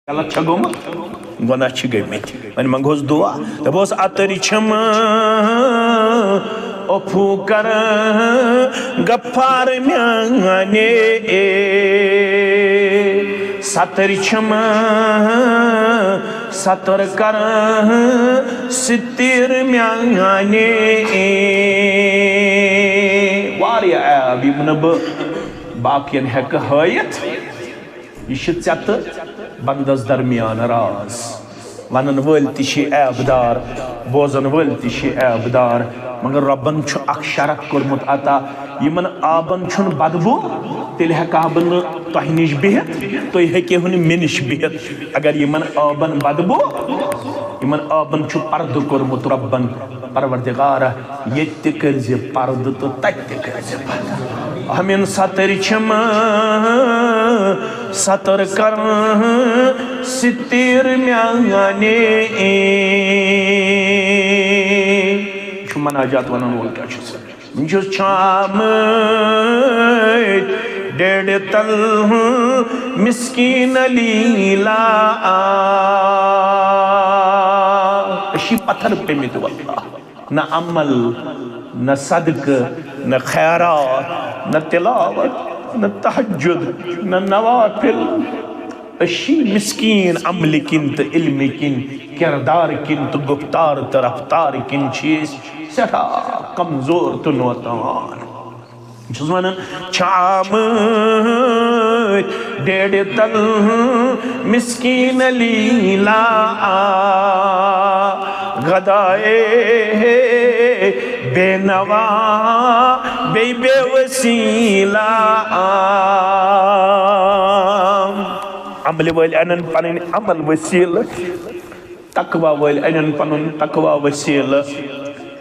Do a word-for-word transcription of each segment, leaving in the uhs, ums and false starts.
غلط چھا گوٚمُت؟ گۄناہ چھِ گٔمٕتۍ۔ وۄنۍ منٛگہوس دُعا، دَپہوس، عطر چھم عفو کر غفار میانے، ستر چھم ستر کر ستر میانے۔ واریاہ عیب یِم نہٕ بہٕ باقین ہٮ۪کہٕ ہٲیِتھ۔ یہِ چھِ ژےٚ تہٕ بندس درمیان راز۔ ونن وٲلۍ تہِ چھِ عیب دار، بوزن وٲلۍ تہِ چھِ عیب دار، مگر رۄبن چھُ اکھ شرط کوٚرمُت عطا، یِمن عٲبن چھُنہٕ بدبو، تیٚلہِ ہٮ۪کہٕ ہا بہٕ نہٕ تۄہہِ نِش بِہِتھ، تُہۍ ہیٚکِو نہٕ مےٚ نِش بِہِتھ۔ اگر یِمن عٲبن بدبو، یِمن عٲبن چھُ پردٕ کوٚرمُت رۄبن، پروردگارا، ییٚتہِ تہِ کٔرزِ پردٕ تہٕ تتہِ تہِ کٔرزِ پردٕ۔ ہمین ستر چھم ستر کر ستر میانے۔ یہِ چھُ مناجات ونن وول کیٛاہ چھُ سا؟ بہٕ چھُس چھامہٕ ڈیڈِ تل مسکین لیلا۔ أسۍ چھِ پتھر پیٚمٕتۍ واللہ۔ نہ عمل، نہ صدقہٕ، نہ خیرات، نہ تلاوت، نہ تہجد، نہ نوافل۔ أسۍ چھِ مسکین عملہِ کِنۍ تہٕ علمہِ کِنۍ، کردار کِنۍ تہٕ گفتار تہٕ رفتار کِنۍ چھِ أسۍ سٮ۪ٹھاہ کمزور تہٕ نوتوان۔ بہٕ چھُس ونان، چھِ آمٕتۍ ڈیڈِ تل مسکین لیلا، غدائے بے نوا بے بے وسیلہ۔ عملہِ وٲلۍ انن پنٕنۍ عمل وسیلہٕ، تقوی وٲلۍ انن پنُن تقوی وسیلہٕ،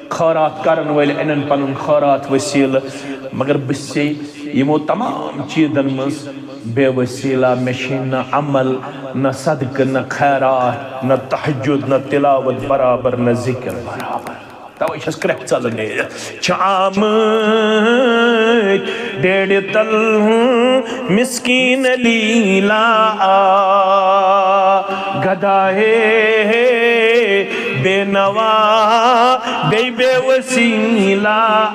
خٲرات کرن وٲلۍ انن پنُن خٲرات وسیلہٕ، مگر بہٕ چھُسے یِمو تمام چیٖزن منٛز بے وسیلہ۔ مےٚ چھُے نہ عمل، نہ صدقہٕ، نہ خیرات، نہ تہجد، نہ تلاوت برابر، نہ ذکر برابر۔ توے چھس کرٛٮ۪کھ ژلان نیٖرِتھ۔ چھِ آمٕتۍ ڈیڈِ تل مسکین لیلا، غدائے بے نوا بے بے وسیلہ۔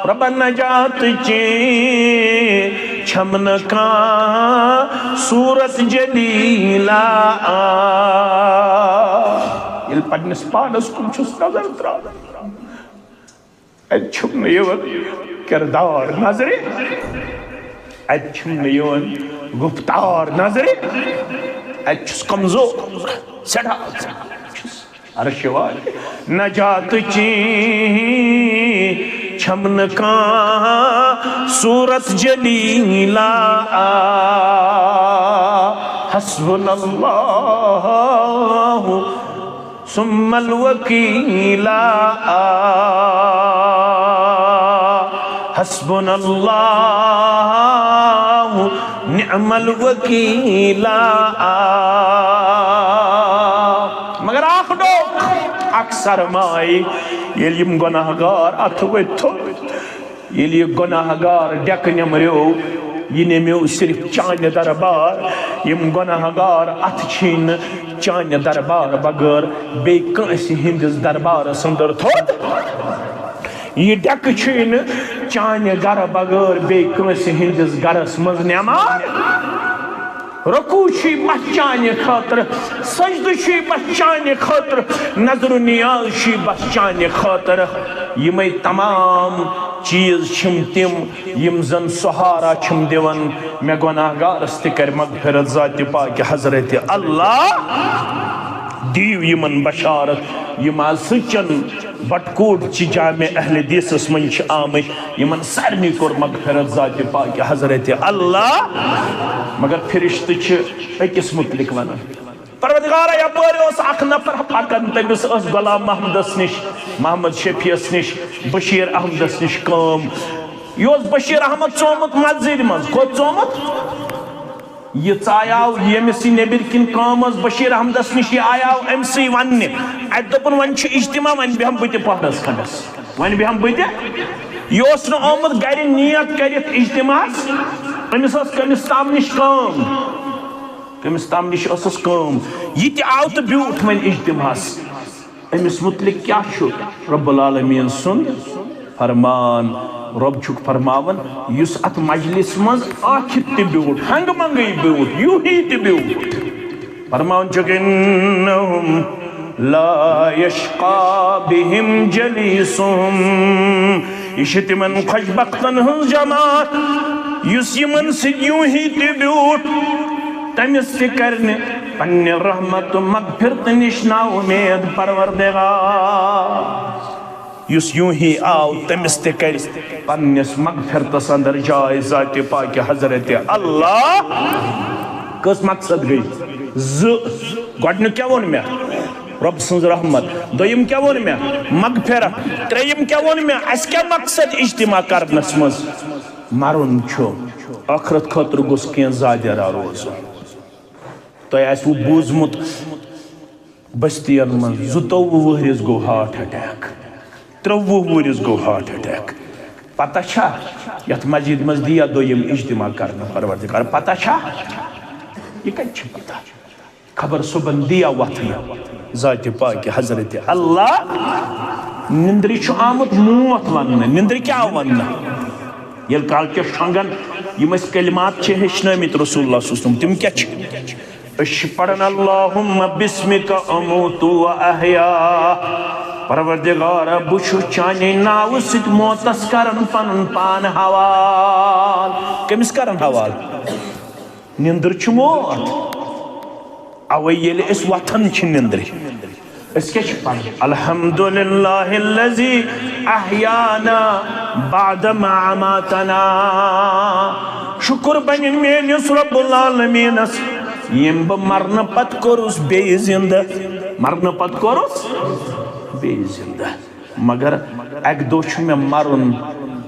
رۄبا نجات چے چھم نہٕ کانٛہہ صورت جلیلہ۔ ییٚلہِ پننِس پانس کُن چھُس نظر تراوان، اتہِ چھُم نہٕ یِوان کردار نظرِ، اتہِ چھُم نہٕ یِوان گفتار نظرِ، اتہِ چھُس کمزور، سٮ۪ٹھاہ چھُس عرشہِ والہِ۔ نجات چی چھم نہٕ کانٛہہ صورت جلیلہ۔ حسبنا اللہ ثم الوکیلا۔ حسبنا اللہ نعم الوکیلا۔ مگر اکھ ڈوکھ، اکھ سرمایہِ، ییٚلہِ یِم گۄناہ گار اتھٕ ؤتھۍ تھوٚد، ییٚلہِ یہِ گۄناہ گار ڈیکہٕ نٮ۪مریو، یہِ نٮ۪میو صرف چانہِ دربار۔ یِم گۄناہ گار اتھٕ چھِی نہٕ چانہِ دربار بغٲر بیٚیہِ کٲنٛسہِ ہٕنٛدِس دربارس اندر تھوٚد۔ یہِ ڈیکہٕ چھُے نہٕ چانہِ گرٕ بغٲر بیٚیہِ کٲنٛسہِ ہٕنٛدِس گرس منٛز نٮ۪مار۔ رکوع چھُے بس چانہِ خٲطرٕ، سجدٕ چھُے بس چانہِ خٲطرٕ، نظر و نیاز چھُے بس چانہِ خٲطرٕ۔ یِمے تمام چیٖز چھِم تِم یِم زن سہارا چھِم دِوان مےٚ گۄناہ گارس تہِ کرِ مغفرت ذاتِ پاکہِ حضرت اللہ۔ دِیِو یِمن بشارت، یِم از سٕژن بٹکوٹ چہِ جامع اہل حدیثس منٛز چھِ آمٕتۍ، یِمن سارنٕے کوٚر مغفرت ذاتِ پاکہِ حضرت اللہ۔ مگر فرشتہٕ چھِ أکِس متعلق ونان۔ پروردگارا، یپٲرۍ اوس اکھ نفر پکان، تٔمِس ٲس غلام محمدس نِش، محمد شفیعس نِش، بشیر احمدس نِش کٲم۔ یہِ اوس بشیر احمد ژومُت مسجدِ منٛز۔ کوٚت ژومُت؟ یہِ ژایاو ییٚمِس یہِ نیٚبٕرۍ کِنۍ کٲم ٲس بشیر احمدس نِش، یہِ آیاو أمۍ سٕے وننہِ۔ اتہِ دوٚپُن، وۄنۍ چھُ اجتماع، وۄنۍ بیٚہمہٕ بہٕ تہِ پہرس کھنڈس، وۄنۍ بیٚہمہٕ بہٕ تہِ۔ یہِ اوس نہٕ آمُت گرِ نیت کٔرِتھ اجتماعس، أمِس ٲس کٔمِس تام نِش کٲم۔ کٔمِس تام نِش ٲسٕس کٲم، یہِ تہِ آو تہٕ بیوٗٹھ وۄنۍ اجتماعس۔ أمِس مُتعلِق کیٛاہ چھُ رب العالمیٖن سُنٛد فرمان؟ رب چھُکھ فرماوان، یُس اتھ مجلس منٛز ٲکھِتھ تہِ بیوٗٹھ، ہنگہٕ منگٕے بیوٗٹھ، یوٗہی تہِ بیوٗٹھ، فرماوان چھُکھ، "انہم لا یشقی بہم جلیسہم"، یہِ چھِ تِمن خۄش بختن ہٕنٛز جماعت، یُس یِمن سۭتۍ یوٗہی تہِ بیوٗٹھ، تٔمِس تہِ کرِ نہٕ پننہِ رحمت تہٕ مغفرت نِش نا اُمید پروردگار۔ یُس یوٗہی آو، تٔمِس تہِ کرِ پننِس مغفرتس اندر جاے ذاتِ پاکِ حضرت اللہ۔ کٔژ مقصد گٔے؟ زٕ۔ گۄڈٕنیُک کیٛاہ ووٚن مےٚ؟ رۄب سٕنٛز رحمت۔ دوٚیِم کیٛاہ ووٚن مےٚ؟ مغفرت۔ ترٛیٚیِم کیٛاہ ووٚن مےٚ؟ اَسہِ کیٛاہ مقصد اجتماع کرنس منٛز؟ مرُن چھُ، ٲخرت خٲطرٕ گوٚژھ کینٛہہ زادیرا روزُن۔ تۄہہِ آسِوٕ بوٗزمُت، بستین منٛز زٕتووُہ وُہرِس گوٚو heart attack، ترٛووُہ وُہرِس گوٚو heart attack۔ پتہ چھا یتھ مسجد منٛز دِیا دوٚیِم اجتماع کرنہٕ پروردگار؟ پتہ چھا؟ یہِ کتہِ چھِ پتہ؟ خبر صبحن دِیا وۄتھنہٕ ذاتِ پاکِ حضرت اللہ۔ نندرِ چھُ آمُت موت وننہٕ۔ نندرِ کیٛاہ وننہٕ؟ ییٚلہِ کالچس شۄنٛگن، یِم أسۍ کلمات چھِ ہیٚچھنٲومٕتۍ رسول اللہ صلی اللہ علیہ وسلم، تِم کیٛاہ چھِ؟ أسۍ چھِ پران، "اللہم بسمک اموت و احیا"۔ پروردگارا، بہٕ چھُس چانے ناوٕ سۭتۍ موتس کران پنُن پان حوال۔ کٔمِس کران حوال؟ نِندٕر چھِ موت۔ اوے ییٚلہِ أسۍ وۄتھان چھِ نِندرِ، أسۍ کیٛاہ چھِ پران؟ "الحمد للہ الذی احیانا بعد ما اماتنا"۔ شکر بنن میٲنِس رب العالمینس، ییٚمۍ بہٕ مرنہٕ پتہٕ کوٚرُس بیٚیہِ زندٕ۔ مرنہٕ پتہٕ کوٚرُس بیٚیہِ زندٕ۔ مگر اکہِ دۄہ چھُ مےٚ مرُن،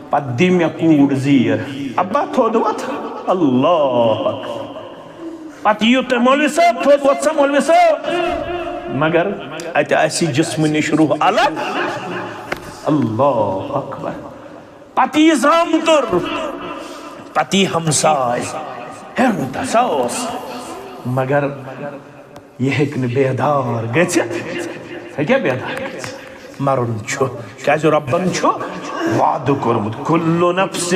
پتہٕ دی مےٚ کوٗر زیٖر۔ ابا تھوٚد وۄتھ، اللہ اکبر۔ پتہٕ یِیِو تُہۍ، "مولوی صٲب، تھوٚد وۄتھ سا، مولوی صٲب۔" مگر اتہِ آسہِ جسمہٕ نِش روح الگ۔ اللہ اکبر۔ پتہٕ یی زامتُر، پتہٕ یی ہمساے، ہے، رُت ہسا اوس، مگر یہِ ہیٚکہِ نہٕ بیدار گٔژھِتھ۔ ہیٚکیٛاہ بیدار گٔژھِتھ؟ مرُن چھُ، کیٛازِ رۄبن چھُ وعدٕ کوٚرمُت، "کل نفس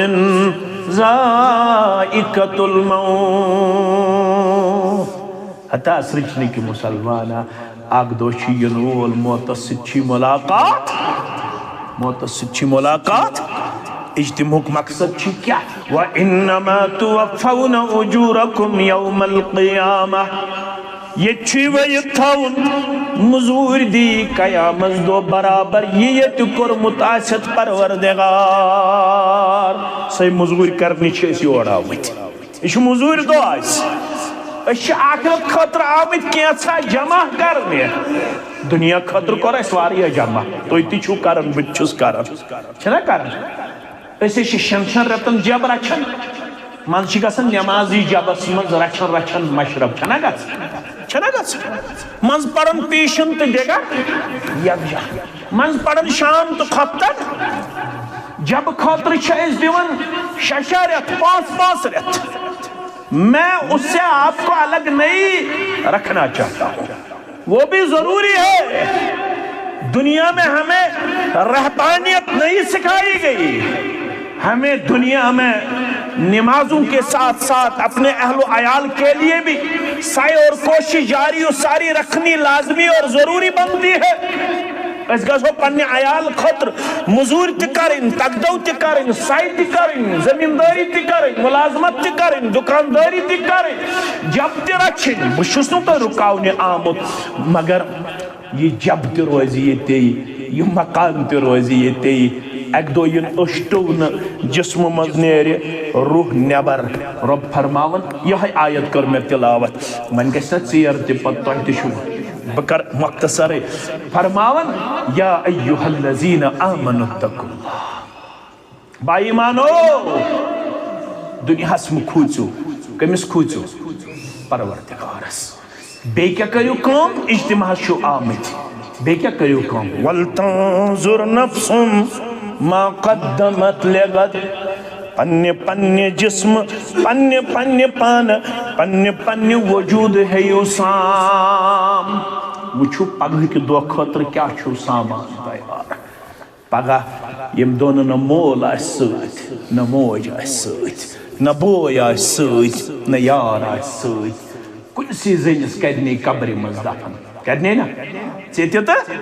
ذائقۃ الموت"۔ ہتا سرٛچنٕکۍ مسلمانا، اکھ دۄہ چھُ یِنہٕ وول، موتس سۭتۍ چھُے ملاقات، موتس سۭتۍ چھُے ملاقات۔ اجتماعُک مقصد چھُ کیٛاہ؟ "وانما توفون اجورکم یوم القیامہ"۔ ییٚتہِ چھُے وۄنۍ یہِ تھاوُن، مٔزوٗرۍ دی قیامس دۄہ برابر یہِ ییٚتہِ کوٚرمُت آسٮ۪تھ پروردگار۔ سۄے مٔزوٗرۍ کرنہِ چھِ أسۍ یور آمٕتۍ۔ یہِ چھُ مٔزوٗرۍ دۄہ اَسہِ۔ أسۍ چھِ آخرت خٲطرٕ آمٕتۍ کینٛژھا جمع کرنہِ۔ دُنیا خٲطرٕ کوٚر اَسہِ واریاہ جمع۔ تُہۍ تہِ چھِو کران، بہٕ تہِ چھُس کران۔ چھِنہ کران؟ أسۍ حظ چھِ شٮ۪ن شٮ۪ن رٮ۪تن جب رچھان، منٛزٕ چھِ گژھان نٮ۪مازٕے جبس منٛز رچھان رچھان مشرف، چھَنہ گژھان؟ چھَنہ گژھان؟ منٛزٕ پران پیشن تہٕ دِگر یکجا، منٛزٕ پران شام تہٕ خۄفتن۔ جبہٕ خٲطرٕ چھِ أسۍ دِوان شےٚ شےٚ رٮ۪تھ، پانٛژھ پانٛژھ رٮ۪تھ۔ میں اس سے آپ کو الگ نہیں رکھنا چاہتا ہوں۔ وہ بھی ضروری ہے۔ دنیا میں ہمیں رہبانیت نہیں سکھائی گئی۔ ہمیں دنیا میں نمازوں کے ساتھ ساتھ اپنے اہل و عیال کے لیے بھی سعی اور کوشش جاری و ساری رکھنی لازمی اور ضروری بنتی ہے۔ أسۍ گژھو پننہِ عیال خٲطرٕ مٔزوٗرۍ تہِ کرٕنۍ، تگدو تہِ کرٕنۍ، سعی تہِ کرٕنۍ، زٔمیٖندٲری تہِ کرٕنۍ، مُلازمت تہِ کرٕنۍ، دُکاندٲری تہِ کرٕنۍ، جب تہِ رچھٕنۍ۔ بہٕ چھُس نہٕ تۄہہِ رُکاونہِ آمُت، مگر یہِ جب تہِ روزِ ییٚتے، یہِ مکان تہِ روزِ ییٚتے۔ اکہِ دۄہ یِن أچھ ٹُونہٕ، جسمہٕ منٛز نیرِ روح نٮ۪بر۔ رۄب فرماوان، یِہوٚے آیت کٔر مےٚ تلاوت۔ وۄنۍ گژھِ نہ ژیر تہِ، پتہٕ تۄہہِ تہِ چھُو۔ بہٕ کرٕ مختصرے۔ فرماوان، یا ایھا الذین آمنوا اتقوا اللہ۔ با ایمانو، دُنیاہس مہٕ کھوٗژِو۔ کٔمِس کھوٗژِو؟ پروردگارس۔ بیٚیہِ کیٛاہ کٔرِو کٲم؟ اجتماعس چھِو آمٕتۍ۔ بیٚیہِ کیٛاہ کٔرِو کٲم؟ ولتنظر نفس ما قدمت لغد۔ پننہِ پننہِ جسمہٕ، پننہِ پننہِ پانہٕ پننہِ پننہِ وجوٗد ہیٚیِو سام۔ وٕچھِو، پگہٕکہِ دۄہ خٲطرٕ کیٛاہ چھُو سامان تیار۔ پگاہ ییٚمہِ دۄہ نہٕ نہ مول آسہِ سۭتۍ، نہ موج آسہِ سۭتۍ، نہ بوے آسہِ سۭتۍ، نہ یار آسہِ سۭتۍ، کُنسٕے زٔنِس کَرِ نے قبرِ منٛز دفن۔ کَرِ نے نا؟ ژےٚ تہِ تہٕ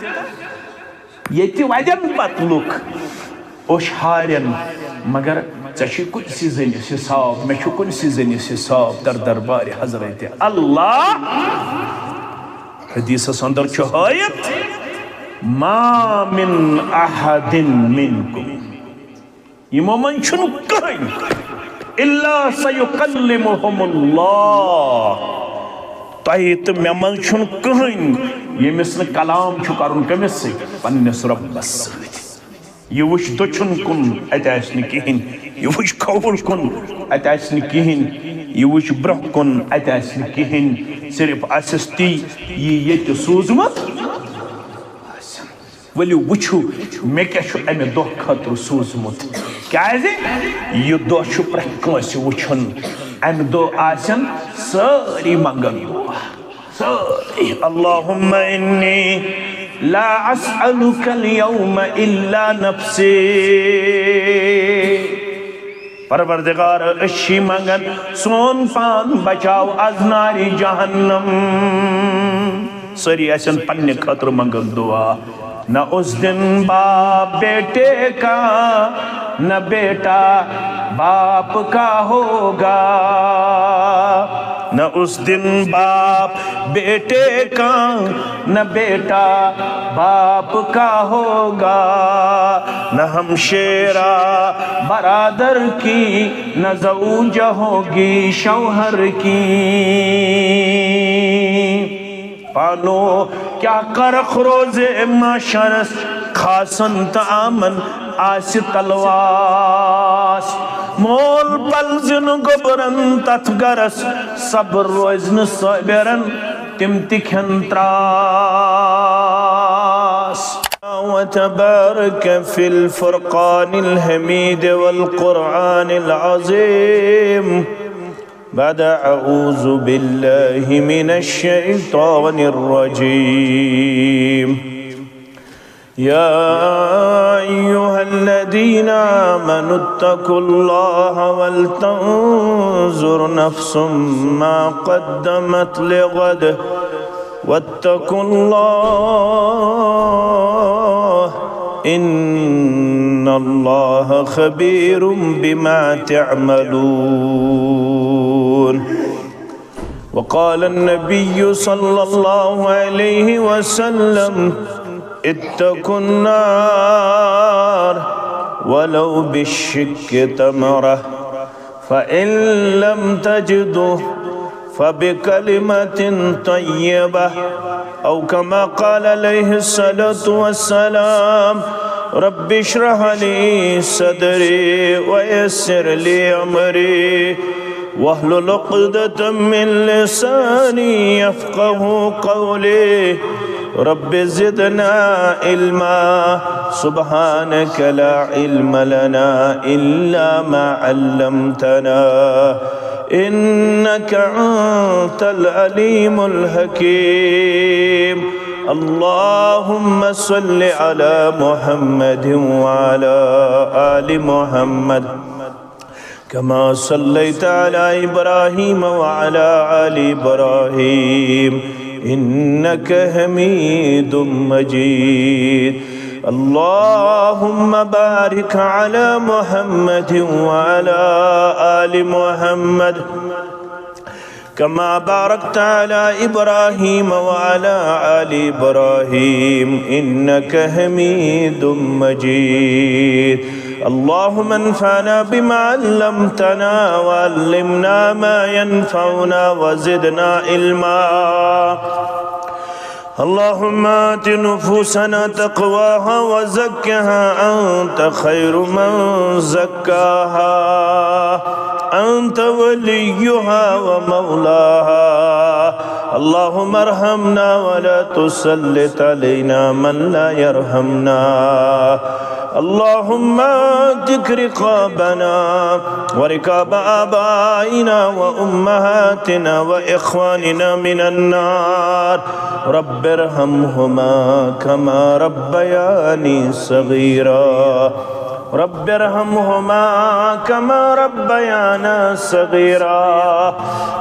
ییٚتہِ وَدن پتہٕ لُکھ اوٚش ہارٮ۪ن، مگر ژےٚ چھُے کُنسٕے زٔنِس حساب، مےٚ چھُ کُنسٕے زٔنِس حساب در دربارِ حضرت اللہ۔ حدیثس اندر چھُ ہٲیِتھ، "ما من احد منکم"، یِمو منٛز چھُنہٕ کٕہٕنۍ، "الا سیکلمہم اللہ"، تۄہہِ تہٕ مےٚ منٛز چھُنہٕ کٕہٕنۍ ییٚمِس نہٕ کلام چھُ کرُن کٔمِس سۭتۍ؟ پننِس رۄبس سۭتۍ۔ یہِ وٕچھ دٔچھُن کُن، اَتہِ آسہِ نہٕ کِہیٖنۍ۔ یہِ وٕچھ کھووُر کُن، اَتہِ آسہِ نہٕ کِہیٖنۍ۔ یہِ وٕچھ برٛونٛہہ کُن، اَتہِ آسہِ نہٕ کِہیٖنۍ۔ صرف آسٮ۪س تی، یی ییٚتہِ سوٗزمُت آسٮ۪ن۔ ؤلِو وٕچھِو، مےٚ کیٛاہ چھُ اَمہِ دۄہ خٲطرٕ سوٗزمُت۔ کیٛازِ؟ یہِ دۄہ چھُ پرٛٮ۪تھ کٲنٛسہِ وٕچھُن۔ اَمہِ دۄہ آسٮ۪ن سٲری منٛگن دُعا۔ سٲری، "اللہم انی لا اسألک الیوم الا نفسی"۔ پروردگار، أسۍ چھِ منگان سون پان بچاو از نارِ جہنم۔ سٲری آسن پننہِ خٲطرٕ منگان دعا۔ نہ اس دن باپ بیٹے کا، نہ بیٹا باپ کا ہوگا۔ نہ اس دن باپ بیٹے کا، نہ بیٹا باپ کا ہوگا۔ نہ ہمشیرہ برادر کی، نہ زوجہ ہوگی شوہر کی۔ پانو کیٛاہ کرکھ روزِ محشرس، خاصن تہٕ عامن آسہِ تلواس۔ مول پلزِ نہٕ گوٚبرن تتھ گرس، صبر روزِ نہٕ صٲبرن، تِم تہِ کھٮ۪ن تراس۔ وتبارك في الفرقان الحميد والقرآن العظيم۔ بعد أعوذ بالله من الشيطان الرجيم۔ يا أيها الذين آمنوا اتقوا الله ولتنظر نفس ما قدمت لغد واتقوا الله إن الله خبير بما تعملون۔ وقال النبي صلى الله عليه وسلم: اتقوا النار ولو بالشق تمرة، فإن لم تجدوا فبكلمة طيبة، أو كما قال عليه الصلاة والسلام: رب اشرح لي صدري ويسر لي أمري واحلل عقدة من لساني يفقه قولي۔ رب زدنا علما۔ سبحانك لا علم لنا إلا ما علمتنا إنك أنت العليم الحكيم۔ اللهم صل على محمد وعلى آل محمد كما صليت على إبراهيم وعلى آل إبراهيم إنك حميد مجيد۔ اللهم بارك على محمد وعلى آل محمد كما باركت على إبراهيم وعلى آل إبراهيم إنك حميد مجيد۔ اللهم انفعنا بما علمتنا وعلمنا ما ينفعنا وزدنا علما۔ اللهم آت نفوسنا تقواها وزكها أنت خير من زكاها أنت وليها ومولاها۔ اللهم ارحمنا ولا تسلط علينا من لا يرحمنا۔ اللهم اعتق رقابنا ورقاب آبائنا وأمهاتنا وإخواننا من النار. رب ارحمهما كما ربياني صغيرا. رب ارحمهما كما ربيانا صغيرا.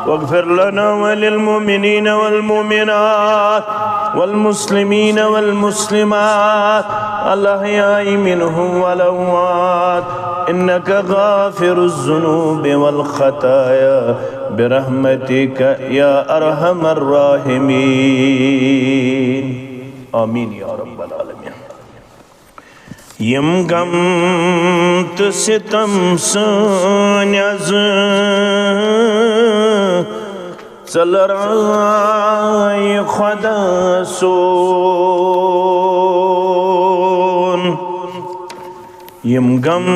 واغفر لنا وللمؤمنين والمؤمنات والمسلمين والمسلمات الأحياء منهم والأموات، إنك غافر الذنوب والخطايا برحمتك يا أرحم الراحمين. آمين يا رب العالمين. یِم غم تہٕ ستم سٲنۍ از ژٔلرٲے خۄدا سون۔ یِم غم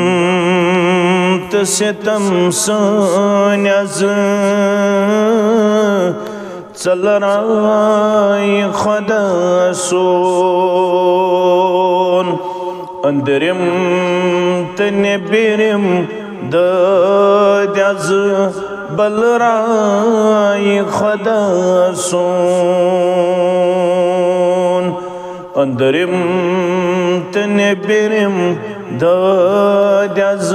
تہٕ ستم سٲنۍ از ژٔلرٲے خۄدا سون۔ أنٛدرِم تہٕ نیٚبرِم دٲدۍ از بٔلرٲے خۄدا سون۔ أنٛدرِم تہٕ نیٚبرِم دٲدۍ از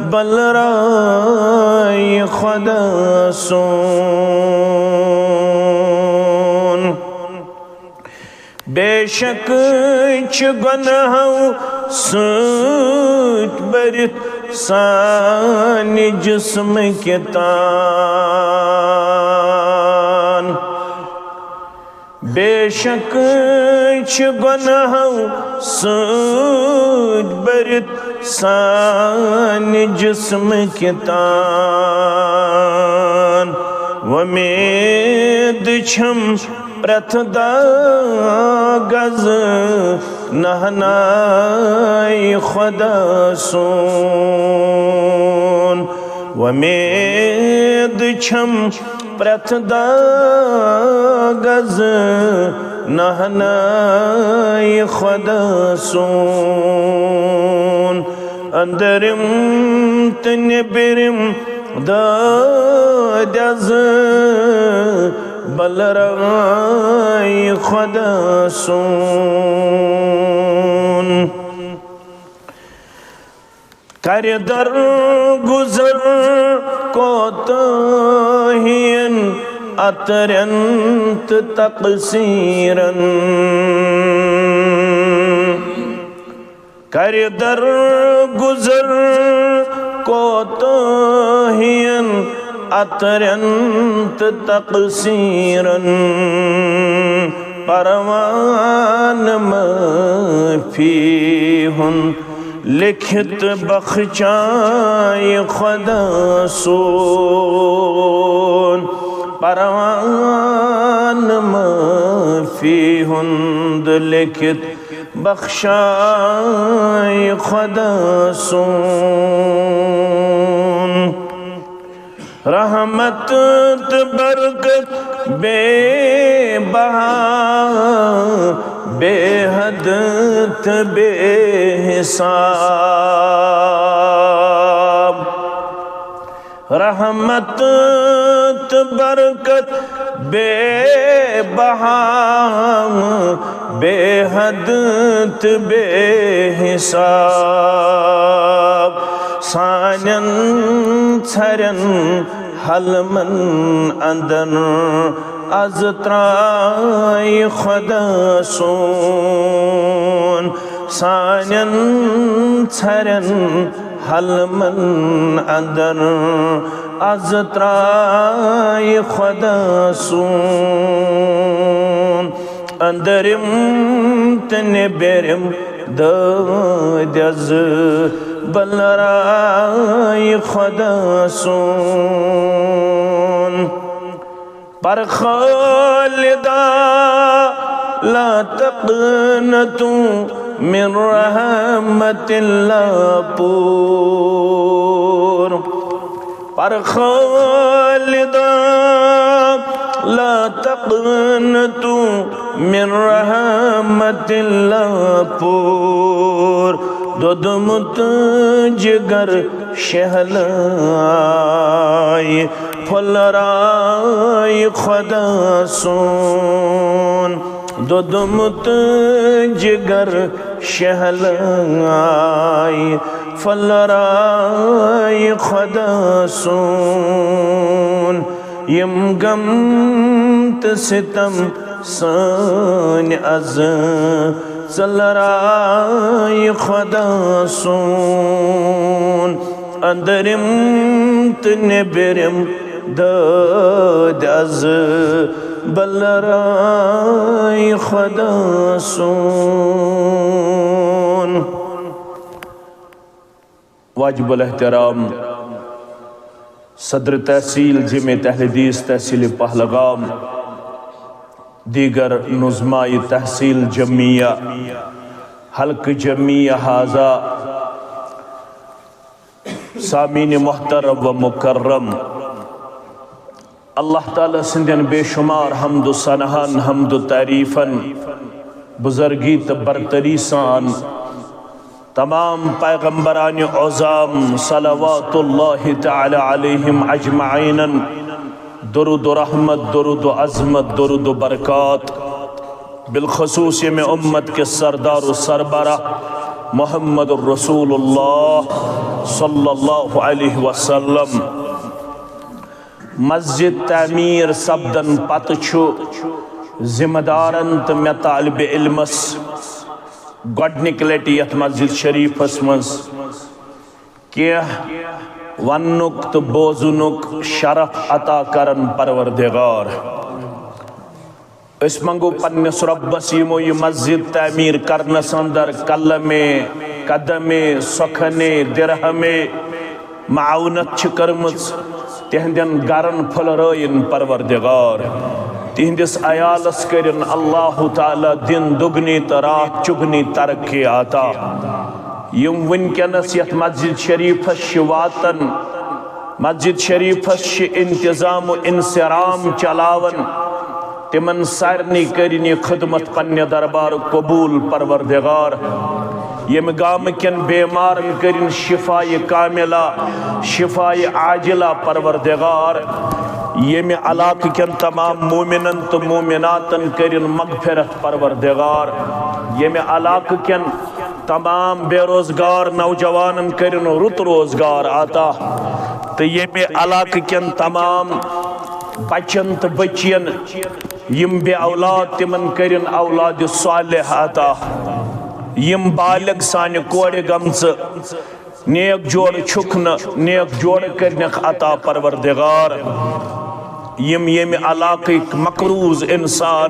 بٔلرٲے خۄدا سون۔ بے شک چھِ گۄناہو سۭتۍ بٔرِتھ سانہِ جسمٕکۍ تان۔ بے شک چھِ گۄناہو سۭتۍ بٔرِتھ سانہِ جسمٕکۍ تان۔ وۄمید چھم پرٛٮ۪تھ داغ از نہناے خۄدا سون۔ وۄمید چھم پرٛٮ۪تھ داغ از نہناے خۄدا سون۔ أنٛدرِم تہٕ نیٚبرِم دٲدۍ از بٔلرٲے خۄدا سون۔ کرِ درگُزر کوتاہین عطرن تہٕ تقصیرن۔ کرِ درگُزر کوتاہین عطرن تہٕ تقصیرن۔ پروان معافی ہُنٛد لیکھِتھ بخشایہِ خۄدا سون۔ پروان معافی ہُنٛد لیکھِتھ بخشایہِ خۄدا سون۔ رحمت تہٕ برکت بے بہا، بے حد تہٕ بے حساب۔ رحمت تہٕ برکت بے بہا، بے حد تہٕ بے حساب۔ سانٮ۪ن ژھرٮ۪ن حلمن اندر از ترٛایہِ خۄدا سون۔ سانٮ۪ن ژھرٮ۪ن حلمن اندر از ترٛایہِ خۄدا سون۔ أنٛدرِم تہٕ نیٚبرِم دٲدۍ از بلرایہِ خۄدا سون۔ پر خالدا لا تقنطوا من رحمت اللہ پور۔ پر خالدا لا تقنطوا من رحمت اللہ پور۔ دوٚدمُت جگر شہلایہِ پھۄلرایہِ خۄدا سون۔ دوٚدمُت جگر شہلایہِ پھۄلرایہِ خۄدا سون۔ یِم غم تہٕ ستم سٲنۍ از ژٔلرایہِ خۄدا سون۔ أنٛدرِم تہٕ نیٚبرِم دٲدۍ از بلرایہِ خۄدا سون۔ واجب الاحترام صدر تحصیل جمعیت اہل حدیث تحصیل پہلگام، دیگر نظمائی تحصیل جمعیہ، حلقہ جمعیہ ہذا، سامعین محترم و مکرم، اللہ تعالیٰ سٕنٛدٮ۪ن بے شمار حمد و ثناہن، حمد و تعریفن، بزرگی تہٕ برتری سان تمام پیغمبران عظام صلوات اللہ تعالیٰ علیہم اجمعینن درود و رحمت، درود و عظمت، درود و برکات، بالخصوص ییٚمہِ امت کِس سردار و سربراہ محمد رسول اللہ صلی اللہ علیہ وسلم۔ مسجد تعمیر سپدن پتہٕ چھُ ذمہ دارن تہٕ مےٚ طالب علمس گۄڈنِکہِ لٹہِ یتھ مسجد شریفس منٛز کینٛہہ وننُک تہٕ بوزنُک شرف عطا کرن پروردگار۔ أسۍ منٛگو پننِس رۄبس، یِمو یہِ مسجد تعمیٖر کرنس اندر قلمے، قدمے، سخنے، درہمے معاونت چھِ کٔرمٕژ، تِہنٛدٮ۪ن گرن پھُلرٲیِن پروردگار، تِہنٛدِس عیالس کٔرِن اللہ تعالیٰ دِن دُگنی تہٕ راتھ چُگنی ترقی عطا۔ یِم وٕنکیٚنس یتھ مسجد شریفس چھِ واتان، مسجد شریفس چھِ انتظام و انصرام چلاوان، تِمن سارنٕے کٔرِن یہِ خدمت پننہِ دربار قبول پروردگار۔ ییٚمہِ گامہٕ کٮ۪ن بیمارن کٔرِن شفایہِ کاملہ، شفایہِ عاجلہ پروردگار۔ ییٚمہِ علاقہٕ کٮ۪ن تمام مومنن تہٕ مومناتن کٔرِن مغفرت پروردگار۔ ییٚمہِ علاقہٕ کٮ۪ن تمام بے روزگار نوجوانن کٔرِن رُت روزگار عطا، تہٕ ییٚمہِ علاقہٕ کٮ۪ن تمام بچن تہٕ بچین یِم بے اولاد، تِمن کٔرِن اولاد صالح عطا۔ یِم بالغ سانہِ کورِ گٔمژٕ، نیک جوڑٕ چھُکھ نہٕ، نیک جوڑٕ کٔرنکھ عطا پروردگار۔ یِم ییٚمہِ علاقٕکۍ مقروض انسان،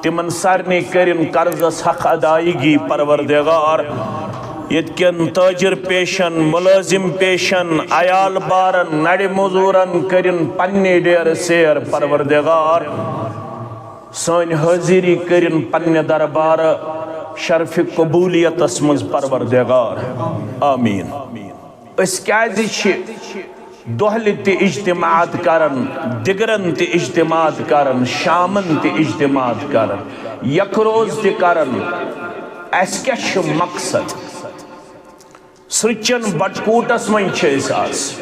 تِمن سارنٕے کٔرِن قرضس حق ادائیگی پروردگار۔ ییٚتہِ کٮ۪ن تاجر پیشن، مُلٲزِم پیشن، عیال بارن، نرِ مزورن کٔرِن پننہِ ڈیرٕ سیر پروردگار۔ سٲنۍ حٲضری کٔرِن پننہِ دربارٕ شرفِ قبولیتس منٛز پروردگار۔ آمین۔ أسۍ کیازِ چھِ دۄہلہِ تہِ اجتماعات کران، دِگرن تہِ اجتماعات کران، شامن تہِ اجتماعات کران، یکروز تہِ کران؟ اسہِ کیٛاہ چھُ مقصد؟ سرچن بٹکوٹس منٛز چھِ أسۍ آز،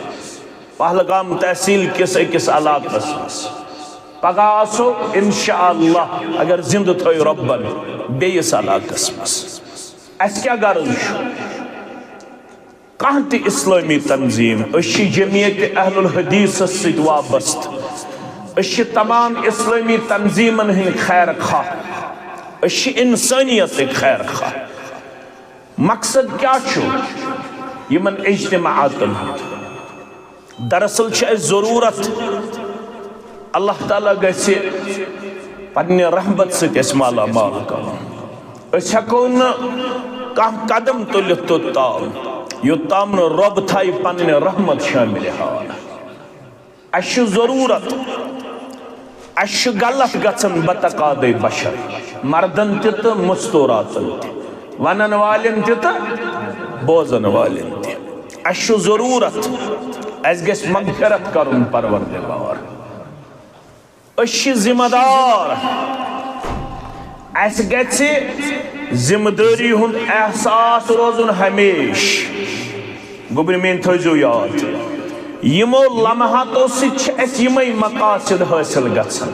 پہلگام تحصیل کِس أکِس علاقس منٛز۔ پگاہ آسو انشاءاللہ، اگر زندٕ تھٲوِو رۄبن، بیٚیِس علاقس منٛز۔ اسہِ کیٛاہ غرض چھُ؟ کانٛہہ تہِ اسلٲمی تنظیٖم، أسۍ چھِ جمعیت اہل الحدیثس سۭتۍ وابستہٕ، أسۍ چھِ تمام اسلٲمی تنظیٖمن ہٕنٛدۍ خیر خواہ، أسۍ چھِ انسٲنیتٕکۍ خیر خواہ۔ مقصد کیٛاہ چھُ یِمن اجتماعاتن ہُنٛد؟ دراصل چھِ اَسہِ ضروٗرت، اللہ تعالیٰ گژھِ پننہِ رحمت سۭتۍ اَسہِ مالا مال کرُن۔ أسۍ ہٮ۪کو نہٕ کانٛہہ قدم تُلِتھ توٚت تام، یوٚت تام نہٕ رۄب تھایہِ پننہِ رحمت شٲمِلِ حال۔ اَسہِ چھُ ضروٗرت، اَسہِ چھُ غلط گژھان بتقاضے بشر، مردن تہِ تہٕ مستوراتن تہِ، ونن والٮ۪ن تہِ تہٕ بوزن والٮ۪ن تہِ۔ اَسہِ چھُ ضروٗرت، اَسہِ گژھِ مغفرت کرُن پروردگار۔ أسۍ چھِ ذمہ دار، اَسہِ گژھِ ذمہ دٲری ہُنٛد احساس روزُن ہمیشہٕ۔ گوٚبرِ میٛٲنۍ، تھٲیزیو یاد، یِمو لمحاتو سۭتۍ چھِ اَسہِ یِمَے مقاصد حٲصِل گژھان۔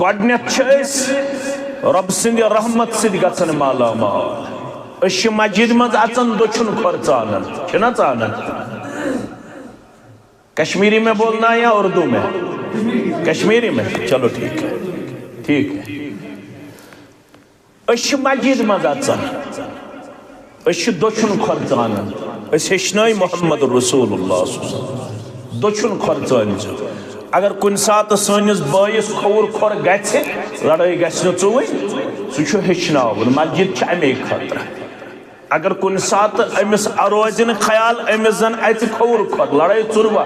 گۄڈٕنٮ۪تھ چھِ أسۍ رۄب سٕنٛدِ رحمت سۭتۍ گژھان مالا مال۔ أسۍ چھِ مسجد منٛز اَژان دٔچھُن کھۄر ژانان، چھِنہ ژانان؟ کشمیری میں بولنا ہے یا اردو میں؟ کشمیری میں؟ چلو ٹھیک ہے، ٹھیک ہے۔ أسۍ چھِ مسجد منٛز اژان، أسۍ چھِ دٔچھُن کھۄر ژانان۔ أسۍ ہیٚچھنٲے محمد رسول اللہ صلی اللہ علیہ وسلم، دٔچھُن کھۄر ژٲنۍ زِ۔ اگر کُنہِ ساتہٕ سٲنِس بٲیِس کھووُر کھۄر گژھِ، لڑٲے گژھِ نہٕ ژُوٕنۍ، سُہ چھُ ہیٚچھناوُن۔ مسجد چھِ اَمے خٲطرٕ۔ اگر کُنہِ ساتہٕ أمِس روزِ نہٕ خیال، أمِس زن اَژِ کھووُر کھۄر، لڑٲے ژُروا،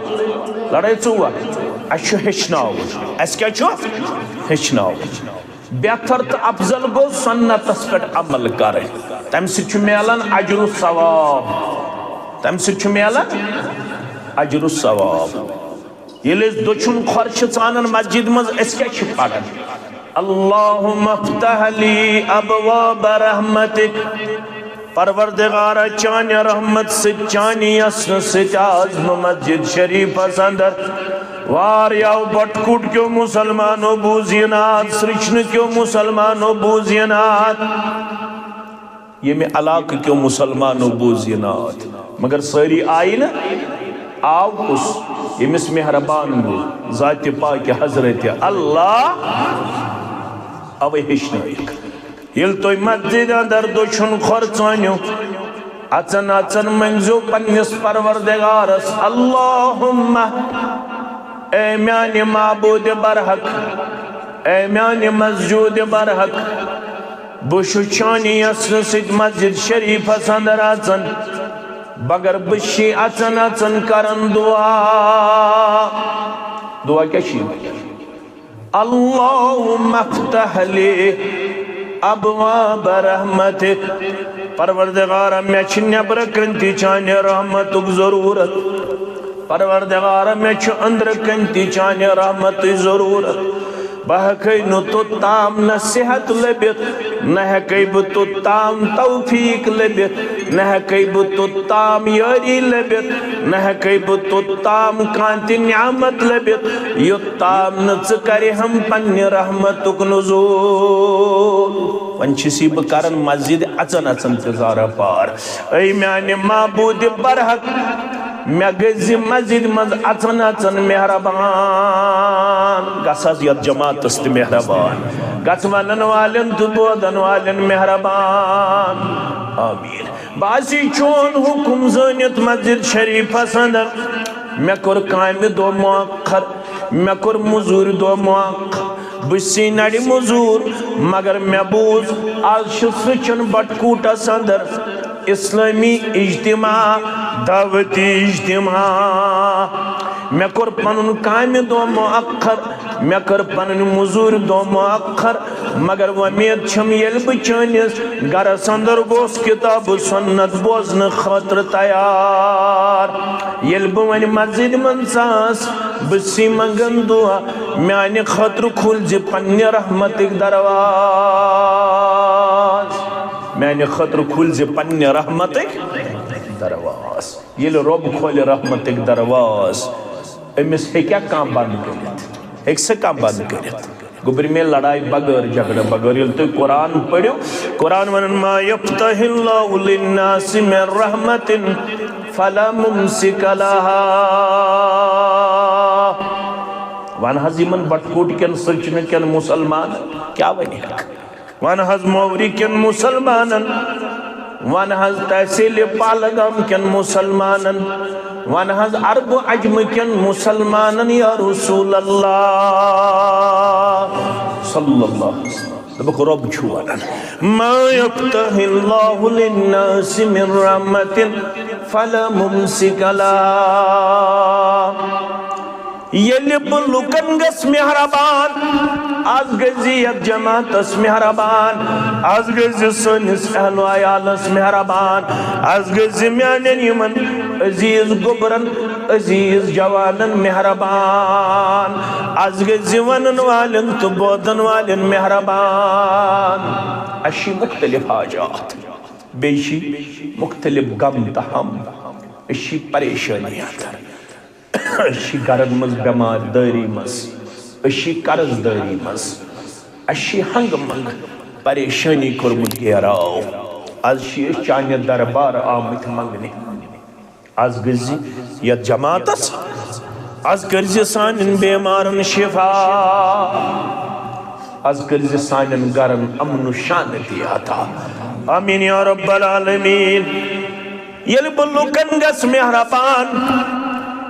لڑٲے ژُوا، اَسہِ چھُ ہیٚچھناوُن۔ اَسہِ کیٛاہ چھُ؟ ہیٚچھناوُن۔ بہتر تہٕ افضل گوٚو سنتس پٮ۪ٹھ عمل کرٕنۍ۔ تمہِ سۭتۍ چھُ میلان اجر و ثواب۔ تمہِ سۭتۍ چھُ میلان اجر و ثواب۔ ییٚلہِ أسۍ دٔچھُن کھۄر چھِ ژانان مسجد منٛز، أسۍ کیٛاہ چھِ پران؟ اللہم افتح لی ابواب رحمتک۔ پروردگارا، چانہِ رحمت سۭتۍ، چانہِ یژنہٕ سۭتۍ آز بہٕ مسجد شریفس اندر۔ واریاہو بٹکوٹ کیو مسلمانو بوٗز یہِ نعت، سرچنہٕ کیو مسلمانو بوٗز یہِ نعت۔ ییٚمہِ علاقہٕ کیو مسلمانو بوٗز یہِ نعت، مگر سٲری آیہِ نہٕ۔ آو کُس؟ ییٚمِس مہربان گوٚو، ذاتِ پاکہِ حضرتِ اللہ۔ اوے ہیٚچھنٲیِکھ۔ ییٚلہِ تُہۍ مسجد اندر دٔچھُن کھۄر ژٲنِو، اژان اژان مٔنگزیو پننِس پروردگارس، اللہم، اے میانہِ معبود برحق، اے میانہِ مسجود برحق، بہٕ چھُس چانہِ یژنہٕ سۭتۍ مسجد شریفس اندر اژان، مگر بہٕ چھُس اژان اژان کران دعا۔ دعا کیٛاہ چھِ یہِ؟ اللہم افتح لی ابواب رحمتک۔ پروردگارا، مےٚ چھِ نیبرٕ کنہِ تہِ چانہِ رحمتُک ضروٗرت۔ پروردگارا، مےٚ چھُ أنٛدرٕ کنہِ تہِ چانہِ رحمتٕچ ضروٗرت۔ بہٕ ہٮ۪کَے نہٕ توٚت تام نہ صحت لٔبِتھ، نہ ہٮ۪کَے بہٕ توٚت تام توفیق لٔبِتھ، نہ ہٮ۪کَے بہٕ توٚت تام یٲری لٔبِتھ، نہ ہٮ۪کَے بہٕ توٚت تام کانٛہہ تہِ نعمت لٔبِتھ، یوٚت تام نہٕ ژٕ کرِ ہم پننہِ رحمتُک نزول۔ وۄنۍ چھُس یہِ بہٕ کران مسجد اژان اژان تہِ زارا پار۔ اے میانہِ معبود برحق، مےٚ گٔژھ زِ مسجد منٛز اژان اژان مہربان۔ گژھ حظ یتھ جماعتس تہِ مہربان۔ گژھ ونن والٮ۪ن تہٕ بوزن والٮ۪ن مہربان۔ آمین۔ بہٕ آسی چون حکم زٲنِتھ مسجد شریفس اندر۔ مےٚ کوٚر کامہِ دۄہ مؤخر، مےٚ کوٚر مٔزوٗرۍ دۄہ مؤخر۔ بہٕ چھُسٕے نرِ مٔزوٗر، مگر مےٚ بوٗز آز چھُ سُہ چھُنہٕ بٹکوٗٹس اندر اسلٲمی اجتماع، دعوتی اجتماع۔ مےٚ کوٚر پنُن کامہِ دۄہ مؤخر، مےٚ کٔر پنٕنۍ مٔزوٗرۍ دۄہ مؤخر، مگر وۄمید چھم ییٚلہِ بہٕ چٲنِس گرس اندر گوس کتاب و سنت بوزنہٕ خٲطرٕ تیار۔ ییٚلہِ بہٕ وۄنۍ مسجد منٛز ژاس، بہٕ چھُسٕے منگان دعا، میانہِ خٲطرٕ کھول زِ پننہِ رحمتٕکۍ درواز، میانہِ خٲطرٕ کھول زِ پننہِ رحمتٕکۍ درواز۔ ییٚلہِ رۄب کھولہِ رحمتٕکۍ درواز، أمِس ہیٚکیٛاہ کانٛہہ بنٛد کٔرِتھ؟ ہیٚکہِ سا کانٛہہ بنٛد کٔرِتھ؟ گوٚبرِ میٛٲنۍ، لڑایہِ بغٲر، جھگڑٕ بغٲر۔ ییٚلہِ تُہۍ قرآن پٔرِو، قرآن ونان، "ما یفتح اللہ للناس من رحمت فلا ممسک لہا۔" ون حظ یِمن بٹکوٹ کٮ۪ن، سرچنہٕ کٮ۪ن مسلمانن کیٛاہ ونہِ ہٮ۪کھ؟ ون حظ موری کٮ۪ن مسلمانن، ون حظ تحصیل پہلگام کٮ۪ن مسلمانن، ون حظ عرب و عجم کٮ۪ن مسلمانن، یا رسول اللہ صلی اللہ علیہ وسلم۔ دوٚپُکھ، رۄب چھُ ونان، "ما یفتح اللہ للناس من رحمت فلا ممسک لها۔" ییٚلہِ بہٕ لُکن گژھٕ مہربان، از گٔژھ زِ یتھ جماعتس مہربان، از گٔژھ زِ سٲنِس اہل و عیالس مہربان، از گٔژھ زِ میانٮ۪ن یِمن عزیز گوٚبرن، عزیز جوانن مہربان، از گٔژھۍ زِ ونن والٮ۪ن تہٕ بوزن والٮ۪ن مہربان۔ اَسہِ چھِ مختلف حاجات، بیٚیہِ چھِ مختلف غم تہٕ ہم، أسۍ چھِ پریشٲنی اندر، أسۍ چھِ گرن منٛز بٮ۪مار دٲری منٛز، أسۍ چھِ قرض دٲری منٛز، اَسہِ چھِ ہنگہٕ منگہٕ پریشٲنی کوٚرمُت گیراو۔ از چھِ أسۍ چانہِ دربار آمٕتۍ منگنہِ۔ از گٔژھۍ زِ یتھ جماعتس، از کٔرۍ زِ سانٮ۪ن بیمارن شفا، از کٔرۍ زِ سانٮ۪ن گرن امن و شانتی عطا۔ آمین یا رب العالمین۔ ییٚلہِ بہٕ لُکن گژھٕ مہربان،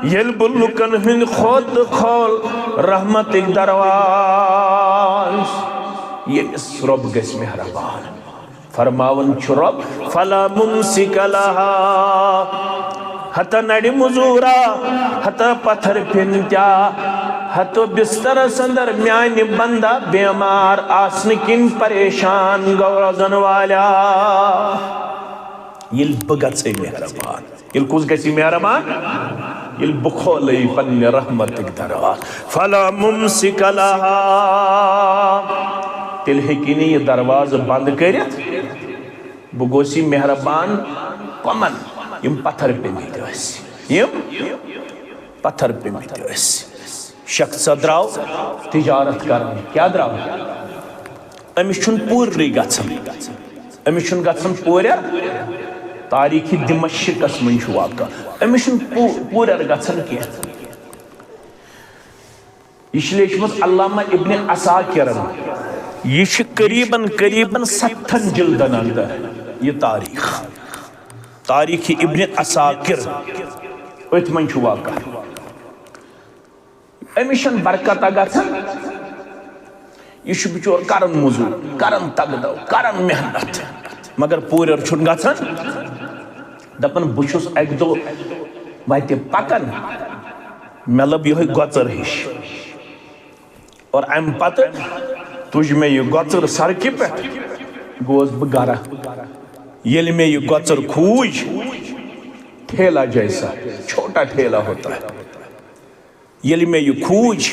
ییٚلہِ بہٕ لُکن ہٕنٛدۍ خۄد کھول رحمتٕکۍ دروازٕ، ییٚمِس رۄب گژھِ مہربان، فرماوان چھُ رۄب، فلا ممسک لہا، ہتہٕ نرِ مزورا، ہتہٕ پتھر پھِنتیا، ہتہٕ بسترس اندر میانہِ بندہ بیمار آسنہٕ کِنۍ پریشان گوٚو روزن والا۔ ییٚلہِ بہٕ گژھے مہربان، ییٚلہِ کُس گژھِ مہربان؟ ییٚلہِ بہٕ کھولے پننہِ رحمتٕکۍ دروازٕ، فلا ممسک لہا، تیٚلہِ ہیٚکہِ نہٕ یہِ دروازٕ بند کٔرِتھ۔ بہٕ گوٚوس یہِ مہربان کمن؟ یِم پتھر پیٚمٕتۍ ٲسۍ، یِم پتھر پیٚمٕتۍ ٲسۍ۔ شخص درٛاو تجارت کرنہِ۔ کیٛاہ درٛاو؟ أمِس چھُنہٕ پوٗررٕے گژھان۔ أمِس چھُنہٕ گژھان پوٗرر۔ تاریخ دمشقس منٛز چھُ واقعہ۔ أمِس چھُنہٕ پوٗ-، پوٗرر گژھان کینٛہہ۔ یہِ چھِ لیچھمٕژ علامہ ابن عساکرن۔ یہِ چھِ قریباً، قریباً ستتھن جلدن اندر یہِ تاریخ۔ تاریخ ابن عساکر، أتھۍ منٛز چھُ واقعہ۔ أمِس چھَنہٕ برکتہ گژھان۔ یہِ چھُ بِچور کران مٔزوٗرۍ، کران تگدو، کران محنت، مگر پوٗرٮ۪ر چھُنہٕ گژھان۔ دَپان، بہٕ چھُس اَکہِ دۄہ وَتہِ پکان، مےٚ لٔب یِہوٚے گۄژٕر ہِش۔ اور اَمہِ پتہٕ تُج مےٚ یہِ گۄژٕر سڑکہِ پٮ۪ٹھ، گوس بہٕ گرٕ۔ ییٚلہِ مےٚ یہِ گۄژٕر کھوٗج، ٹھیلا جیسا، چھوٹا ٹھیلا ہوتا ہے۔ ییٚلہِ مےٚ یہِ کھوٗج،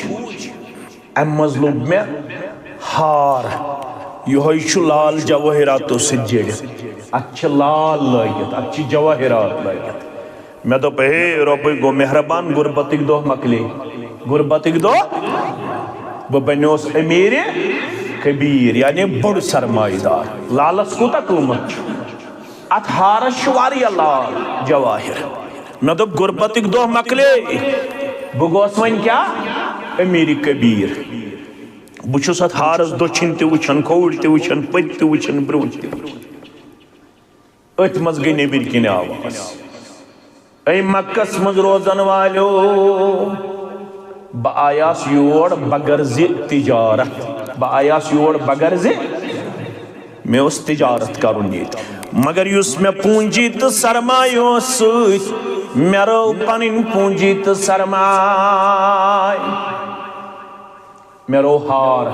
اَمہِ منٛز لوٚب مےٚ ہار۔ یِہوٚے چھُ لال جوٲہِراتو سۭتۍ جٔڑِتھ۔ اَتھ چھِ لال لٲگِتھ، اَتھ چھِ جوٲہِرات لٲگِتھ۔ مےٚ دوٚپ، ہے رۄبٕے گوٚو مہربان، غُربتٕکۍ دۄہ مۄکلے۔ غُربتٕکۍ دۄہ؟ بہٕ بنیوس أمیٖرِ کبیٖر، یعنی بوٚڑ سرمایہِ دار۔ لالس کوٗتاہ قۭمتھ چھُ؟ اتھ ہارس چھُ واریاہ لال جواہر۔ مےٚ دوٚپ، غُربتٕکۍ دۄہ مۄکلے، بہٕ گوس وۄنۍ کیٛاہ؟ أمیٖرِ کبیٖر۔ بہٕ چھُس اتھ ہارس دٔچھِنۍ تہِ وٕچھان، کھووُر تہِ وٕچھان، پٔتۍ تہِ وٕچھان، برٛونٛٹھ تہِ وٕچھان۔ أتھۍ منٛز گٔے نیٚبٕرۍ کِنۍ آواز۔ اے مکس منٛز روزن والیو، بہٕ آیاس یور بغرضِ تجارت، بہٕ آیاس یور بغرضِ، مےٚ اوس تجارت کرُن ییٚتہِ، مگر یُس مےٚ پوٗنٛجی تہٕ سرمایہِ اوس سۭتۍ، مےٚ رٲو پنٕنۍ پوٗنٛجی تہٕ سرمایہِ۔ مےٚ روو ہار۔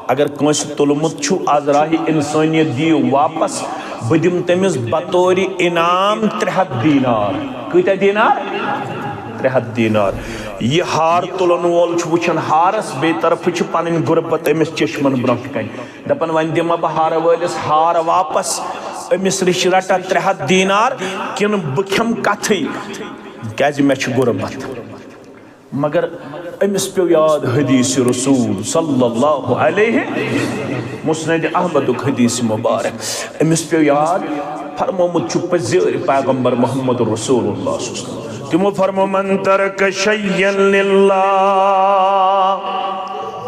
اگر کٲنٛسہِ تُلمُت چھُ، از راہہِ انسٲنیت دِیِو واپس، بہٕ دِمہٕ تٔمِس بطورِ انعام ترٛےٚ ہتھ دینار۔ کۭتیاہ دینار؟ ترٛےٚ ہتھ دینار۔ یہِ ہار تُلن وول چھُ وٕچھان ہارس، بیٚیہِ طرفہٕ چھِ پنٕنۍ غُربت أمِس چشمن برٛونٛہہ کنہِ۔ دپان، وۄنۍ دِمہ بہٕ ہارٕ وٲلِس ہار واپس، أمِس نِش رٹہ ترٛےٚ ہتھ دینار، کِنہٕ بہٕ کھٮ۪مہٕ کتھٕے، کیازِ مےٚ چھُ غُربت۔ مگر أمِس پیوٚو یاد حدیث رسول صلی اللہ علیہ، مسند احمدُک حدیث مبارک۔ أمِس پیوٚو یاد، فرمومُت چھُ پٔزیٖرۍ پیغمبر محمد رسول اللہ صلی اللہ علیہ وسلم۔ تِمو فرموو، من ترک شیئا للہ،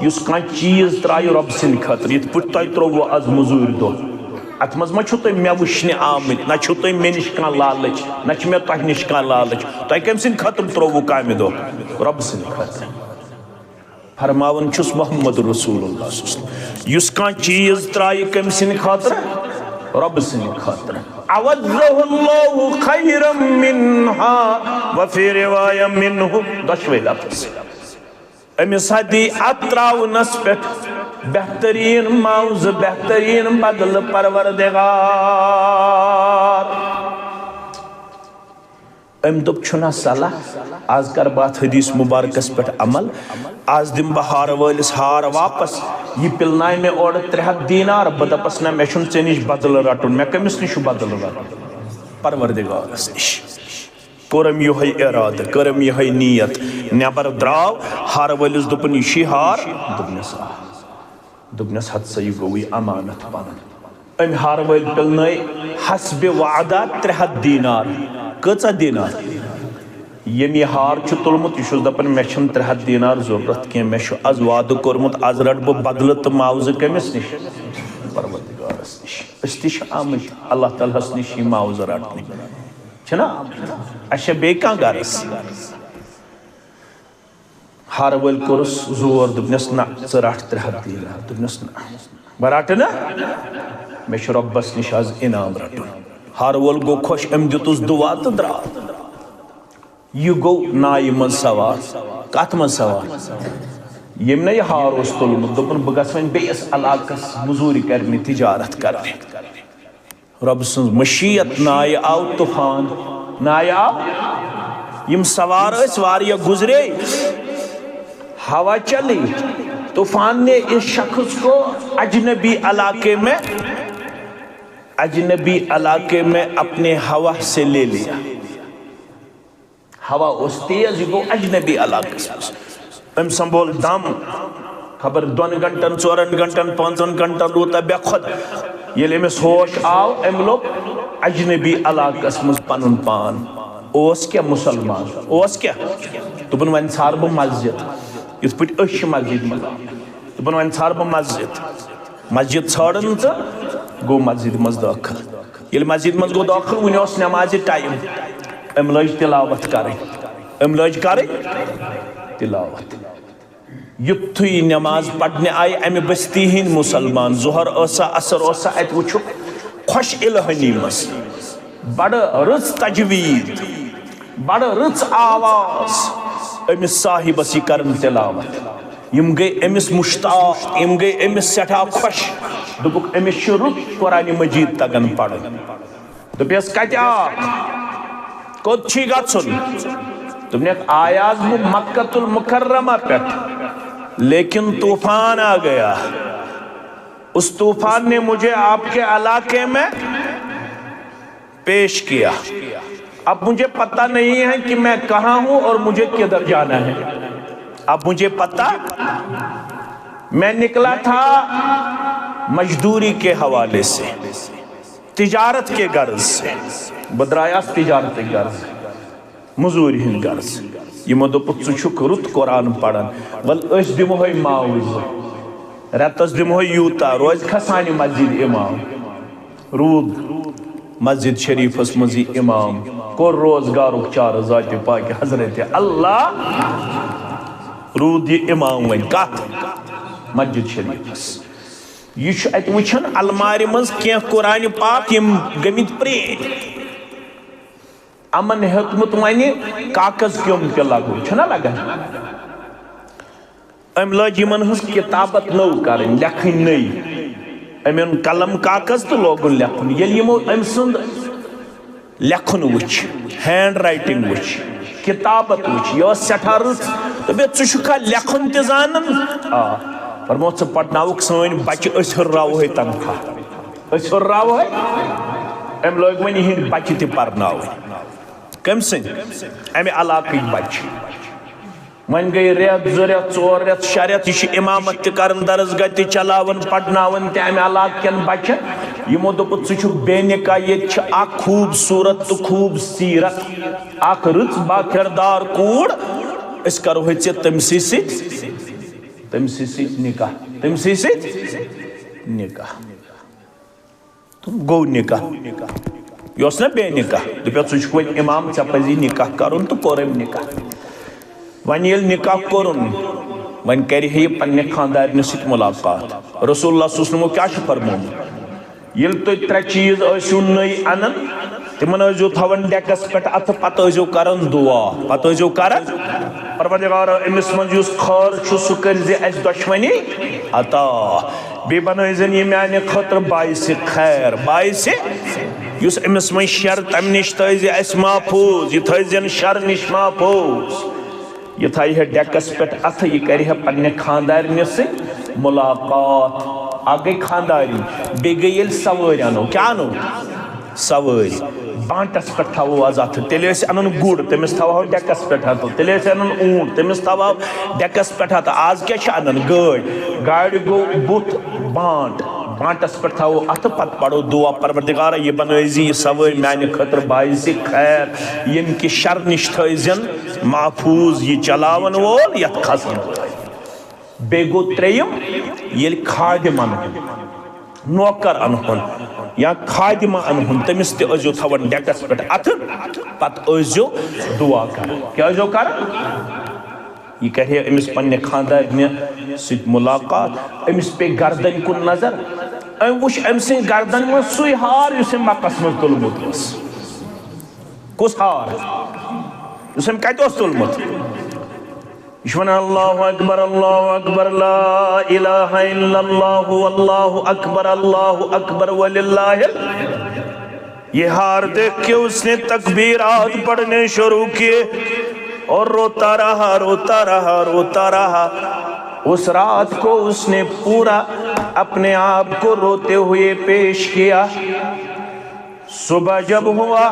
یُس کانٛہہ چیٖز ترٛایہِ رۄب سٕنٛدِ خٲطرٕ، یِتھ پٲٹھۍ تۄہہِ ترٛووُ از مٔزوٗرۍ دۄہ، اتھ منٛز ما چھُو تُہۍ مےٚ وٕچھنہِ آمٕتۍ، نہ چھُو تۄہہِ مےٚ نِش کانٛہہ لالٕچ، نہ چھُ مےٚ تۄہہِ نِش کانٛہہ لالٕچ۔ تۄہہِ کٔمۍ سٕنٛدِ خٲطرٕ ترٛووُ کامہِ دۄہ؟ رۄب سٕنٛدِ خٲطرٕ۔ فرماوان چھُس محمد رسول اللہ صلی اللہ علیہ وسلم، یُس کانٛہہ چیٖز ترٛایہِ کٔمۍ سٕنٛدِ خٲطرٕ؟ رۄب سٕنٛدِ خٲطرٕ۔ عوضہ اللہ خیرا منہا، وفی روایہ منہ، دۄشوے لفظ۔ أمِس ہا دی اَتھ ترٛاونَس پٮ۪ٹھ بہتریٖن معاوضہٕ، بہتریٖن بدلہٕ پروردگار۔ أمۍ دوٚپ، چھُنہ صلاح، آز کر بہٕ اتھ حدیث مبارکس پٮ۪ٹھ عمل۔ آز دِمہٕ بہٕ ہارٕ وٲلِس ہار واپس۔ یہِ پِلنایہِ مےٚ اورٕ ترٛےٚ ہتھ دینار، بہٕ دپس، نہ، مےٚ چھُنہٕ ژےٚ نِش بدلہٕ رٹُن، مےٚ کٔمِس نِش چھُ بدلہٕ رٹُن؟ پروردگارس نِش۔ کوٚرُم یِہوٚے ارادٕ، کٔرٕم یِہوٚے نیت۔ نٮ۪بر درٛاو، ہارٕ وٲلِس دوٚپُن، یہِ چھُے ہار؟ دوٚپنس، آ۔ دوٚپنس، ہتہٕ سا، یہِ گوٚوُے امانت پنُن۔ أمۍ ہارٕ وٲلۍ پِلنٲے حسبِ وعدہ ترٛےٚ ہتھ دینار۔ کۭژاہ دینار؟ ییٚمۍ یہِ ہار چھُ تُلمُت، یہِ چھُس دپان، مےٚ چھِنہٕ ترٛےٚ ہتھ دینار ضروٗرت کینٛہہ، مےٚ چھُ از وعدٕ کوٚرمُت، از رٹہٕ بہٕ بدلہٕ تہٕ معاوضہٕ کٔمِس نِش؟ پروردگارس نِش۔ أسۍ تہِ چھِ آمٕتۍ، اللہ تعالیٰ ہس نِش یہِ معاوضہٕ رٹنہِ۔ چھِنہ آمٕتۍ؟ اَسہِ چھا بیٚیہِ کانٛہہ غرض؟ ہارٕ وٲلۍ کوٚرُس زور، دوٚپنس، نہ، ژٕ رٹھ ترٛےٚ ہتھ دینار۔ دوٚپنس، نہ، بہٕ رٹہٕ نہٕ، مےٚ چھُ رۄبس نِش از انعام رٹُن۔ ہارٕ وول گوٚو خۄش، أمۍ دیُتُس دُعا تہٕ درٛاو۔ یہِ گوٚو نایہِ منٛز سوار۔ کتھ منٛز سوار؟ ییٚمۍ نہ یہِ ہار اوس تُلمُت، دوٚپُن، بہٕ گژھٕ وۄنۍ بیٚیِس علاقس مٔزوٗرِ کرنہِ، تجارت کرنہِ۔ رۄب سٕنٛز مشیت، نایہِ آو طوفان۔ نایہِ آو، یِم سوار ٲسۍ واریاہ گُزرے، ہوا چلی، طوفان نے اس شخص کو اجنبی علاقے میں، اجنبی علاقے میں اپنے ہوا سے لے لیا۔ ہوا اوس تیز، یہِ گوٚو اجنبی علاقس منٛز۔ أمۍ سنبھول دم، خبر دۄن گھنٹن، ژورن گھنٹن، پانٛژن گھنٹن روٗد بے خود۔ ییٚلہِ أمِس ہوش آو، أمۍ لوٚب اجنبی علاقس منٛز پنُن پان۔ اوس کیٛاہ مُسلمان؟ اوس کیٛاہ؟ دوٚپُن، وۄنۍ ژھار بہٕ مسجد، یِتھ پٲٹھۍ أسۍ چھِ مسجد منٛز۔ دوٚپُن، وۄنۍ ژھار بہٕ مسجد۔ مسجد ژھانڈن تہٕ گوٚو مسجد منٛز دٲخل۔ ییٚلہِ مسجد منٛز گوٚو دٲخل، وُنہِ اوس نمازِ ٹایم۔ أمۍ لٲج تلاوت کرٕنۍ۔ أمۍ لٲج کرٕنۍ تلاوت۔ یُتھُے نماز پرنہِ آیہِ امہِ بستی ہٕنٛدۍ مُسلمان، ظہر ٲسا، عصر اوسا، اتہِ وُچھُکھ خۄش الہٲنی منٛز، بڑٕ رٕژ تجوید، بڑٕ رٕژ آواز، أمِس صاحبس یہِ کران تلاوت۔ یِم گٔے أمِس مشتاق، یِم گٔے أمِس سٮ۪ٹھاہ خۄش۔ دوٚپُکھ، أمِس چھُ رُت قرآنِ مجیٖد تگان پرُن۔ دوٚپیس، کتہِ آکھ؟ کوٚت چھُے گژھُن؟ دوٚپنکھ، آیاس بہٕ مکہ المکرمہ پٮ۪ٹھ، لیکن طوفان آ گیا۔ اس طوفان نے مجھے آپ کے علاقے میں پیش کیا۔ اب مجھے پتہ نہیں ہے کہ میں کہاں ہوں اور مجھے کدھر جانا ہے۔ اب مجھے پتہ، میں نکلا تھا مزدوری کے حوالے سے، تجارت کے غرض سے۔ بہٕ درٛایاس تجارتٕکۍ غرض، مٔزوٗرۍ ہٕنٛدۍ غرض۔ یِمو دوٚپُکھ، ژٕ چھُکھ رُت قرآن پران، وَلہٕ أسۍ دِمہوے معاوضہٕ، رٮ۪تس دِمہوے یوٗتاہ، روزِ کھا سانہِ مسجد امام۔ روٗد مسجد شریفس منٛز یہِ امام، کوٚر روزگارُک چارٕ ذاتِ پاکہِ حضرت اللہ۔ روٗد یہِ امام وۄنۍ کتھ؟ مسجد شریفس۔ یہِ چھُ اتہِ وٕچھان المارِ منٛز کینٛہہ قرآنِ پاک، یِم گٔمٕتۍ پرٛٲنۍ۔ یِمن ہیوٚتمُت وۄنۍ کاغذ کیوٚم تہِ لگُن، چھُنہ لگان؟ أمۍ لٲج یِمن ہٕنٛز کتابت نٔو کرٕنۍ، لیکھٕنۍ نٔے۔ أمۍ اوٚن قلم کاغذ تہٕ لوگُن لیکھُن۔ ییٚلہِ یِمو أمۍ سُنٛد لیکھُن وٕچھ، ہینڈ رائٹنگ وٕچھ، کتابت وٕچھ، یہِ ٲس سٮ۪ٹھاہ رٕژ۔ دوٚپُکھ، ژٕ چھُکھا لیکھُن تہِ زانان؟ آ۔ فرموو، ژٕ پرناوُکھ سٲنۍ بچہِ، أسۍ ہُرراوہے تنخواہ۔ أسۍ ہُرراوہے۔ أمۍ لٲگۍ وۄنۍ یِہِنٛدۍ بچہِ تہِ پرناوٕنۍ۔ کٔمۍ سٕنٛدۍ؟ امہِ علاقٕکۍ بچہِ۔ وۄنۍ گٔے رٮ۪تھ، زٕ رٮ۪تھ، ژور رٮ۪تھ، شےٚ رٮ۪تھ، یہِ چھُ امامت تہِ کران، درسگاہ تہِ چلاوان، پرناوان تہِ امہِ علاقہٕ کٮ۪ن بچن۔ یِمو دوٚپُکھ، ژٕ چھُکھ بے نکاح، ییٚتہِ چھِ اکھ خوٗبصوٗرت تہٕ خوٗبصیٖرت، اکھ رٕژ با کردار کوٗر، أسۍ کرو ہے ژےٚ تٔمسٕے سۭتۍ، تٔمسٕے سۭتۍ نکاح، تٔمسٕے سۭتۍ نکاح۔ تہٕ گوٚو نکاح۔ یہِ اوس نہ بے نکاح۔ دوٚپُکھ، ژٕ چھُکھ وۄنۍ امام، ژےٚ پزی نکاح کرُن، تہٕ کوٚر أمۍ نکاح۔ وۄنۍ ییٚلہِ نکاح کوٚرُن، وۄنۍ کرِ ہے یہِ پننہِ خاندارنہِ سۭتۍ ملاقات۔ رسول اللہ صلی اللہ علیہ وسلمو کیٛاہ چھُ فرمومُت؟ ییٚلہِ تُہۍ ترٛےٚ چیٖز ٲسِو نٔے انان، تِمن ٲسۍزیو تھاوان ڈیکس پٮ۪ٹھ اتھٕ، پتہٕ ٲسۍزیو کران دعا، پتہٕ ٲسۍزیو کران، پروردگارا، أمِس منٛز یُس خٲر چھُ، سُہ کٔرۍ زِ اسہِ دۄشوٕنی عطا۔ بیٚیہِ بنٲوزٮ۪ن یہِ میانہِ خٲطرٕ باعث خیر، باعث، یُس أمِس وۄنۍ شر، تَمہِ نِش تھٲوزِ اَسہِ محفوٗظ، یہِ تھٲوزٮ۪ن شر نِش محفوٗظ۔ یہِ تھایہِ ہے ڈیکس پٮ۪ٹھ اَتھٕ، یہِ کرِ ہے پننہِ خانٛدارنہِ سۭتۍ مُلاقات۔ اکھ گٔے خانٛدارِنۍ، بیٚیہِ گٔے ییٚلہِ سوٲرۍ اَنو، کیٛاہ اَنو؟ سوٲرۍ۔ بانٹس پٮ۪ٹھ تھاوو آز اَتھٕ، تیٚلہِ ٲسۍ اَنان گُر، تٔمِس تھاوہو ڈیکس پٮ۪ٹھ اَتھٕ، تیٚلہِ ٲسۍ اَنان اوٗنٹ، تٔمِس تھاوہو ڈیکس پٮ۪ٹھ اَتھٕ۔ آز کیٛاہ چھِ اَنان؟ گٲڑۍ۔ گاڑِ گوٚو بُتھ بانٹ، بانٹس پٮ۪ٹھ تھاوو اَتھٕ، پتہٕ پرو دُعا، پروردگارا، یہِ بنٲوزِ یہِ سوٲرۍ میانہِ خٲطرٕ باعث خیر، ییٚمہِ کہِ شر نِش تھٲوزٮ۪ن محفوٗظ یہِ چلاون وول، یتھ کھسن وول۔ بیٚیہِ گوٚو ترٛیٚیِم، ییٚلہِ خادم اَنہون، نوکر اَنہون یا خادمہ اَنہون، تٔمِس تہِ ٲسۍزیو تھاوان ڈیکس پٮ۪ٹھ اَتھٕ، پتہٕ ٲسۍزیو دُعا کران۔ کیٛاہ ٲسۍزیو کران؟ یہِ کرِ ہے أمِس پننہِ خانٛدارنہِ سۭتۍ مُلاقات، أمِس پیٚیہِ گردنہِ کُن نظر، أمۍ وٕچھ أمۍ سٕنٛدِ گردنہِ منٛز سُے ہار یُس أمۍ مکس منٛز تُلمُت اوس۔ کُس ہار؟ یُس أمۍ کتہِ اوس تُلمُت؟ یہِ چھُ وَنان، اللہ اکبر، اللہ اکبر، لا الہ الا اللہ، اللہ اکبر، اللہ اکبر، وللہ ال-، یہ ہار دیکھ کے اس نے تکبیرات پڑھنے شروع کیے اور روتا رہا، روتا رہا، روتا رہا۔ اس رات کو اس نے پورا اپنے آپ کو روتے ہوئے پیش کیا۔ صبح جب ہوا،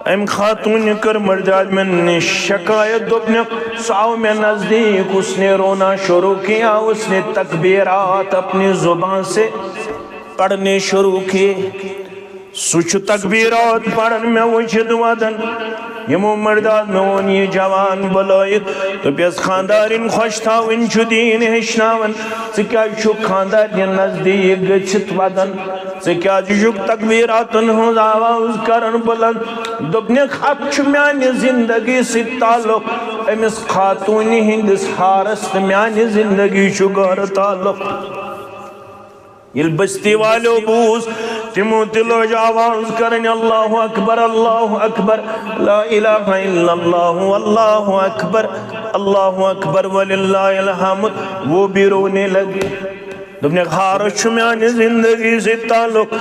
أمۍ خاتوٗنہِ کٔر مٔردِ آدمٮ۪ن نِش شکایت، دوٚپنَکھ، سُہ آو مےٚ نزدیٖک، اس نے رونا شروع کیا، اس نے تکبیرات اپنی زبان سے پڑھنے شروع کیے۔ سُہ چھُ تکبیرات پران مےٚ وٕچھِتھ ودان۔ یِمو مٔرداد مےٚ ووٚن یہِ جوان بُلٲیِتھ، دوٚپیَس، خانٛدارِنۍ خۄش تھاوٕنۍ چھُ دیٖن ہیٚچھناوان۔ ژٕ کیٛازِ چھُکھ خانٛدارنہِ نزدیٖک گٔژھِتھ ودان؟ ژٕ کیٛازِ چھُکھ تکبیراتن ہٕنٛز آواز کران بُلند؟ دوٚپنَکھ، اَتھ چھُ میانہِ زندگی سۭتۍ تعلق۔ أمِس خاتوٗنہِ ہٕنٛدِس ہارس تہٕ میانہِ زندگی چھُ گہرٕ تعلق۔ ییٚلہِ بستی والیو بوٗز، تِمو تہِ لٲج آواز کرٕنۍ، اللہ اکبر، اللہ اکبر، لا الہ الا اللہ، اللہ اکبر، اللہ اکبر، وللہ الحمد۔ وہ بھی رونے لگے۔ دوٚپنَکھ، ہارس چھُ میانہِ زندگی سۭتۍ تعلق۔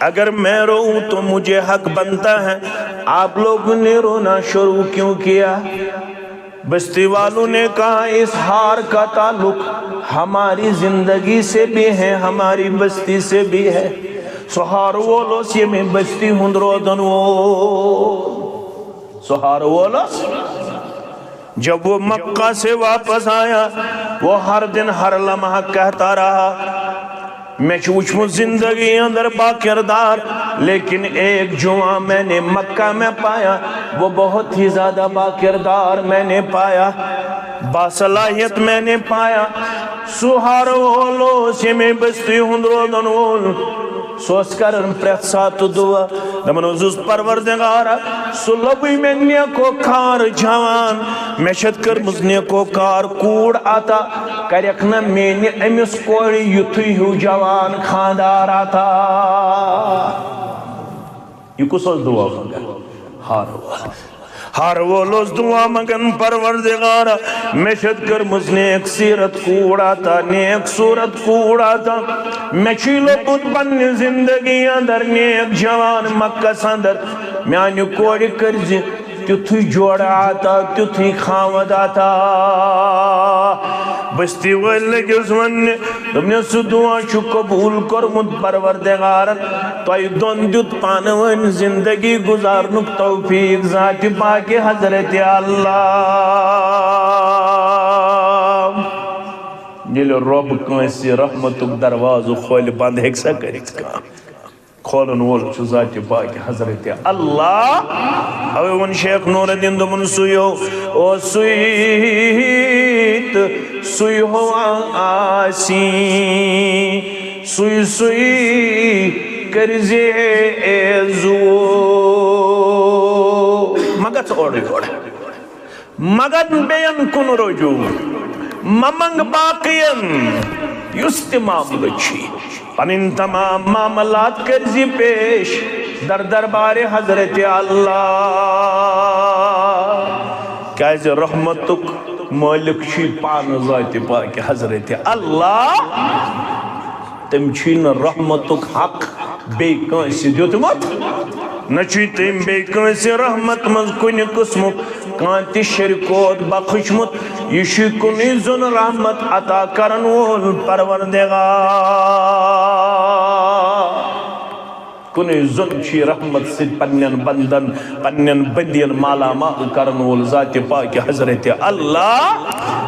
اگر میں روؤں تو مجھے حق بنتا ہے۔ آپ لوگوں نے رونا شروع کیوں کیا؟ بستی والوں نے کہا، اس ہار کا تعلق ہماری زندگی سے بھی ہے، ہماری بستی سے بھی ہے۔ سُہ ہار وول اوس ییٚمہِ بستی ہُنٛد روزن وول۔ سُہ ہار وول اوس۔ جب وہ مکہ سے واپس آیا، وہ ہر دن ہر لمحہ کہتا رہا، میں چھُ وٕچھمُت زندگی اندر با کردار، لیکن ایک جوان میں نے مکہ میں پایا، وہ بہت ہی زیادہ با کردار میں نے پایا، باصلاحیت میں نے پایا۔ سُہ ہار وول اوس ییٚمہِ بستی ہُنٛد روزن وول۔ سُہ اوس کران پرٛٮ۪تھ ساتہٕ دُعا، دَپان اوسُس، پروردگارا، سُہ لوٚبُے مےٚ نیکو کار جوان، مےٚ چھَتھ کٔرمٕژ نیکو کار کوٗر عطا، کَرٮ۪کھ نہ میٛانہِ أمِس کورِ یُتھُے ہیوٗ جوان خانٛدار عطا۔ یہِ کُس اوس دُعا منٛگان؟ ہار وول۔ ہر وول اوس دُعا منٛگان، پروردگارا، مےٚ چھَتھ کٔرمٕژ نیک سیرت کوٗر عطا، نیک صوٗرت کوٗر عطا۔ مےٚ چھُے لوٚبمُت پننہِ زندگی اندر نیک جوان مکس اندر۔ میانہِ کورِ کٔرزِ تیُتھُے جوڑٕ عطا، تیُتھُے خاوند عطا۔ بستی وٲلۍ لٔگِس وننہِ، دوٚپنَس، سُہ دُعا چھُ قبوٗل کوٚرمُت پروردگارن۔ تۄہہِ دۄن دیُت پانہٕ ؤنۍ زندگی گُزارنُک توفیٖق ذاتِ پاکہِ حضرت اللہ۔ ییٚلہِ رۄب کٲنٛسہِ رحمتُک دروازٕ کھولہِ، بنٛد ہیٚکہِ سا کٔرِتھ کانٛہہ؟ کھولن وول چھُ ذاتِ پاکہِ حضرت اللہ۔ اوے ووٚن شیخ نور الدین، دوٚپُن، سُے ہو، او سُے تہٕ سُے ہو آسی، سُے سُے کٔرزِ اے زو۔ مہ گژھ اورٕ یورٕ۔ مگر بیٚین کُن رجوع مہ منگ باقین، یُس تہِ معاملہٕ چھُے، پنٕنۍ تمام معاملات کٔرزِ پیش در دربارِ حضرت اللہ۔ کیازِ رحمتُک مٲلِک چھُے پانہٕ ذاتِ پاکہِ حضرت اللہ۔ تٔمۍ چھُے نہٕ رحمتُک حق بیٚیہِ کٲنٛسہِ دیُتمُت، نہ چھُے تٔمۍ بیٚیہِ کٲنٛسہِ رحمت منٛز کُنہِ قٕسمُک کانٛہہ تہِ شریکوت بخشمُت۔ یہِ چھُے کُنُے زوٚن رحمت عطا کرن وول پروردگار۔ کُنُے زوٚن چھُ یہِ رحمت سۭتۍ پننٮ۪ن بندن، پننٮ۪ن بندین مالا مال کرن وول ذاتِ پاکِ حضرت اللہ۔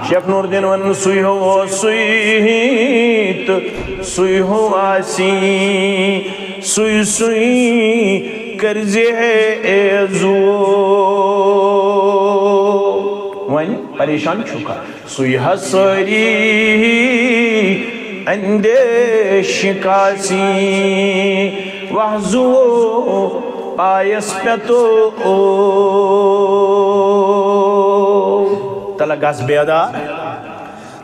شیخ نور الدین ونان، سُے ہو سُے تہٕ سُے ہو آسی، سُے سُے کٔرزِ ہے اے زو۔ وۄنۍ پریشان چھُکھا؟ سُے ہا سٲری اندیش کاسی، وۄزُو پایس پٮ۪تو۔ تلہ گژھ بیدار،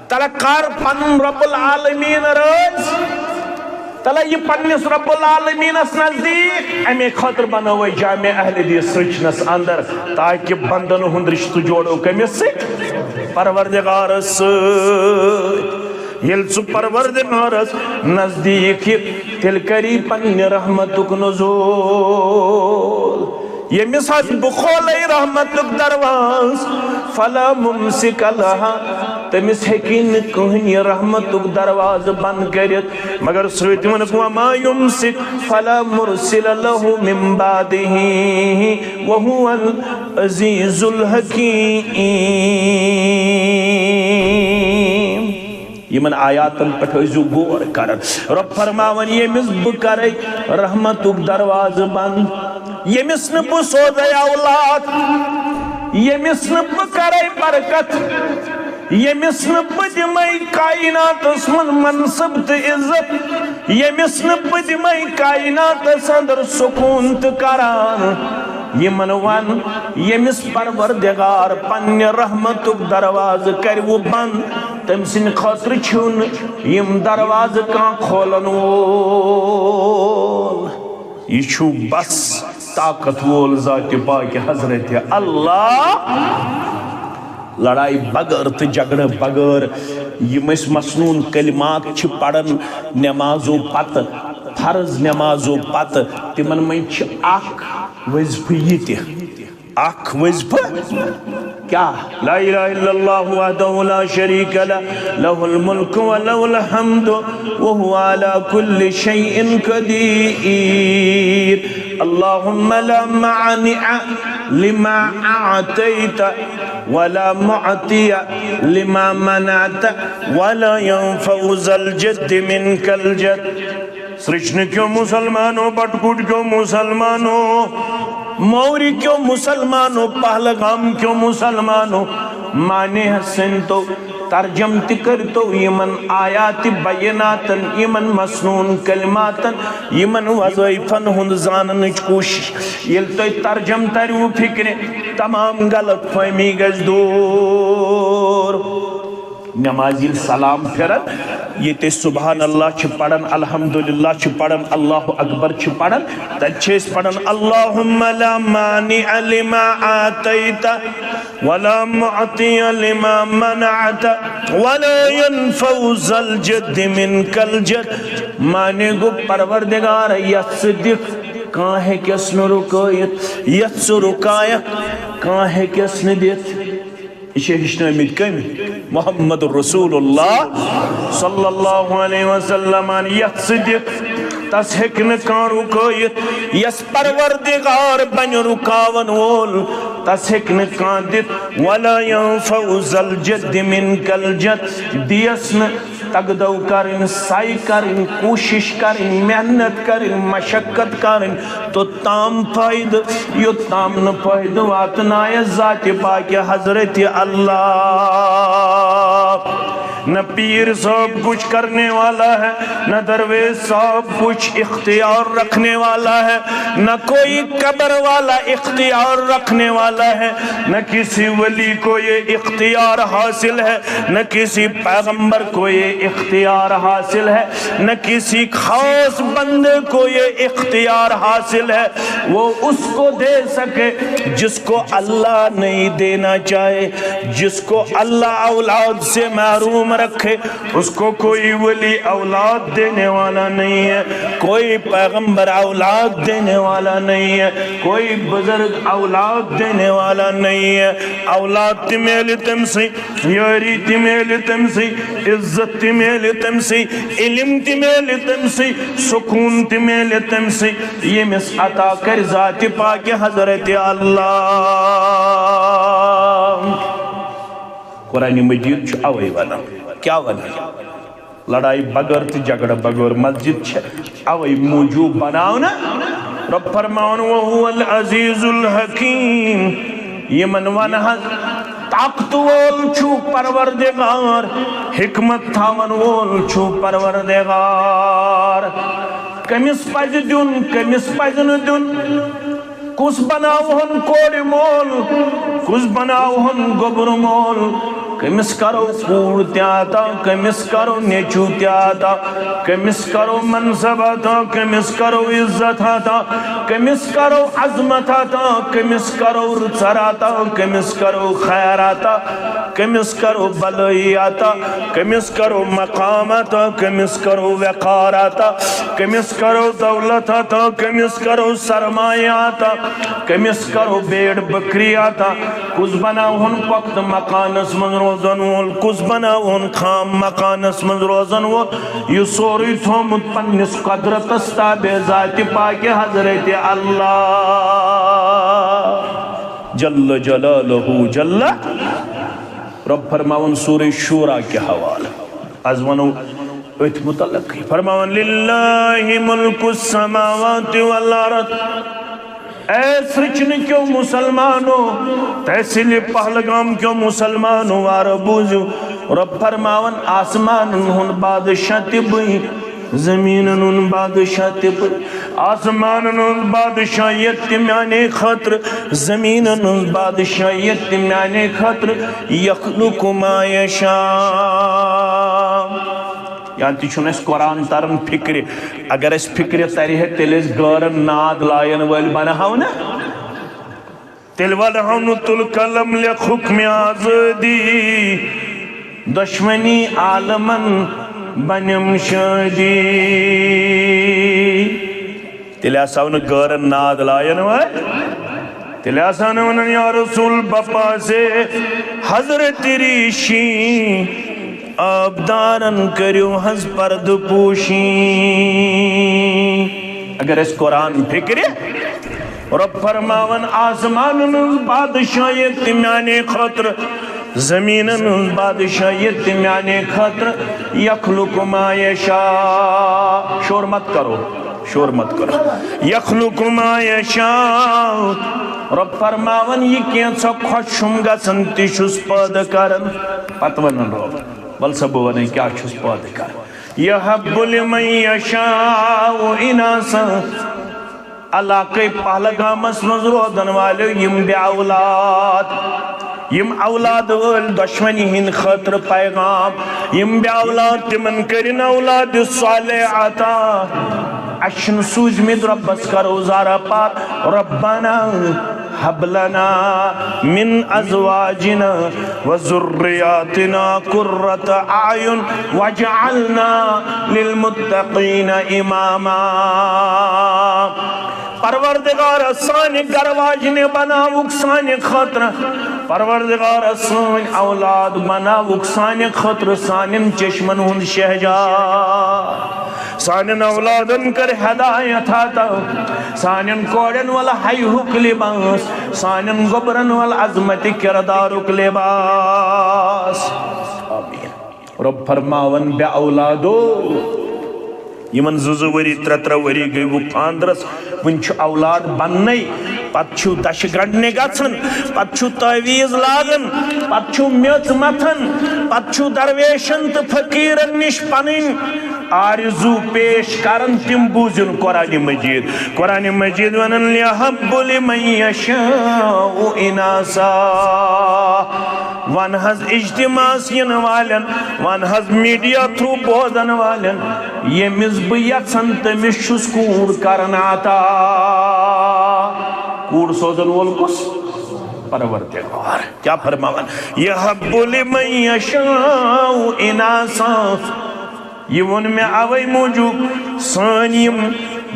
تلہ کر پنُن رب العالمین رٲضۍ۔ تلہ یہِ پننِس رب العالمینس نزدیک، امے خٲطرٕ بنٲو أسۍ جامع اہل حدیث سرچنس اندر، تاکہ بندن ہُنٛد رشتہٕ جوڑو کٔمِس سۭتۍ؟ پروردگارس سۭتۍ۔ ییٚلہِ ژٕ پروردگارس نزدیک یِکھ، تیٚلہِ کری پننہِ رحمتُک نزول۔ ییٚمِس حظ بہٕ کھولے رحمتُک دروازٕ، فلا ممسک لہا، تٔمِس ہیٚکہِ نہٕ کٕہٕنۍ یہِ رحمتُک دروازٕ بنٛد کٔرِتھ۔ مگر سۭتۍ ووٚنُکھ، وما یمسک فلا مرسل لہ من بعدہ وہو العزیز الحکیم۔ یِمن آیاتن پٮ۪ٹھ ٲسۍزیو غور کران۔ رۄب فرماوان، ییٚمِس بہٕ کرے رحمتُک دروازٕ بنٛد، ییٚمِس نہٕ بہٕ سوزے اولاد، ییٚمِس نہٕ بہٕ کرے برکت، ییٚمِس نہٕ بہٕ دِمے کائناتس منٛز منصب تہٕ عزت، ییٚمِس نہٕ بہٕ دِمے کائناتس اندر سکوٗن تہٕ قرار، یِمن ون، ییٚمِس پروردگار پننہِ رحمتُک دروازٕ کرِ وۄنۍ بنٛد، تٔمۍ سٕنٛدِ خٲطرٕ چھُنہٕ یِم دروازٕ کانٛہہ کھولن وول۔ یہِ چھُ بس طاقت وول ذاتِ پاکِ حضرت اللہ۔ لڑاے بغٲر تہٕ جھگڑٕ بغٲر یِم أسۍ مسنون کلمات چھِ پران نمازو پتہٕ، فرض نمازو پتہٕ، تِمن منٛز چھِ اکھ وظیفہٕ یہِ تہِ، اکھ وظیفہٕ کیٛاہ؟ لا الہ الا اللہ وحدہ لا شریک لہ، لہ الملک و لہ الحمد و هو علی کل شیء قدیر۔ اللہم لا مانع لما اعطیت ولا معطی لما منعت ولا ينفع ذا الجد منك الجد۔ سرچنہٕ کیو مسلمانو، بٹکوٹ کیو مسلمانو، موری کیو مسلمانو، پہلگام کیو مسلمانو، معنی حسن تو ترجم تہِ کٔرتو یِمن آیات بیناتن، یِمن مسنون کلماتن، یِمن وظٲیفن ہُنٛد زاننٕچ کوٗشش۔ ییٚلہِ تۄہہِ ترجم ترِوٕ فکرِ، تمام غلط فہمی گژھِ دوٗر۔ نماز ییٚلہِ سلام پھِرن، ییٚتہِ أسۍ سبحان اللہ چھِ پران، الحمدللہ چھِ پران، اللہ اکبر چھِ پران، تتہِ چھِ أسۍ پران، اللہم لا مانع لما اعطیت ولا معطی لما منعت ولا ينفع ذا الجد منك الجد۔ معنی گوٚو، پروردگار، یتھ ژٕ دِکھ، کانٛہہ ہیٚکٮ۪س نہٕ رُکٲیِتھ، یتھ ژٕ رُکایکھ، کانٛہہ ہیٚکٮ۪س نہٕ دِتھ۔ یہِ چھِ ہیٚچھنٲومٕتۍ کٔمۍ؟ محمد رسول اللہ صلی اللہ علیہ وسلم۔ یتھ ژٕ دِکھ، تس ہیٚکہِ نہٕ کانٛہہ رُکٲیِتھ۔ یس پروردگار بنہِ رُکاون وول، تس ہیٚکہِ نہٕ کانٛہہ دِتھ۔ ولا ينفع ذا الجد منك الجد۔ دِیس نہٕ تگدو کرٕنۍ، سعی کرٕنۍ، کوٗشش کرٕنۍ، محنت کرٕنۍ، مشقت کرٕنۍ، توٚتام فٲیدٕ، یوٚتام نہٕ فٲیدٕ واتنایس ذاتِ پاکِ حضرت اللہ۔ نہ پیر صاحب کچھ کرنے والا ہے، نہ درویش صاحب کچھ اختیار رکھنے والا ہے، نہ کوئی قبر والا اختیار رکھنے والا ہے، نہ کسی ولی کو یہ اختیار حاصل ہے، نہ کسی پیغمبر کو یہ اختیار حاصل ہے، نہ کسی خاص بندے کو یہ اختیار حاصل ہے۔ وہ اس کو دے سکے جس کو اللہ نہیں دینا چاہے، جس کو اللہ اولاد سے محروم رکھے، اس کو کوئی ولی اولاد دینے والا نہیں ہے، کوئی پیغمبر اولاد دینے والا نہیں ہے، کوئی بزرگ اولاد دینے والا نہیں ہے۔ اولاد تہِ میلہِ تٔمۍ سٕے، یٲری تہِ میلہِ تٔمۍ سٕے، عزت تہِ میلہِ تٔمۍ سٕے، علم تہِ میلہِ تٔمۍ سٕے، سکوٗن تہِ میلہِ تٔمۍ سٕے، ییٚمِس عطا کرِ ذاتِ پاکہِ حضرت اللہ۔ قرآن مجید چھُ اوے ونان۔ کیا ونان؟ لڑائی بغٲر تہٕ جھگڑٕ بغٲر مسجد چھِ اوے موٗجوٗب بناونہٕ۔ رب فرماوان، "وهو العزيز الحكيم"، یِمن ونہٕ حظ، طاقت وول چھُ پروردگار، حکمت تھاون وول چھُ پروردگار۔ کٔمِس پزِ دیُن، کٔمِس پزِ نہٕ دیُن؟ کُس بناوہون کورِ مول، کُس بناوہون گوٚبرٕ مول؟ کٔمِس کرو کوٗر تہِ عطا، کٔمِس کرو نیٚچوٗ تہِ عطا، کٔمِس کرو منصب عطا، کٔمِس کرو عزت عطا، کٔمِس کرو عظمت عطا، کٔمِس کرو رٕژر عطا، کٔمِس کرو خیر عطا، کٔمِس کرو بلٲیی عطا، کٔمِس کرو مقام عطا، کٔمِس کرو وقار عطا، کٔمِس کرو دولت عطا، کٔمِس کرو سرمایہ عطا، کٔمِس کرو بیڑ بکری عطا، کُس بناوہون پۄختہٕ مکانس منٛز روزن وول، کُس بناوہون خام مکانس منٛز روزن وول، یہِ سورُے تھوٚومُت پننِس قدرتس تابع ذاتِ پاکہِ حضرت اللہ جل جلالہ جل۔ رب فرماوان سورہ شورا کہِ حوالہٕ، از ونو أتھۍ متعلق فرماوان، "للہ ملک السماوات والارض"۔ اے سرچنہٕ کیو مسلمانو، تحصیل پہلگام کیو مسلمانو، وارٕ بوٗزِو، رب فرماوان، آسمانن ہُنٛد بادشاہ تہِ بٕے، زمینن ہُنٛد بادشاہ تہِ بٕے۔ آسمانن ہٕنٛز بادشاہیت تہِ میانے خٲطرٕ، زمینن ہٕنٛز بادشاہیت تہِ میانے خٲطرٕ۔ یخلق ما یشاء۔ یا تہِ چھُنہٕ اَسہِ قرآن تران فکرِ۔ اگر اَسہِ فکرِ ترِ ہے، تیٚلہِ أسۍ غٲرن ناد لایَن وٲلۍ بنہٕ ہاو نہ۔ تیٚلہِ ونہو نہٕ تُل قلم لیکھُکھ مےٚ آزٲدی، دۄشوٕنی عالمن بنیم شٲدی۔ تیٚلہِ آسہو نہٕ غٲرن ناد لایَن وٲلۍ، تیٚلہِ آسہو نہٕ ونان، یا رسول بپا سے حضرت ریشی، آبدارن کٔرِو حظ پردٕ پوشی۔ اگر اَسہِ قرآن فکرِ، رب فرماوان، آسمانن ہٕنٛز بادشاہیت تہِ میانے خٲطرٕ، زمینن ہٕنٛز بادشاہیت تہِ میانے خٲطرٕ۔ یخلق ما یشاء۔ شور مت کرو، شور مت کرو۔ یخلق ما یشاء۔ رب فرماوان، یہِ کینٛژھا خۄش چھُم گژھان، تہِ چھُس پٲدٕ کران۔ پتہٕ ونان رب، ول سا بہٕ ونَے کیٛاہ چھُس پٲدٕ کران۔ یہب لمن یشاء اناثا۔ علاقے پہلگامس منٛز روزن والٮ۪و، یِم بے اولاد، یِم اولاد وٲلۍ، دۄشوٕنی ہٕنٛدِ خٲطرٕ پیغام، یِم بے اولاد، تِمن کٔرِن اولاد صالح عطا۔ اَسہِ چھِنہٕ سوٗزمٕتۍ، رۄبس کرو زارا پار، ربنا ہب لنا من ازواجنا وذریاتنا قرۃ اعین واجعلنا للمتقین اماما۔ پروردگارا، سانہِ گرٕ واجنہِ بناوُکھ سانہِ خٲطرٕ، پروردگارا، سٲنۍ اولاد بناوُکھ سانہِ خٲطرٕ سانٮ۪ن چشمن ہُنٛد شہجار۔ سانٮ۪ن اولادن کر ہدایت عطا، سانٮ۪ن کورٮ۪ن ول حیاہُک لباس، سانٮ۪ن گوبرن ول عظمت کردارُک لباس۔ آمین۔ رب فرماون، بے اولادو، یمن زٕ زٕ ؤری، ترٛےٚ ترٛےٚ ؤری گٔے وۄنۍ خاندرس، وُنہِ چھُ اولاد بننے، پتہٕ چھُ دشہِ گنڈنہِ گژھان، پتہٕ چھُ تعویذ لاگان، پتہٕ چھُ میٚژ متھان، پتہٕ چھُ درویشن تہٕ فقیرن نِش پنٕنۍ آرزو پیش کران، تِم بوٗزِن قرآن مجید۔ قرآن مجید ونان، "یہب لمن یشاء اناثا"۔ ون حظ اجتماعس یِنہٕ والٮ۪ن، ون حظ میڈیا تھرو بوزن والٮ۪ن، ییٚمِس بہٕ یژھن تٔمِس چھُس کوٗر کران عطا۔ کوٗر سوزن وول کُس؟ پروردگار کیا فرماوان؟ یہب لمن یشاء اناثا۔ یہ ووٚن مےٚ اوے موٗجوٗب، سٲنۍ یِم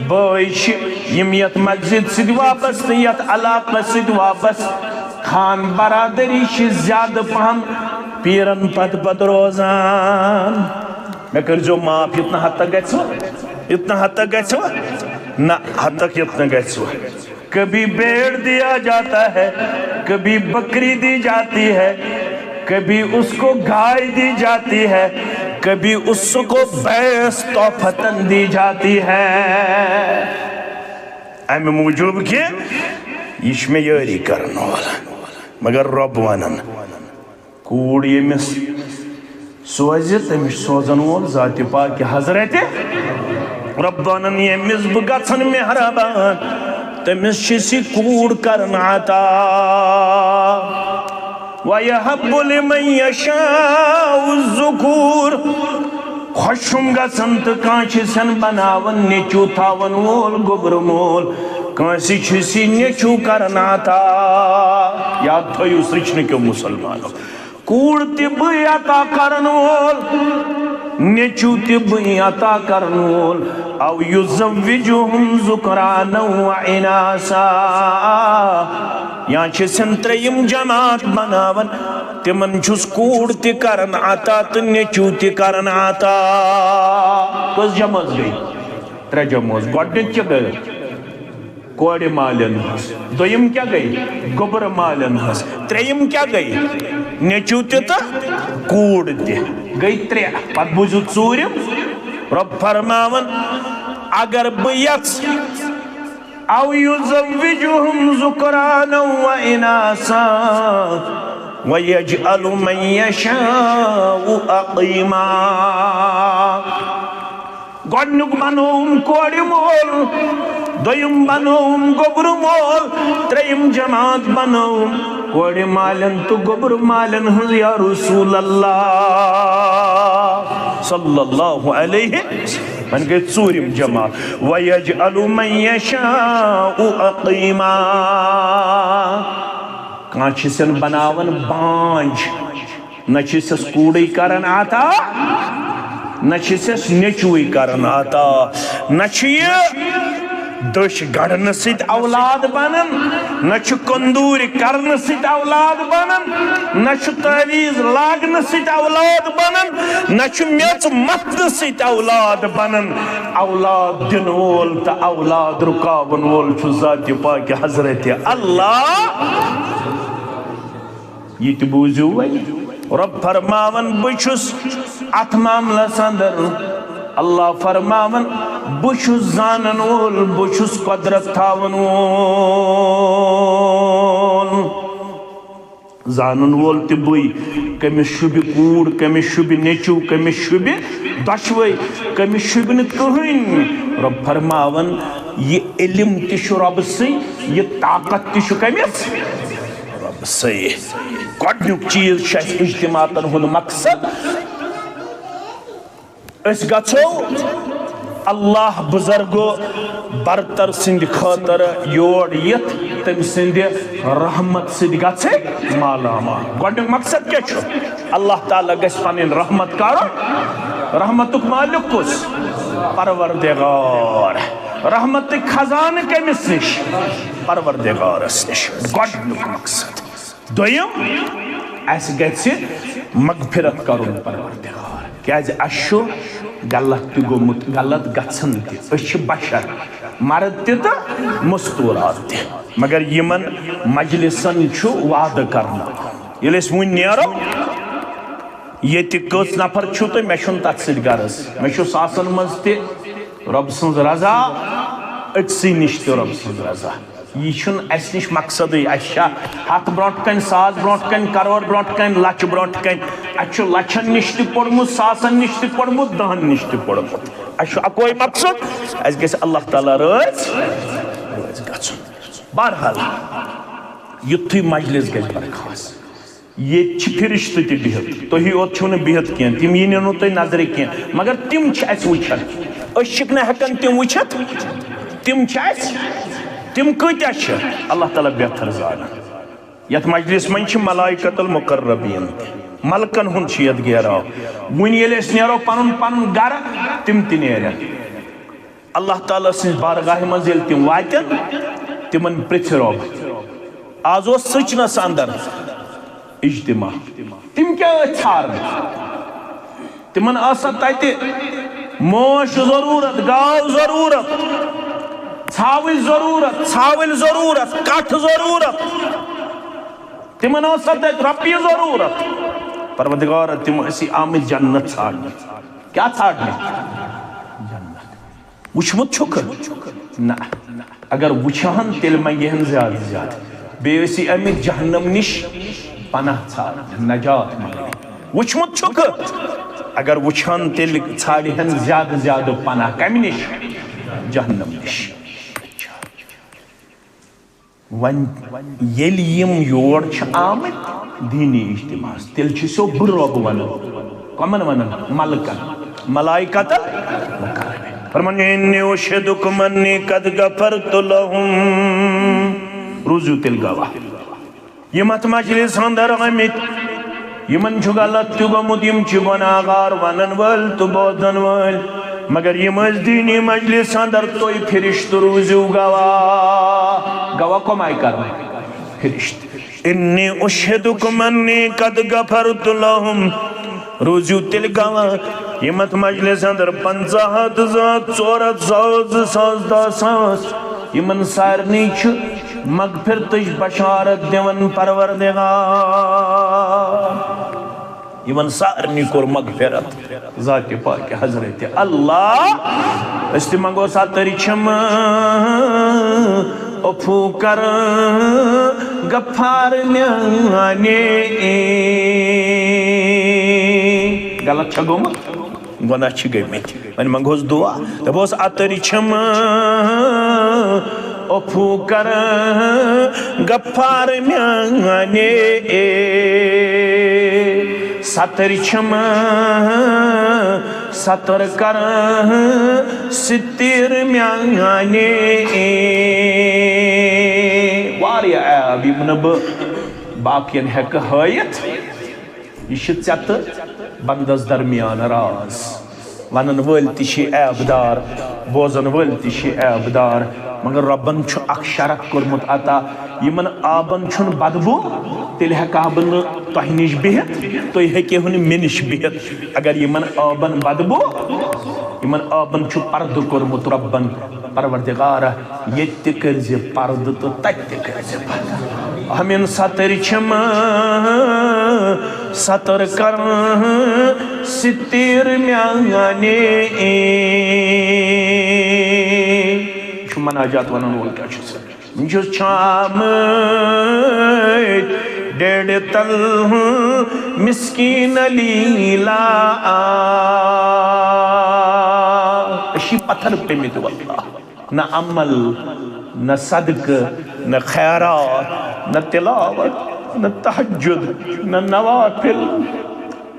بٲے چھِ، یِم یتھ مسجد سۭتۍ وابستہٕ، یتھ علاقس سۭتۍ وابستہٕ، خان برادری چھِ زیادٕ پہم پیرن پتہٕ پتہٕ روزان۔ مےٚ کٔرۍزیو معاف، یُتھ نہٕ ہتک گژھِ وۄنۍ، یُتھ نہٕ ہتک گژھِ وۄنۍ، نہ ہتک یُتھ نہٕ گژھِ وۄنۍ۔ کبھی بھیڑ دیا جاتا ہے، کبھی بکری دی جاتی ہے، کبھی اس کو گائے دی جاتی ہے، کبھی اس کو بھینس تحفتن دی جاتی ہے۔ امہِ موٗجوٗب کہِ یہِ چھُ مےٚ یٲری کرن وول، مگر رۄب ونان، کوٗر ییٚمِس سوزِ، تٔمِس چھُ سوزن وول ذاتِ پاکِ حضرتِ رۄب ونان، ییٚمِس بہٕ گژھن مہربان، تٔمِس چھِ سُہ کوٗر کران عطا۔ وَيَهَبُ لِمَن يَشَاءُ الذُّكُورَ۔ خۄش چھُم گژھان تہٕ کانٛہہ چھِ سن بناوان نیٚچوٗ تھاون وول گوٚبرٕ مول، کٲنٛسہِ چھُ سُہ نیٚچوٗ کران عطا۔ یاد تھٲیِو، سُہ چھُنہٕ کیٚنٛہہ مُسلمانو۔ کوٗر تہِ بٕے عطا کرن وول، نیٚچوٗ تہِ بٕے عطا کرن وول۔ او یزوجہم ذکرانا و اناثا، یا چھِ سن ترٛیٚیِم جماعت بناوان، تِمن چھُس کوٗر تہِ کران عطا تہٕ نیٚچوٗ تہِ کران عطا۔ کٔژ جمٲژ گٔے؟ ترٛےٚ جمٲژ۔ گۄڈٕنِچ کیٛاہ گٔے؟ کورِ مالٮ۪ن ہٕنٛز۔ دوٚیِم کیٛاہ گٔے؟ گوٚبرٕ مالٮ۪ن ہٕنٛز۔ ترٛیٚیِم کیٛاہ گٔے؟ نیٚچوٗ تہِ تہٕ کوٗر تہِ۔ گٔے ترٛےٚ۔ پتہٕ بوٗزِو ژوٗرِم۔ رۄب فرماوان، اگر بہٕ یژھ، او یزوجہم ذکرانا و اناثا و یجعل من یشاء عقیما۔ گۄڈنیُک بنووُم کورِ مول، دوٚیِم بنووُم گوٚبرٕ مول، ترٛیٚیِم جماعت بنووُم کورِ مالٮ۪ن تہٕ گوٚبرٕ مالٮ۪ن ہٕنٛز، یا رسول اللہ صلی اللہ علیہ۔ وۄنۍ گٔے ژوٗرِم جماعت، وَيَجْعَلُ مَن يَشَاءُ عَقِيمًا۔ کانٛہہ چھِ سن بناوان بانٛجھ، نہ چھِ سس کوٗرٕے کران عطا، نہ چھِ سس نیٚچوٗے کران عطا، نہ چھِ یہِ دٔچھ گڑنہٕ سۭتۍ اولاد بنان، نہ چھُ کندوٗرِ کرنہٕ سۭتۍ اولاد بنان، نہ چھُ تعویٖذ لاگنہٕ سۭتۍ اولاد بنان، نہ چھُ میٚژ متھنہٕ سۭتۍ اولاد بنان۔ اولاد دِنہٕ وول تہٕ اولاد رُکاون وول چھُ ذاتِ پاکِ حضرتِ اللہ۔ یہِ تہِ بوٗزِو وۄنۍ۔ رۄب فرماوان، بہٕ چھُس اتھ معاملس اندر، اللہ فرماوان، بہٕ چھُس زانن وول، بہٕ چھُس قۄدرت تھاون وول۔ زانن وول تہِ بٕے، کٔمِس شوٗبہِ کوٗر، کٔمِس شوٗبہِ نیٚچوٗ، کٔمِس شوٗبہِ دۄشوے، کٔمِس شوٗبہِ نہٕ کٕہٕنۍ۔ رۄب فرماوان، یہِ علم تہِ چھُ رۄبہٕ سٕے، یہِ طاقت تہِ چھُ کٔمِس؟ رۄبہٕ سٕے۔ گۄڈٕنیُک چیٖز چھُ اَسہِ اجتماعاتن ہُنٛد مقصد۔ أسۍ گژھو اللہ بزرگ برتر سٕنٛدِ خٲطرٕ یور یِتھ، تٔمۍ سٕنٛدِ رحمت سۭتۍ گژھِ مالا مال۔ گۄڈٕنیُک مقصد کیٛاہ چھُ؟ اللہ تعالیٰ گژھِ پنٕنۍ رحمت کرُن۔ رحمتُک مالک کُس؟ پروردگار۔ رحمتٕکۍ خزانہٕ کٔمِس نِش؟ پروردگارس نِش۔ گۄڈٕنیُک مقصد۔ دوٚیِم، اَسہِ گژھِ مغفرت کرُن پروردگار، کیازِ اَسہِ چھُ غلط تہِ گوٚمُت، غلط گژھن تہِ، أسۍ چھِ بشر، مرد تہِ تہٕ مستورات تہِ۔ مگر یِمن مجلسن چھُ وعدٕ کرنہٕ، ییٚلہِ أسۍ وُنہِ نیرو، ییٚتہِ کٔژ نفر چھِو تُہۍ؟ مےٚ چھُنہٕ تَتھ سۭتۍ غرض، مےٚ چھُ ساسن منٛز تہِ رۄب سٕنٛز رضا، أکسٕے نِش تہِ رۄب سٕنٛز رضا۔ یہِ چھُنہٕ اَسہِ نِش مقصدٕے۔ اَسہِ چھا ہَتھ برونٛٹھ کَنہِ، ساس برونٛٹھ کَنہِ، کَرور برونٛٹھ کَنہِ، لَچھ برونٛٹھ کَنہِ۔ اَسہِ چھُ لَچھَن نِش تہِ پوٚرمُت، ساسَن نِش تہِ پوٚرمُت، دَہَن نِش تہِ پوٚرمُت۔ اَسہِ چھُ اَکوے مقصد، اَسہِ گژھِ اللہ تعالیٰ رٲضۍ، رٲضۍ گژھُن۔ بہرحال، یُتھُے مجلس گژھِ برخاست، ییٚتہِ چھِ فرشتہٕ تہِ بِہِتھ، تُہی یوت چھِو نہٕ بِہِتھ کینٛہہ، تِم یی نہٕ تۄہہِ نظرِ کینٛہہ، مگر تِم چھِ اَسہِ وٕچھان۔ أسۍ چھِکھ نہٕ ہٮ۪کان تِم وٕچھِتھ، تِم چھِ اَسہِ، تِم کۭتیٛاہ چھِ، اللہ تعالیٰ بہتر زانان۔ یتھ مجلس منٛز چھِ ملائکۃ المقربین تہِ، ملکن ہُنٛد چھُ یتھ گیراو۔ وُنہِ ییٚلہِ أسۍ نیرو پنُن پنُن گرٕ، تِم تہِ نیرن۔ اللہ تعالیٰ سٕنٛزِ بارگاہہِ منٛز ییٚلہِ تِم واتن، تِمن پرژھِ رۄب۔ آز اوس سٕچنس اندر اجتماع۔ تِم کیٛاہ ٲسۍ ژھاران؟ تِمن ٲسا تتہِ موش ضروٗرت، گاو ضروٗرت، ژھاوٕج ضروٗرت، ژھاوٕلۍ ضروٗرت، کٹھ ضروٗرت؟ تِمن ٲسا تتہِ رۄپیہِ ضروٗرت؟ پروردگار، تِم ٲسی آمٕتۍ جنت ژھانڈنہِ۔ کیٛاہ ژھانڈنہِ؟ جنت۔ وُچھمُت چھُکھٕ؟ نہ۔ اگر وُچھہن، تیٚلہِ منگہِ ہن زیادٕ زیادٕ۔ بیٚیہِ ٲسی آمٕتۍ جہنم نِش پناہ ژھانڈنہِ، نجات منگنہِ۔ وُچھمُت چھُکھٕ؟ اگر وُچھہن، تیٚلہِ ژھانڈِ ہن زیادٕ زیادٕ پناہ۔ کمہِ نِش؟ جہنم نِش۔ وۄنۍ ییٚلہِ یِم یور چھِ آمٕتۍ دیٖنی اجتماعس، تیٚلہِ چھُ سیو بہٕ رۄب ونان۔ کمن ونان؟ ملکن، ملائکتن۔ فرمان، "انی اشہدکم انی قد غفرت لہم۔" روٗزِو تیٚلہِ گواہ۔ یِم اتھ مجلس اندر آمٕتۍ، یِمن چھُ غلط تہِ گوٚمُت، یِم چھِ گۄناہگار ونن وٲلۍ تہٕ بوزن وٲلۍ، مگر یِم ٲسۍ دیٖنی مجلس اندر، تُہۍ فرشتہٕ روٗزِو گواہ۔ گواہ کۄمے کرن؟ فرشتہٕ۔ انی اشہدکم انی قد غفرت لہم۔ روٗزِو تیٚلہِ گواہ، یِم اتھ مجلس اندر پنژاہ ہتھ، زٕ ہتھ، ژور ہتھ، ساس، زٕ ساس، دَہ ساس، یِمن سارنٕے چھُ مغفرتٕچ بشارت دِوان پروردگار۔ یِمن سارنٕے کوٚر مغفرت ذاتِ پاکِ حضرت اللہ۔ أسۍ تہِ منٛگو سا تٔرۍ چھِم عفو کر غفار میانے۔ غلط چھا گوٚمُت؟ گۄناہ چھِ گٔمٕتۍ۔ وۄنۍ منٛگہوس دُعا، دَپہوس، "اَتٕرۍ چھِم عفو کر غفار میانے، ستٕرۍ چھِم ستٕر کر ستیٖر میانے۔" واریاہ عیب یِم نہٕ بہٕ باقین ہٮ۪کہٕ ہٲیِتھ۔ یہِ چھِ ژےٚ تہٕ بندس درمیان راز۔ ونن وٲلۍ تہِ چھِ عیب دار، بوزن وٲلۍ تہِ چھِ عیب دار، مگر رۄبن چھُ اکھ شرف کوٚرمُت عطا، یِمن آبن چھُنہٕ بدبو، تیٚلہِ ہٮ۪کہٕ ہا بہٕ نہٕ تۄہہِ نِش بِہِتھ، تُہۍ ہیٚکِو نہٕ مےٚ نِش بِہِتھ۔ اگر یِمن آبن بدبو، یِمن آبن چھُ پردٕ کوٚرمُت رۄبن۔ پروردگارا، ییٚتہِ تہِ کٔرزِ پردٕ تہٕ تتہِ تہِ کٔرزِ پردٕ۔ ہمین ستٕرۍ چھِم ستٕر کر ستیٖر میانے۔ یہِ چھُ مناجات ونن وول کیٛاہ چھُ سا؟ یہِ چھُ چھامٕتۍ ڈیڈِ تل مسکین لیلا۔ أسۍ چھِ پتھر پیٚمٕتۍ واللہ۔ نہ عمل، نہ صدقہٕ، نہ خیرات، نہ تلاوت، نہ تہجد، نہ نوافل۔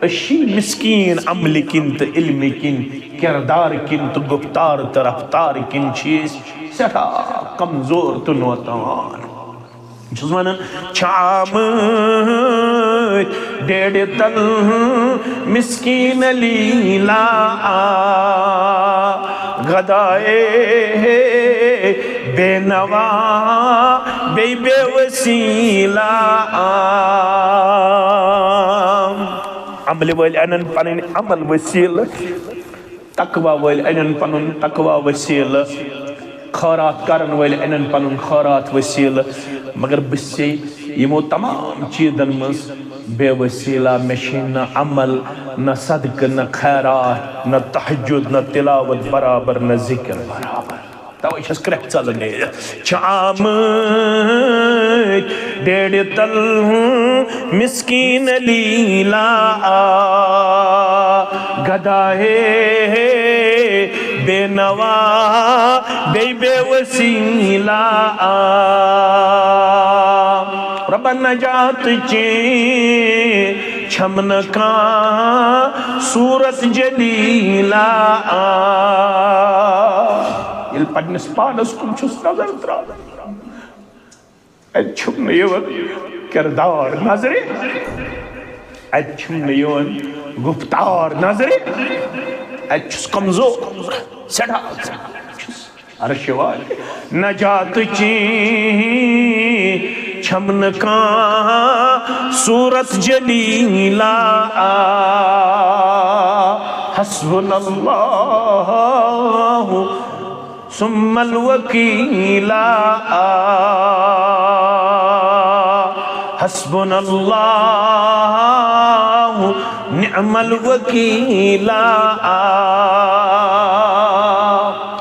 أسۍ چھِ مسکین عملہِ کِنۍ تہٕ علمہِ کِنۍ، کردار کِنۍ تہٕ گفتار تہٕ رفتار کِنۍ چھِ أسۍ سٮ۪ٹھاہ کمزور تہٕ نوتوان۔ بہٕ چھُس ونان، چھِ آمٕتۍ ڈیڈِ تل مسکین لیلا، غدائے بے نوا، بے بے وسیلہ۔ عملہِ وٲلۍ انن پنٕنۍ عمل وسیلہٕ، تقوی وٲلۍ انن پنُن تقوی وسیلہٕ، خٲرات کرن وٲلۍ انن پنُن خٲرات وسیلہٕ، مگر بہٕ چھُسے یِمو تمام چیٖزن منٛز بے وسیلہ۔ مےٚ چھُے نہ عمل، نہ صدقہٕ، نہ خیرات، نہ تہجد، نہ تلاوت برابر، نہ ذکر برابر۔ توے چھس کرٛٮ۪کھ ژلان نیٖرِتھ۔ چھِ آمٕتۍ ڈیڈِ تل مسکین لیلا، گدائے بے نوا، بے بے وسیلہ۔ رب نجات چی چھم نہ کانٛہہ صورت جلیلہ۔ ییٚلہِ پننِس پانس کُن چھُس نظر تراوان، اتہِ چھُم نہٕ یِوان کردار نظرِ، اتہِ چھُم نہٕ یِوان گفتار نظرِ، اتہِ چھُس کمزور سٮ۪ٹھاہ، چھُس عرشہِ والہِ۔ نجاتٕچ چھم نہٕ کانٛہہ صورت جلیلہ۔ حسبنا اللہ ثم الوکیل۔ حسبنا اللہ نعم الوکیل۔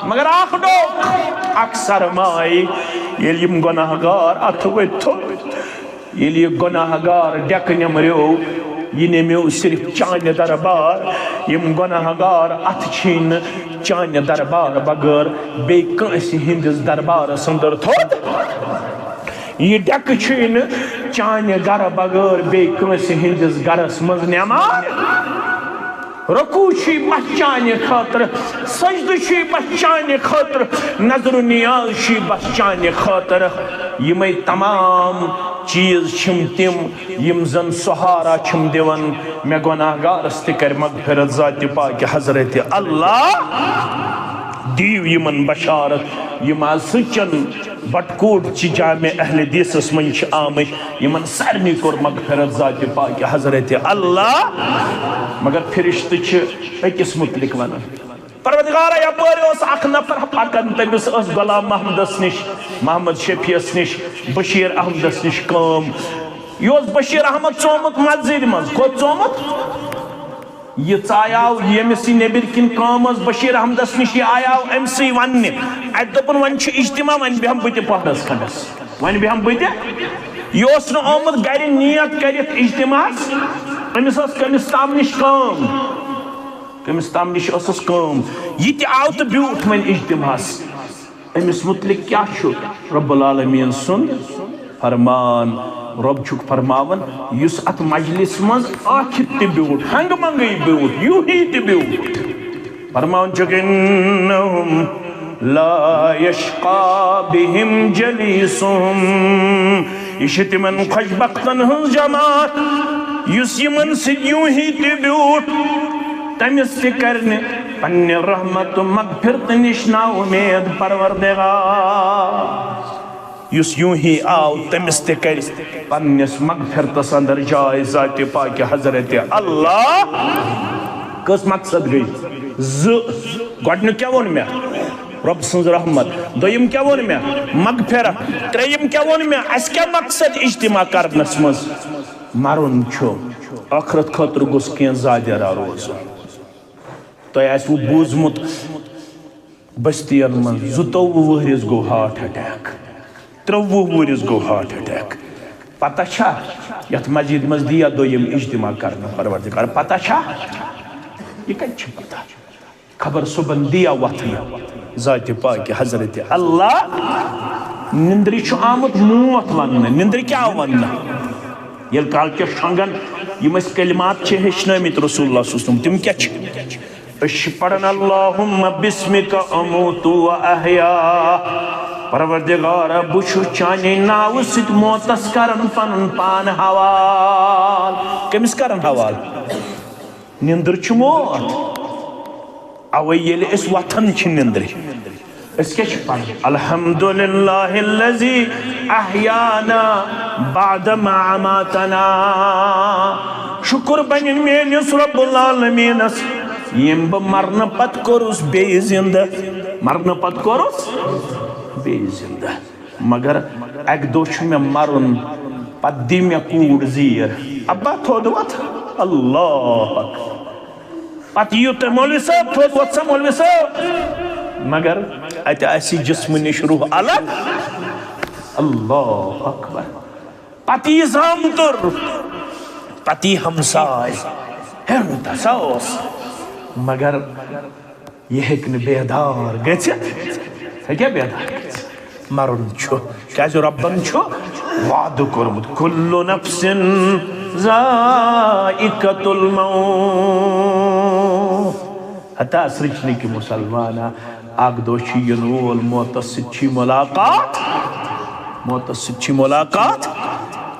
مگر اکھ ڈوکھ، اکھ سرمایہِ، ییٚلہِ یِم گۄناہ گار اتھٕ ؤتھۍ تھوٚد، ییٚلہِ یہِ گۄناہ گار ڈیکہٕ نٮ۪مریو، یہِ نٮ۪میو صرف چانہِ دربار۔ یِم گۄناہ گار اتھٕ چھِی نہٕ چانہِ دربار بغٲر بیٚیہِ کٲنٛسہِ ہٕنٛدِس دربارس اندر تھوٚد۔ یہِ ڈیکہٕ چھُے نہٕ چانہِ گرٕ بغٲر بیٚیہِ کٲنٛسہِ ہٕنٛدِس گرس منٛز نٮ۪مار۔ رکوع چھُے بس چانہِ خٲطرٕ، سجدٕ چھُے بس چانہِ خٲطرٕ، نظر و نیاز چھُے بس چانہِ خٲطرٕ۔ یِمے تمام چیٖز چھِم تِم یِم زن سہارا چھِم دِوان مےٚ گۄناہ گارس تہِ کرِ مغفرت ذاتِ پاکہِ حضرت اللہ۔ دِیِو یِمن بشارت، یِم از سٕژن بٹکوٹ چہِ جامع اہل حدیثس منٛز چھِ آمٕتۍ، یِمن سارنٕے کوٚر مغفرت ذاتِ پاکہِ حضرت اللہ۔ مگر فرشتہٕ چھِ أکِس متعلق ونان۔ پروردگارا، یپٲرۍ اوس اکھ نفر پکان، تٔمِس ٲس غلام محمدس نِش، محمد شفیعس نِش، بشیر احمدس نِش کٲم۔ یہِ اوس بشیر احمد ژومُت مسجدِ منٛز۔ کوٚت ژومُت؟ یہِ ژایاو ییٚمِس یہِ نیٚبٕرۍ کِنۍ کٲم ٲس بشیر احمدس نِش، یہِ آیاو أمۍ سٕے وننہِ۔ اتہِ دوٚپُن، وۄنۍ چھُ اجتماع، وۄنۍ بیٚہمہٕ بہٕ تہِ پہرس کھنڈس، وۄنۍ بیٚہمہٕ بہٕ تہِ۔ یہِ اوس نہٕ آمُت گرِ نیت کٔرِتھ اجتماعس، أمِس ٲس کٔمِس تام نِش کٲم، کٔمِس تام نِش ٲسٕس کٲم۔ یہِ تہِ آو تہٕ بیوٗٹھ وۄنۍ اجتماعس۔ أمِس متعلق کیٛاہ چھُ رب العالمین سُنٛد فرمان؟ رب چھُکھ فرماوان، یُس اتھ مجلس منٛز ٲکھِتھ تہِ بیوٗٹھ، ہنگہٕ منگٕے بیوٗٹھ، یوٗہی تہِ بیوٗٹھ، فرماوان چھُکھ، انہم لا یشقی بہم جلیسہم۔ یہِ چھِ تِمن خۄش بختن ہٕنٛز جماعت، یُس یِمن سۭتۍ یوٗہی تہِ بیوٗٹھ، تٔمِس تہِ کرِ نہٕ پننہِ رحمت تہٕ مغفرت نِش نا اُمید پروردگار۔ یُس یوٗہی آو، تٔمِس تہِ کرِ پننِس مغفرتس اندر جاے ذاتِ پاکہِ حضرت اللہ۔ کٔژ مقصد گٔے؟ زٕ۔ گۄڈٕنیُک کیٛاہ ووٚن مےٚ؟ رۄب سٕنٛز رحمت۔ دوٚیِم کیٛاہ ووٚن مےٚ؟ مغفرت۔ ترٛیٚیِم کیٛاہ ووٚن مےٚ؟ اَسہِ کیٛاہ مقصد اجتماع کرنس منٛز؟ مرُن چھُ۔ ٲخرت خٲطرٕ گوٚژھ کینٛہہ زادیرا روزُن۔ تۄہہِ آسِوٕ بوٗزمُت، بستین منٛز زٕتووُہ وُہرِس گوٚو heart attack، ترٛووُہ وُہرِس گوٚو heart attack۔ پتہ چھا یتھ مسجد منٛز دِیا دوٚیِم اجتماع کرنہٕ پروردگار؟ پتہ چھا یہِ کتہِ چھِ پتہ؟ خبر صبحن دِیا وۄتھنہٕ ذاتِ پاکہِ حضرت اللہ۔ نندرِ چھُ آمُت موت وننہٕ۔ نندرِ کیٛاہ وننہٕ؟ ییٚلہِ کالکہِ شۄنٛگن یِم أسۍ کلمات چھِ ہیٚچھنٲومٕتۍ رسول اللہ صلی اللہ علیہ وسلم، تِم کیٛاہ چھِ؟ أسۍ چھِ پران، اللہم بسمک اموت و احیا۔ پروردگارا، بہٕ چھُس چانے ناوٕ سۭتۍ موتس کران پنُن پان حوال۔ کٔمِس کران حوال؟ نِندٕر چھِ موت۔ اوے ییٚلہِ أسۍ وۄتھان چھِ نِندرِ، أسۍ کیٛاہ چھِ پران؟ الحمدللہ الذی احیانا بعد ما اماتنا۔ شکر بنہِ میٲنِس رب العالمینس، ییٚمۍ بہٕ مرنہٕ پتہٕ کوٚرُس بیٚیہِ زندٕ۔ مرنہٕ پتہٕ کوٚرُس بیٚیہِ زندٕ۔ مگر اکہِ دۄہ چھُ مےٚ مرُن، پتہٕ دی مےٚ کوٗر زیٖر۔ ابا تھوٚد وۄتھ، اللہ اکبر۔ پتہٕ یِیِو تُہۍ، مولوی صٲب، تھوٚد وۄتھ سا، مولوی صٲب۔ مگر اتہِ آسہِ جسمہٕ نِش روح الگ۔ اللہ اکبر۔ پتہٕ یی زامتُر، پتہٕ یی ہمساے۔ ہے، رُت ہسا اوس، مگر یہِ ہیٚکہِ نہٕ بیدار گٔژھِتھ۔ ہیٚکیٛاہ بیدار گٔژھِتھ؟ مرُن چھُ، کیٛازِ رۄبن چھُ وعدٕ کوٚرمُت، کُلُّ نفسٍ ذائقۃ الموت۔ ہتا سرٛچنٕکۍ مُسلمانا، اکھ دۄہ چھُ یِنہٕ وول، موتس سۭتۍ چھُے مُلاقات، موتس سۭتۍ چھُے مُلاقات۔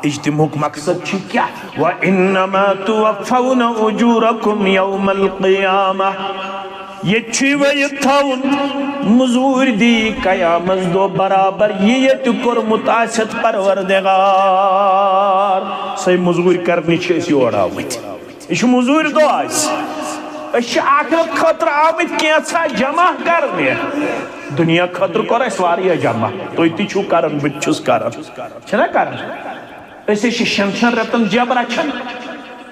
اجتماعُک مقصد چھُ کیٛاہ؟ وَإِنَّمَا تُوَفَّوْنَ أُجُورَكُمْ يَوْمَ الْقِيَامَةِ۔ ییٚتہِ چھُ یہِ ؤنِتھ تھاوُن، مٔزوٗرۍ دی قیامس دۄہ برابر، یہِ ییٚتہِ کوٚرمُت آسٮ۪تھ پروردگار۔ سۄے مٔزوٗرۍ کرنہِ چھِ أسۍ یور آمٕتۍ۔ یہِ چھُ مٔزوٗرۍ دۄہ اَسہِ۔ أسۍ چھِ آخرت خٲطرٕ آمٕتۍ کینٛژھا جمع کرنہِ۔ دُنیا خٲطرٕ کوٚر اَسہِ واریاہ جمع۔ تُہۍ تہِ چھِو کران، بہٕ تہِ چھُس کران۔ چھِنہ کران؟ أسۍ حظ چھِ شٮ۪ن شٮ۪ن رٮ۪تن جب رچھان،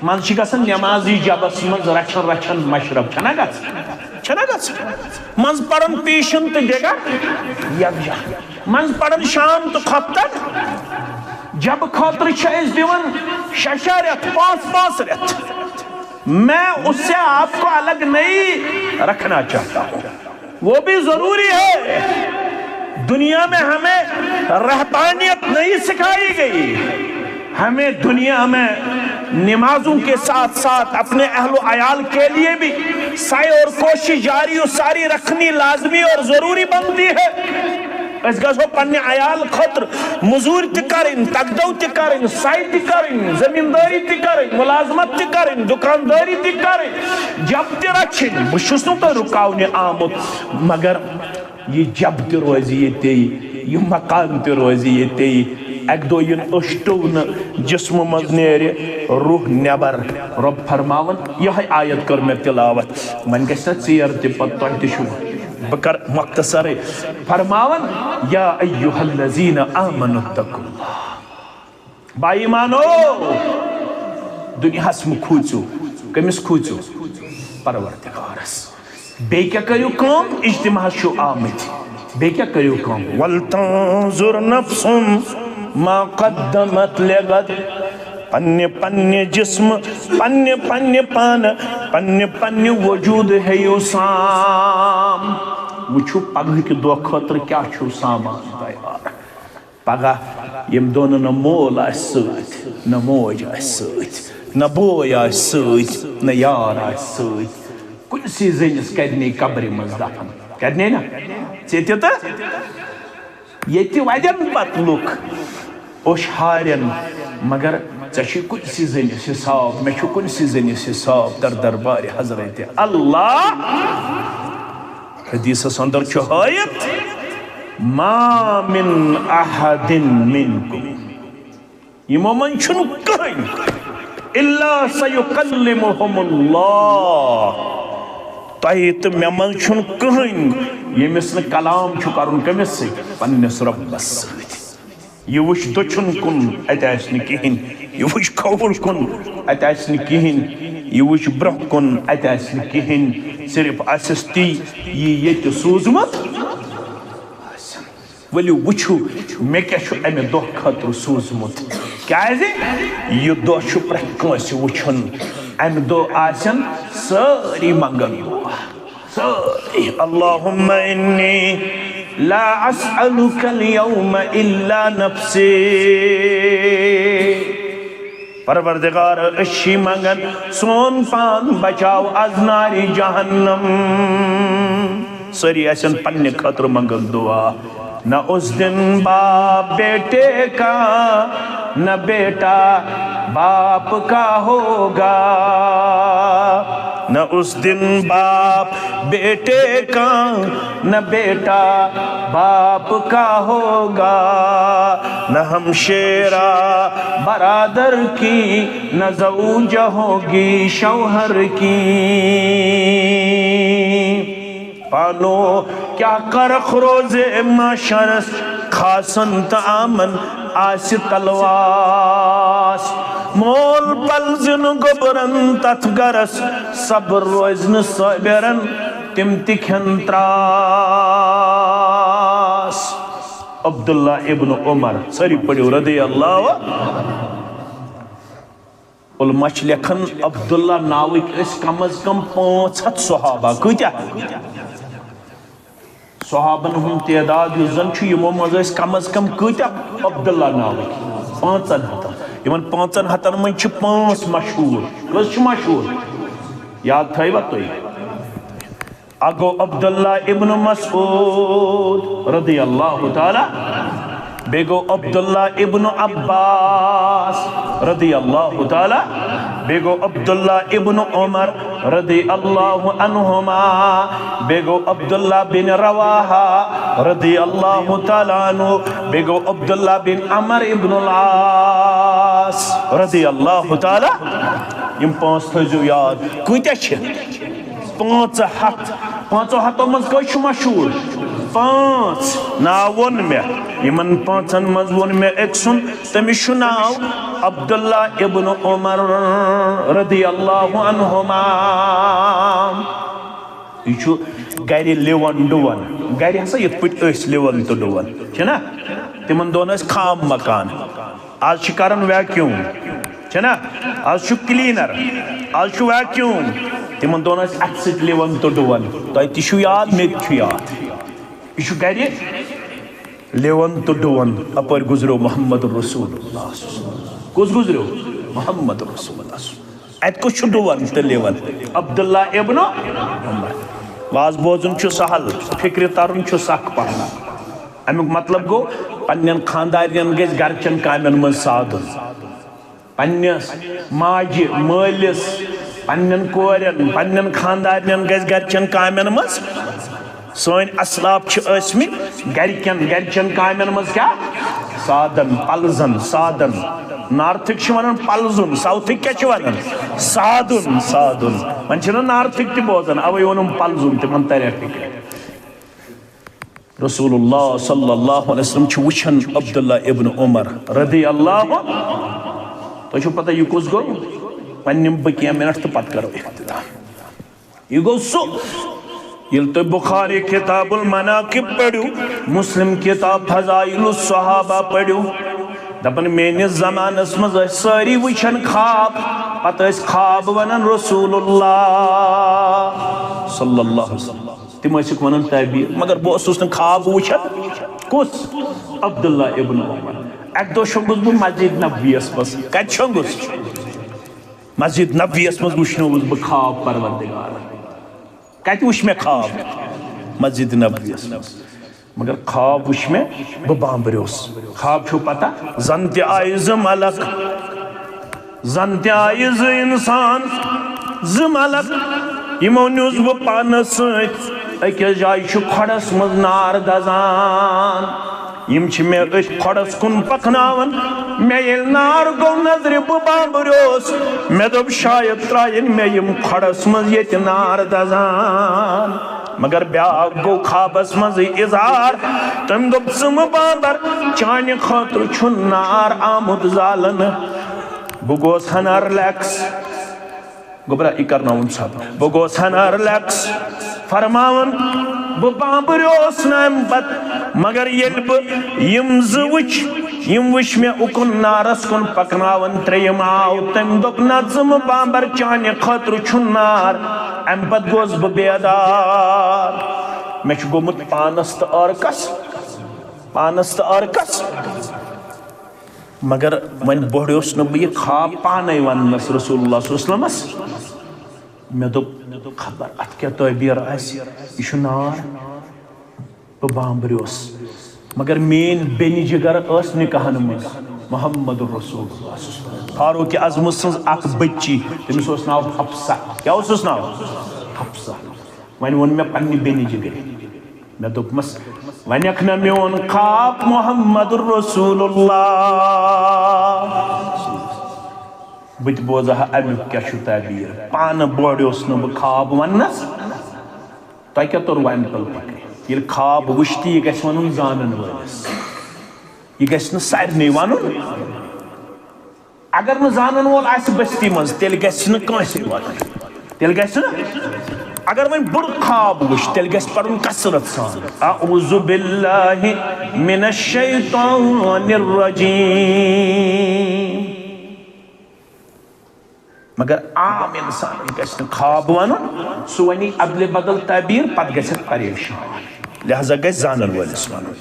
منٛزٕ چھِ گژھان نٮ۪مازٕے جبس منٛز رچھان رچھان مشرف، چھَنہ گژھان؟ چھَنہ گژھان؟ منٛزٕ پران پیٖشن تہٕ دِگا یکجا، منٛزٕ پران شام تہٕ خۄفتن۔ جبہٕ خٲطرٕ چھِ أسۍ دِوان شےٚ شےٚ رٮ۪تھ، پانٛژھ پانٛژھ رٮ۪تھ۔ میں اس سے آپ کو الگ نہیں رکھنا چاہتا ہوں۔ وہ بھی ضروری ہے۔ دنیا میں ہمیں رہبانیت نہیں سکھائی گئی، ہمیں دنیا میں نمازوں کے ساتھ ساتھ اپنے اہل و عیال کے لیے بھی سعی اور کوشش جاری و ساری رکھنی لازمی اور ضروری بنتی ہے۔ أسۍ گژھو پننہِ عیال خٲطرٕ مٔزوٗرۍ تہِ کرٕنۍ، تگدو تہِ کرٕنۍ، سعی تہِ کرٕنۍ، زٔمیٖندٲری تہِ کرٕنۍ، مُلازمت تہِ کرٕنۍ، دُکاندٲری تہِ کرٕنۍ، جب تہِ رچھِنۍ۔ بہٕ چھُس نہٕ تۄہہِ رُکاونہِ آمُت، مگر یہِ جب تہِ روزِ ییٚتے، یہِ مکان تہِ روزِ ییٚتے۔ اکہِ دۄہ یِن أچھ ٹُونہٕ، جسمہٕ منٛز نیرِ روح نٮ۪بر۔ رۄب فرماوان، یِہوٚے آیت کٔر مےٚ تلاوت۔ وۄنۍ گژھِ نہ ژیر تہِ، پتہٕ تۄہہِ تہِ چھُو۔ بہٕ کرٕ مختصرٕے۔ فرماوان، یا ایھا الذین آمنوا اتقوا اللہ۔ با ایمانو، دنیاہس مہ کھوٗژِو۔ کٔمِس کھوٗژِو؟ پروردگارس۔ بیٚیہِ کیٛاہ کٔرِو کٲم؟ اجتماعس چھِو آمٕتۍ۔ بیٚیہِ کیٛاہ کٔرِو کٲم؟ ولتنظر نفس ما قدمت لغد۔ پننہِ پننہِ جسمہٕ، پننہِ پننہِ پانہٕ، پننہِ پننہِ وجوٗد ہیٚیِو سام۔ وٕچھِو پگہٕکہِ دۄہ خٲطرٕ کیٛاہ چھُو سامان تیار۔ پگاہ ییٚمہِ دۄہ نہٕ نہ مول آسہِ سۭتۍ، نہ موج آسہِ سۭتۍ، نہ بوے آسہِ سۭتۍ، نہ یار آسہِ سۭتۍ، کُنسٕے زٔنِس کَرِ نے قبرِ منٛز دفن۔ کَرِ نے نہ؟ ژےٚ تہِ تہٕ ییٚتہِ وَدن پتہٕ لُکھ اوٚش ہارٮ۪ن، مگر ژےٚ چھُے کُنسٕے زٔنِس حساب، مےٚ چھُ کُنسٕے زٔنِس حساب در دربارِ حضرت اللہ۔ حدیثس اندر چھُ ہٲیِتھ، ما من احد منکم، یِمو منٛز چھُنہٕ کٕہٕنۍ، الا سیکلمہم اللہ، تۄہہِ تہٕ مےٚ منٛز چھُنہٕ کٕہٕنۍ ییٚمِس نہٕ کلام چھُ کرُن کٔمِس سۭتۍ؟ پننِس رۄبس سۭتۍ۔ یہِ وٕچھ دٔچھُن کُن، اَتہِ آسہِ نہٕ کِہیٖنۍ۔ یہِ وٕچھ کھووُر کُن، اَتہِ آسہِ نہٕ کِہیٖنۍ۔ یہِ وٕچھ برٛونٛہہ کُن، اَتہِ آسہِ نہٕ کِہیٖنۍ۔ صرف آسٮ۪س تی، یی ییٚتہِ سوٗزمُت۔ ؤلِو وٕچھِو، مےٚ کیٛاہ چھُ اَمہِ دۄہ خٲطرٕ سوٗزمُت۔ کیٛازِ؟ یہِ دۄہ چھُ پرٛٮ۪تھ کٲنٛسہِ وٕچھُن۔ اَمہِ دۄہ آسن سٲری منٛگن دُعا۔ سٲری، اللہم انی لا اسألک الیوم الا نفسی۔ پروردگار، أسۍ چھی منگان سون پان بچاو از نارِ جہنم۔ سٲری آسن پننہِ خٲطرٕ منگان دُعا۔ نہ اس دن باپ بیٹے کا، نہ بیٹا باپ کا ہوگا۔ نہ اس دن باپ بیٹے کا، نہ بیٹا باپ کا ہوگا۔ نہ ہمشیرہ برادر کی، نہ زوجہ ہوگی شوہر کی۔ پانو کیٛاہ کرکھ روزِ محشرس، خاصن تہٕ عامن آسہِ تلواس۔ مول پلزِ نہٕ گوٚبرن تتھ گرس، صبر روزِ نہٕ صٲبرن، تِم تہِ کھٮ۪ن تراس۔ عبداللہ ابن عمر، سٲری پٔرِو رضی اللہ۔ علماء چھِ لیکھان، عبداللہ ناوٕکۍ ٲسۍ کم از کم پانٛژھ ہتھ صحابہ۔ کۭتیاہ؟ صحابن ہُنٛد تعداد یُس زن چھُ، یِمو منٛز ٲسۍ کم از کم کۭتیاہ؟ عبداللہ ناوٕکۍ پانٛژن ہتن۔ یِمن پانٛژن ہتن منٛز چھِ پانٛژھ مشہوٗر۔ کٔژ چھِ مشہوٗر؟ یاد تھٲیوا تُہۍ؟ اکھ گوٚو عبداللہ ابن مسعود رضی اللہ تعالیٰ، بیٚیہِ گوٚو عبداللہ ابن عباس رضی اللہ تعالیٰ، بیٚیہِ گوٚو عبداللہ ابن عمر رضی اللہ عنہما، بیٚیہِ گوٚو عبداللہ بن رواحہ رضی اللہ تعالیٰ عنہ، بیٚیہِ گوٚو عبداللہ بن عمر ابن العاص رضی اللہ تعالیٰ۔ یِم پانٛژھ تھٲیزیو یاد۔ کۭتیٛاہ چھِ؟ پانٛژھ ہتھ۔ پانٛژو ہتو منٛز کٔژ چھِ مشہوٗر؟ پانٛژھ۔ ناو ووٚن مےٚ۔ یِمن پانٛژن منٛز ووٚن مےٚ أکۍ سُنٛد، تٔمِس چھُ ناو عبداللہ ابن عمر رضی اللہ عنہما۔ یہِ چھُ گرِ لِوان ڈُوان۔ گرِ ہسا یِتھ پٲٹھۍ أسۍ لِوان تہٕ ڈُوان چھِنہ، تِمن دۄہن ٲسۍ خام مکان۔ آز چھِ کران ویکیوم، چھِنہ؟ آز چھُ کلینر، آز چھُ ویکیوم۔ تِمن دۄہن ٲسۍ اتھٕ سۭتۍ لِوان تہٕ ڈُوان۔ تۄہہِ تہِ چھُ یاد، مےٚ تہِ چھُ یاد۔ یہِ چھُ گرِ لِوان تہٕ ڈُوان۔ اپٲرۍ گُزریو محمد رسول اللہ۔ کُس گُزریو؟ محمد رسول اللہ۔ اتہِ کُس چھُ ڈُوان تہٕ لِوان؟ عبداللہ ابن عمر۔ واز بوزُن چھُ سہل، فکرِ ترُن چھُ سخ پہن۔ امیُک مطلب گوٚو، پننٮ۪ن خاندارنٮ۪ن گژھِ گرچٮ۪ن کامٮ۪ن منٛز سادُن۔ پننِس ماجہِ، مٲلِس، پننٮ۪ن کورٮ۪ن، پننٮ۪ن خاندارنٮ۪ن گژھِ گرچٮ۪ن کامٮ۪ن منٛز۔ سٲنۍ اسلاف چھِ ٲسمٕتۍ گرِکٮ۪ن، گرچٮ۪ن کامٮ۪ن منٛز کیٛاہ؟ سادن، پلزن، سادن۔ نارتھٕکۍ چھِ ونان پلزُن، ساوتھٕکۍ کیٛاہ چھِ ونان؟ سادُن، سادُن۔ وۄنۍ چھِنہ نارتھٕکۍ تہِ بوزان، اوے ووٚنُم پلزُن، تِمن ترِ فکرِ۔ رسول اللہ صلی اللہ علیہ وسلم چھُ وٕچھان عبداللہ ابن عمر رضی اللہ عنہ۔ تۄہہِ چھو پتہ یہِ کُس گوٚو؟ وۄنۍ نِمہٕ بہٕ کینٛہہ منٹ تہٕ پتہٕ کرو اختتام۔ یہِ گوٚو سُہ، ییٚلہِ تُہۍ بخاری کتاب المناقب پٔرِو، مسلم کتاب فضائل الصحابہ پٔرِو، دپان میٲنِس زمانس منٛز ٲسۍ سٲری وٕچھان خواب، پتہٕ ٲسۍ خواب ونان رسول اللہ صلی اللہ علیہ وسلم۔ تِم ٲسِکھ وَنان تعبیٖر، مگر بہٕ اوسُس نہٕ خواب وٕچھان۔ کُس؟ عبداللہ ابن عمر۔ اَکہِ دۄہ شۄنٛگُس بہٕ مسجد نبویَس منٛز۔ کَتہِ شۄنٛگُس؟ مسجد نبویَس منٛز وٕچھنووُس بہٕ خواب پروردگار۔ کَتہِ وٕچھ مےٚ خواب؟ مسجد نبویَس منٛز۔ مگر خواب وٕچھ مےٚ، بہٕ بامبریوس۔ خواب چھُو پتہ؟ زَن تہِ آیہِ زٕ ملک۔ زن تہِ آیہِ زٕ انسان، زٕ ملک، یِمو نیوٗس بہٕ پانس سۭتۍ۔ أکِس جایہِ چھُ کھۄڈس منٛز نار دزان، یِم چھِ مےٚ أتھۍ کھۄڈس کُن پکناوان۔ مےٚ ییٚلہِ نار گوٚو نظرِ، بہٕ بامبریوس، مےٚ دوٚپ شاید ترٛایَن مےٚ یِم کھۄڈس منٛز ییٚتہِ نار دزان۔ مگر بیٛاکھ گوٚو خوابس منٛزٕے اظہار، تٔمۍ دوٚپ، ژٕ مہٕ بامبر، چانہِ خٲطرٕ چھُنہٕ نار آمُت زالنہٕ۔ بہٕ گوس ہنا رلیکس۔ گوٚبرا، یہِ کرناوُن ژھۄپہٕ۔ بہٕ گوس ہنا رلیکس فرماوان، بہٕ بامبریوس نہٕ اَمہِ پتہٕ، مگر ییٚلہِ بہٕ یِم زٕ وٕچھ، یِم وٕچھ مےٚ اُکُن نارس کُن پکناوان، ترٛیٚیِم آو، تٔمۍ دوٚپ، نہ ژٕ مہٕ بامبر، چانہِ خٲطرٕ چھُ نار۔ اَمہِ پتہٕ گوس بہٕ بیدار۔ مےٚ چھُ گوٚمُت پانس تہٕ عٲرقس، پانس تہٕ عٲرقس۔ مگر وۄنۍ بوٚڑیوس نہٕ بہٕ یہِ خواب پانے وننس رسول اللہ صلی اللہ علیہ وسلمس۔ مےٚ دوٚپ، خبر اتھ کیٛاہ تعبیر آسہِ، یہِ چھُ نار۔ بہٕ بامبریوس۔ مگر میٲنۍ بیٚنہِ جگر ٲس نکاحن منٛز، محمد رسول اللہ صلی اللہ علیہ وسلم۔ فاروق اعظم سٕنٛز اکھ بچی، تٔمِس اوس ناو حفصہ۔ کیٛاہ اوسُس ناو؟ حفصہ۔ وۄنۍ ووٚن مےٚ پننہِ بیٚنہِ جگرِ، مےٚ دوٚپمَس، وۄنۍ اکھ نہ میون خواب محمد رسول اللہ۔ بہٕ تہِ بوزٕ ہا اَمیُک کیٛاہ چھُ تعبیٖر۔ پانہٕ بوڑیوس نہٕ بہٕ خواب وَننَس۔ تۄہہِ کیٛاہ توٚروٕ اَمہِ تَل فِکرِ؟ ییٚلہِ خواب وٕچھ تہِ، یہِ گژھِ وَنُن زانَن وٲلِس۔ یہِ گژھِ نہٕ سارنٕے وَنُن۔ اگر نہٕ زانن وول آسہِ بستی منٛز، تیٚلہِ گژھِ نہٕ کٲنٛسہِ وَنُن۔ تیٚلہِ گژھِ نہٕ، اگر وۄنۍ بوٚڑ خواب وٕچھ، تیٚلہِ گژھِ پَرُن کثرت سان، اعوذ باللہ من الشیطان الرجیم۔ مگر عام انسان گژھِ نہٕ خواب وَنُن، سُہ وَنہِ اَدلہِ بدل تعبیٖر، پَتہٕ گژھِ پریشان۔ لہذا گژھِ زانن وٲلِس وَنُن۔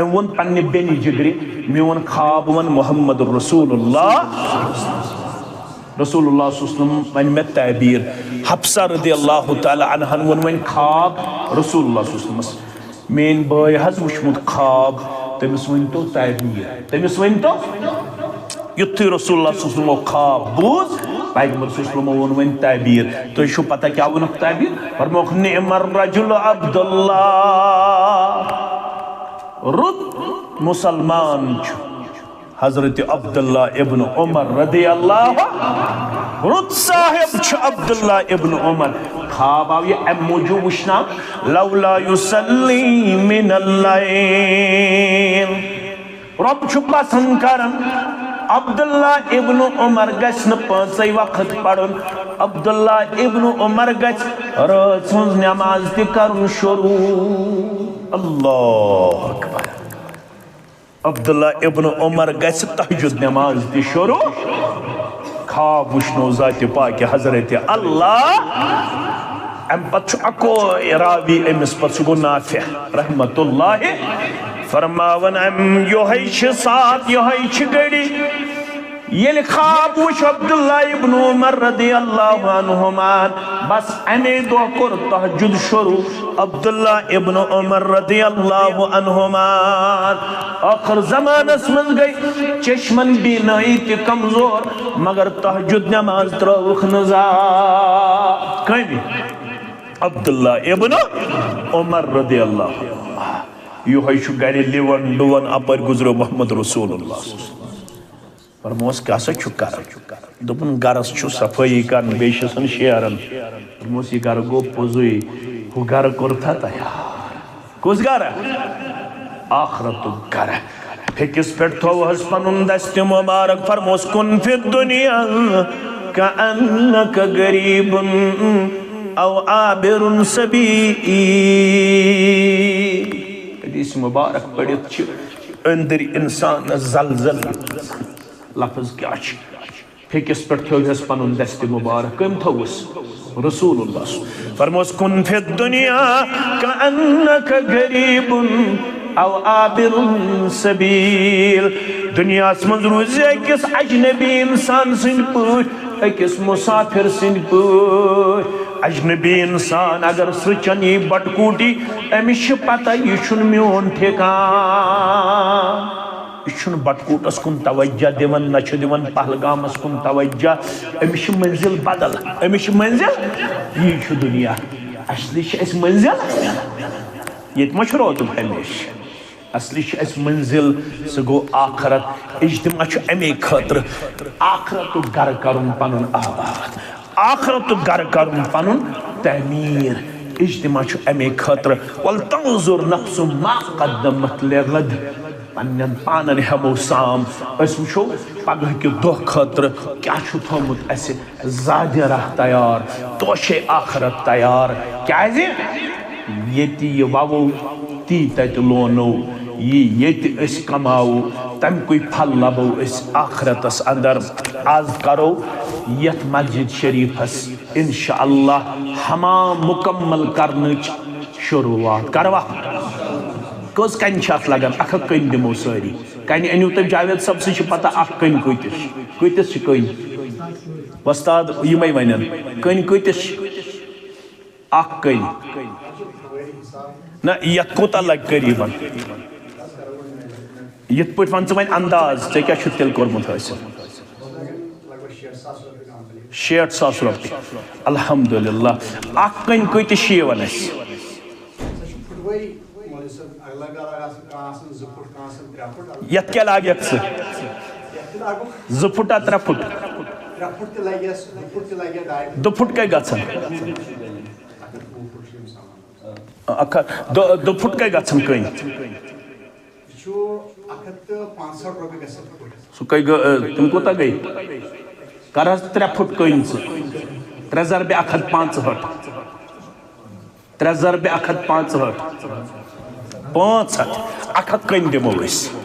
أمۍ ووٚن پننہِ بیٚنہِ جگرِ، میون خواب وَن محمد رسول اللہ۔ رسول اللہ صلی اللہ علیہ وسلم وَنہِ مےٚ تعبیٖر۔ حفصہ رضی اللہ تعالیٰ عنہن ووٚن وۄنۍ خواب رسول اللہ صلی اللہ علیہ وسلمس، میٲنۍ بٲے حظ وٕچھمُت خواب، تٔمِس ؤنۍ تو تعبیٖر، تٔمِس ؤنۍ تو۔ یُتھُے رسول اللہ صلی اللہ علیہ وسلمو خواب بوٗز، پیغمبر صلی اللہ علیہ وسلمو ووٚن وۄنۍ تعبیٖر۔ تُہۍ چھُو پتہ کیٛاہ ووٚنُکھ تعبیٖر؟ فرمووُکھ، "نعم الرجل عبداللہ۔" رُت مسلمان چھُ حضرت عبداللہ ابن عمر رضی اللہ۔ رُت صاحب چھُ عبداللہ ابن عمر۔ خواب آو یہِ اَمہِ موٗجوٗب وٕچھنہٕ، "لولا یصلی من اللیل۔" رۄب چھُ پسند کران عبداللہ ابن عمر گژھِ نہٕ پانٛژے وقت پرُن۔ عبداللہ ابن عمر گژھِ رٲژ ہٕنٛز نماز تہِ کرُن شروع۔ اللہ اکبر۔ عبداللہ ابن عمر گژھِ تہجد نماز تہِ شروع۔ خواب وٕچھنو ذاتِ پاکہِ حضرت اللہ۔ امہِ پتہٕ چھُ اکوے راوی أمِس پتہٕ، سُہ گوٚو نافع رحمت اللہ، فرماوان، امہِ یۄہے چھِ ساتھ، یۄہے چھِ گھڑی، ییٚلہِ خواب وٕچھ عبداللہ ابن عمر رضی اللہ عنہما، بس امے دۄہ کوٚر تہجد شروع عبداللہ ابن عمر رضی اللہ عنہما۔ ٲخر زمانس منٛز گٔے چشمن بینٲیی تہِ کمزور، مگر تہجد نماز ترٲوٕکھ نہٕ زا۔ کٔمۍ؟ عبداللہ ابن عمر رضی اللہ عنہ۔ یۄہے چھُ گرِ لِوان ڈُوان، اپٲرۍ گُزریو محمد رسول اللہ۔ فرموس، "کیٛاہ سا چھُکھ کران؟" دوٚپُن، "گرس چھُ صفٲیی کران، بیٚیہِ چھُسن شیران۔" فرموس، "یہِ گرٕ گوٚو پوٚزُے، ہُہ گرٕ کوٚرتھا تیار؟" کُس گرٕ؟ آخرتُک گرٕ۔ پھیٚکِس پٮ۪ٹھ تھووہس پنُن دستِ مبارک، فرموس، "کن فی الدنیا کأنک غریب او عابر سبیل۔" حدیث مبارک پٔرِتھ چھِ أنٛدٕرۍ اِنسانس زلزل۔ لفظ کیٛاہ چھِ؟ پھیٚکِس پٮ۪ٹھ تھٲوہس پنُن دستِ مبارک۔ کٔمۍ تھووُس؟ رسول اللہ۔ فرموس، "کن فی الدنیا کأنک غریب او عابر سبیل۔" دُنیاہس منٛز روٗزِ أکِس اجنبی انسان سٕنٛدۍ پٲٹھۍ، أکِس مسافر سٕنٛدۍ پٲٹھۍ۔ اجنبی انسان اگر سرٛچن یی بٹکوٗٹی، أمِس چھِ پتہ، یہِ چھُنہٕ میون ٹھِکان۔ یہِ چھُنہٕ بٹکوٗٹس کُن توجہ دِوان، نہ چھُ دِوان پہلگامس کُن توجہ۔ أمِس چھِ منزل بدل، أمِس چھِ منزل، یی چھُ دُنیا۔ اصلی چھِ اَسہِ منزل، ییٚتہِ ما چھُ روزُن ہمیشہٕ؟ اصلی چھِ اَسہِ منزل، سُہ گوٚو آخرت۔ اجتماع چھُ اَمے خٲطرٕ، آخرتُک گرٕ کرُن پنُن آباد۔ آخرتُک گرٕ کرُن پنُن تعمیٖر۔ اجتماع چھُ اَمے خٲطرٕ۔ "ولتنظر نفس ما قدمت لغد۔" پننٮ۪ن پانن ہٮ۪مو سام۔ أسۍ وٕچھو پگہہ کہِ دۄہ خٲطرٕ کیٛاہ چھُ تھوٚومُت اَسہِ زادِ راہ تیار، توشے آخرت تیار۔ کیٛازِ؟ ییٚتہِ یہِ وَوو، تی تَتہِ لونو۔ یہِ ییٚتہِ أسۍ کماوو، تَمہِ کُے پھل لَبو أسۍ آخرتس اندر۔ آز کرو یَتھ مسجد شریفس انشاءاللہ حمام مکمل کرنٕچ شروعات۔ کروا؟ کٔژ کَنہِ چھِ اَتھ لگان؟ اَکھ اَکھ کٔنۍ دِمو سٲری۔ کَنہِ أنِو تُہۍ، جاوید صٲب سٕے چھِ پتہ اَکھ کٔنۍ کۭتِس چھِ۔ کۭتِس چھِ کٔنۍ؟ وۄستاد یِمَے وَنن، کٔنۍ کۭتِس چھِ؟ اَکھ کٔنۍ۔ نہ، یَتھ کوٗتاہ لگہِ قریباً؟ یِتھ پٲٹھۍ وَن ژٕ وۄنۍ انداز، ژےٚ کیٛاہ چھُتھ تیٚلہِ کوٚرمُت حٲصِل؟ شیٹھ ساس رۄپیہِ۔ الحمدللہ۔ اَکھ کٔنۍ کۭتِس چھِ یِوان اَسہِ؟ یَتھ کیٛاہ لاگَکھ ژٕ؟ زٕ فُٹ ہا ترٛےٚ فُٹ؟ دُ فُٹ کٔہۍ گژھان؟ اَکھ ہَتھ، دُ-، دُ فُٹ کٔہۍ گژھان کٔنۍ؟ یہِ چھُ اَکھ ہَتھ تہٕ پانٛژھ ہَتھ رۄپیہِ گژھان فُٹ۔ سُہ کٔہۍ گٔ-، تِم کوٗتاہ گٔے؟ کَر حظ ترٛےٚ فُٹ کٔنۍ ژٕ۔ ترٛےٚ ضربِ اَکھ ہَتھ پانٛژھ ہٲٹھ۔ ترٛےٚ ضربِ اَکھ ہَتھ پانٛژھ ہٲٹھ۔ پانٛژھ ہَتھ۔ اَکھ ہَتھ کٔنۍ دِمو أسۍ۔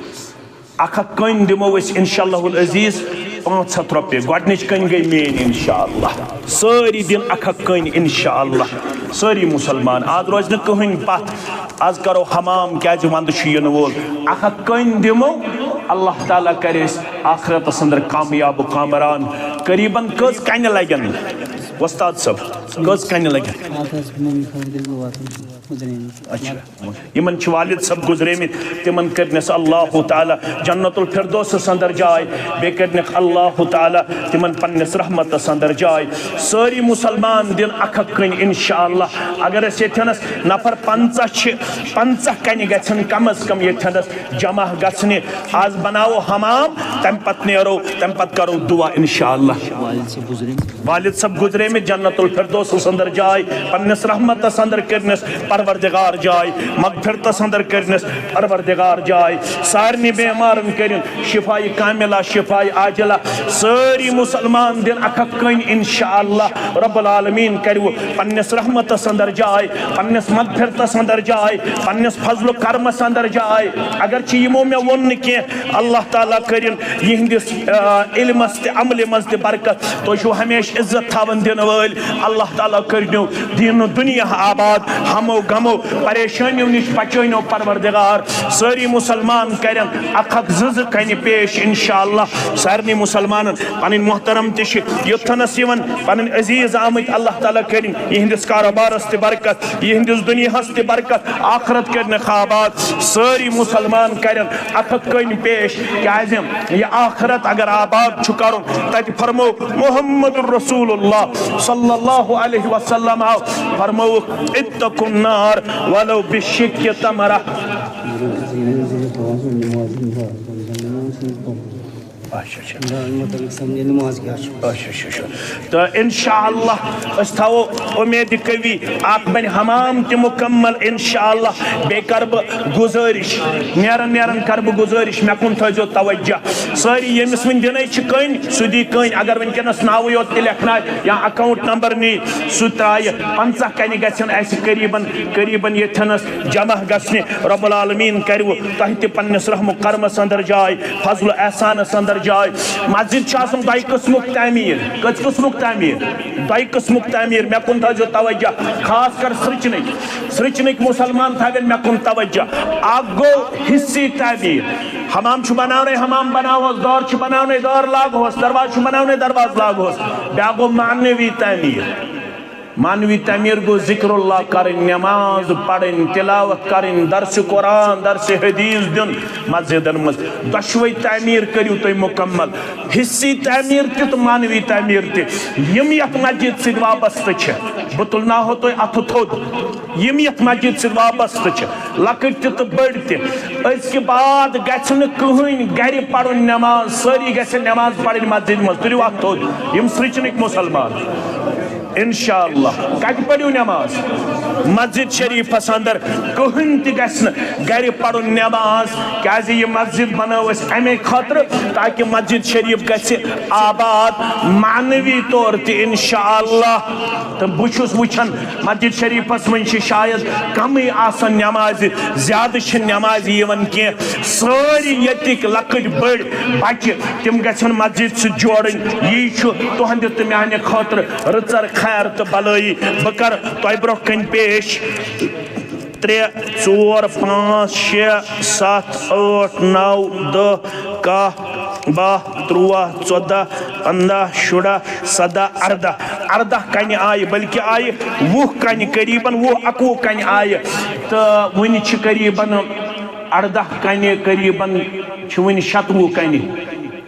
اَکھ ہَتھ کٔنۍ دِمو أسۍ اِنشاء اللہ العزیٖز پانٛژھ ہَتھ رۄپیہِ۔ گۄڈٕنِچ کٔنۍ گٔے میٛٲنۍ اِنشاء اللہ۔ سٲری دِن اَکھ ہَتھ کٔنۍ اِنشاء اللہ۔ سٲری مُسلمان۔ آز روزِ نہٕ کٕہٕنۍ پَتھ۔ آز کَرو حمام، کیٛازِ وَنٛدٕ چھُ یِنہٕ وول۔ اَکھ ہَتھ کٔنۍ دِمو، اللہ تعالیٰ کَرِ أسۍ آخرتَس اندر کامیاب و کامران۔ قریباً کٔژ کَنہِ لَگن، وۄستاد صٲب؟ کٔژ کنہِ لگن؟ اَتھ حظ مٔمی خٲطرٕ گوٚو واتُن گُزریمٕتۍ۔ اچھا، یِمن چھِ والد صٲب گُزریمٕتۍ، تِمن کٔرنس اللہ تعالیٰ جنت الفردوسس اندر جاے، بیٚیہِ کٔرنکھ اللہ تعالیٰ تِمن پننِس رحمتس اندر جاے۔ سٲری مسلمان دِن اکھ اکھ کنہِ انشاءاللہ۔ اگر أسۍ ییٚتھٮ۪نس نفر پنژاہ چھِ، پنژاہ کنہِ گژھن کم از کم ییٚتھٮ۪نس جمع گژھنہِ۔ آز بناوو حمام، تمہِ پتہٕ نیرو، تمہِ پتہٕ کرو دعا انشاءاللہ۔ والد صٲب گُزریمٕتۍ۔ والد صٲب گُزریمٕتۍ، جنت الفردوسس اندر جاے، پننِس رحمتس اندر کٔرنس پروردگار جاے، مغفرتس اندر کٔرنس پروردگار جاے۔ سارنٕے بیمارن کٔرِن شفای کاملہ، شفای عاجلہ۔ سٲری مسلمان دِن اکھ اکھ کنہِ انشاءاللہ۔ رب العالمین کروٕ پننِس رحمتس اندر جاے، پننِس مغفرتس اندر جاے، پننِس فضل و کرمس اندر جاے۔ اگرچہ یِمو مےٚ ووٚن نہٕ کینٛہہ، اللہ تعالیٰ کٔرِن یِہنٛدِس، آ، علمس تہٕ عملہِ منٛز تہِ برکت۔ تُہۍ چھِو ہمیشہِ عزت تھاوان دِنہٕ وٲلۍ۔ اللہ تعالیٰ کٔرِنو دیٖن و دُنیا آباد، ہمو غمو پریشٲنیو نِش بچٲینو پروردگار۔ سٲری مسلمان کرن اکھ اکھ زٕ زٕ کنہِ پیش انشاءاللہ۔ سارنٕے مسلمانن پنٕنۍ محترم تہِ چھِ یوٚتتھنس یِوان، پنٕنۍ عزیز آمٕتۍ۔ اللہ تعالیٰ کٔرِن یِہنٛدِس کاروبارس تہِ برکت، یِہنٛدِس دُنیاہس تہِ برکت، آخرت کٔرنکھ آباد۔ سٲری مسلمان کرن اکھ اکھ کٔنۍ پیش، کیازِ یہِ آخرت اگر آباد چھُ کرُن، تتہِ فرمو محمد رسول اللہ صلی اللہ علیہ وسلم آو فرمووُکھ، "اتقوا النار ولو بشق تمرہ۔" اچھا، اچھا۔ نماز متعلق سمجھے نماز کیا چھُ۔ اچھا، اچھا، اچھا۔ تہٕ انشاءاللہ أسۍ تھاوو اُمید قوی، اکھ بنہِ حمام تہِ مکمل انشاءاللہ۔ بیٚیہِ کرٕ بہٕ گُزٲرِش، نیران نیران کرٕ بہٕ گُزٲرِش، مےٚ کُن تھٲیزیو توجہ۔ سٲری ییٚمِس وٕنہِ دِنَے چھِ کٔنۍ، سُہ دی کٔنۍ۔ اگر وٕنکیٚنَس ناوٕے یوت تہِ لیکھناوِ یا account number نی، سُہ ترٛایہِ۔ پنٛژاہ کَنہِ گژھن اَسہِ قریٖباً، قریٖباً ییٚتھٮ۪نَس جمع گژھنہِ۔ رب العالمین کَرِوٕ تۄہہِ تہِ پنٛنِس رحم و کرمَس اندر جاے، فضل و احسانَس اندر جاے۔ مسجد چھِ آسان دۄیہِ قٕسمُک تعمیٖر۔ کٔژِ قٕسمُک تعمیٖر؟ دۄیہِ قٕسمُک تعمیٖر۔ مےٚ کُن تھٲیزیو توجہ، خاص کر سرٛچنٕکۍ، سرٛچنٕکۍ مُسلمان تھاوَن مےٚ کُن توجہ۔ اکھ گوٚو حصی تعمیٖر، حمام چھُ بناونے، حمام بناوہوس، دار چھُ بناونے، دار لاگہوس، دروازٕ چھُ بناونے، دروازٕ لاگہوس۔ بیٛاکھ گوٚو معنوی تعمیٖر۔ معنوی تعمیٖر گوٚو ذکر اللہ کرٕنۍ، نماز پرٕنۍ، تلاوت کرٕنۍ، درس قرآن، درس حدیث دیُن مسجدن منٛز۔ دۄشوے تعمیٖر کٔرِو تُہۍ مکمل۔ حصی تعمیٖر تہِ تہٕ معنوی تعمیٖر تہِ، یِم یتھ مسجد سۭتۍ وابستہٕ چھِ، بہٕ تُلناوہو تُہۍ اتھٕ تھوٚد۔ یِم یتھ مسجد سۭتۍ وابستہٕ چھِ، لۄکٕٹۍ تہِ تہٕ بٔڑۍ تہِ، أزکہِ بعد گژھِ نہٕ کٕہٕنۍ گرِ پرُن نماز، سٲری گژھن نماز پرٕنۍ مسجد منٛز۔ تُلِو اتھٕ تھوٚد، یِم سرٛچنٕکۍ مُسلمان۔ انشاءاللہ۔ کتہِ پٔرِو نماز؟ مسجد شریفس اندر۔ کٕہٕنۍ تہِ گژھِ نہٕ گرِ پرُن نماز، کیازِ یہِ مسجد بنٲو اسہِ امے خٲطرٕ تاکہ مسجد شریف گژھِ آباد معنوی طور تہِ انشاءاللہ۔ تہٕ بہٕ چھُس وٕچھان مسجد شریفس منٛز چھِ شاید کمٕے آسان نمازِ، زیادٕ چھِ نمازِ یِوان کینٛہہ۔ سٲری ییٚتِکۍ لۄکٕٹۍ بٔڑۍ بچہِ، تِم گژھن مسجد سۭتۍ جوڑٕنۍ۔ یی چھُ تُہنٛدِ تہٕ میانہِ خٲطرٕ رٕژر خیر تہٕ بلٲیی۔ بہٕ کرٕ تۄہہِ برونٛہہ کنہِ پیش۔ ترٛےٚ، ژور، پانٛژھ، شےٚ، ستھ، ٲٹھ، نو، دَہ، کاہ، باہ، تُرٛواہ، ژۄداہ، پنٛداہ، شُراہ، سداہ، ارداہ۔ ارداہ کنہِ آیہِ، بلکہِ آیہِ وُہ کنہِ، قریباً وُہ، اکوُہ کنہِ آیہِ۔ تہٕ وُنہِ چھِ قریباً ارداہ کنہِ، قریباً چھِ وُنہِ شتوُہ کنہِ۔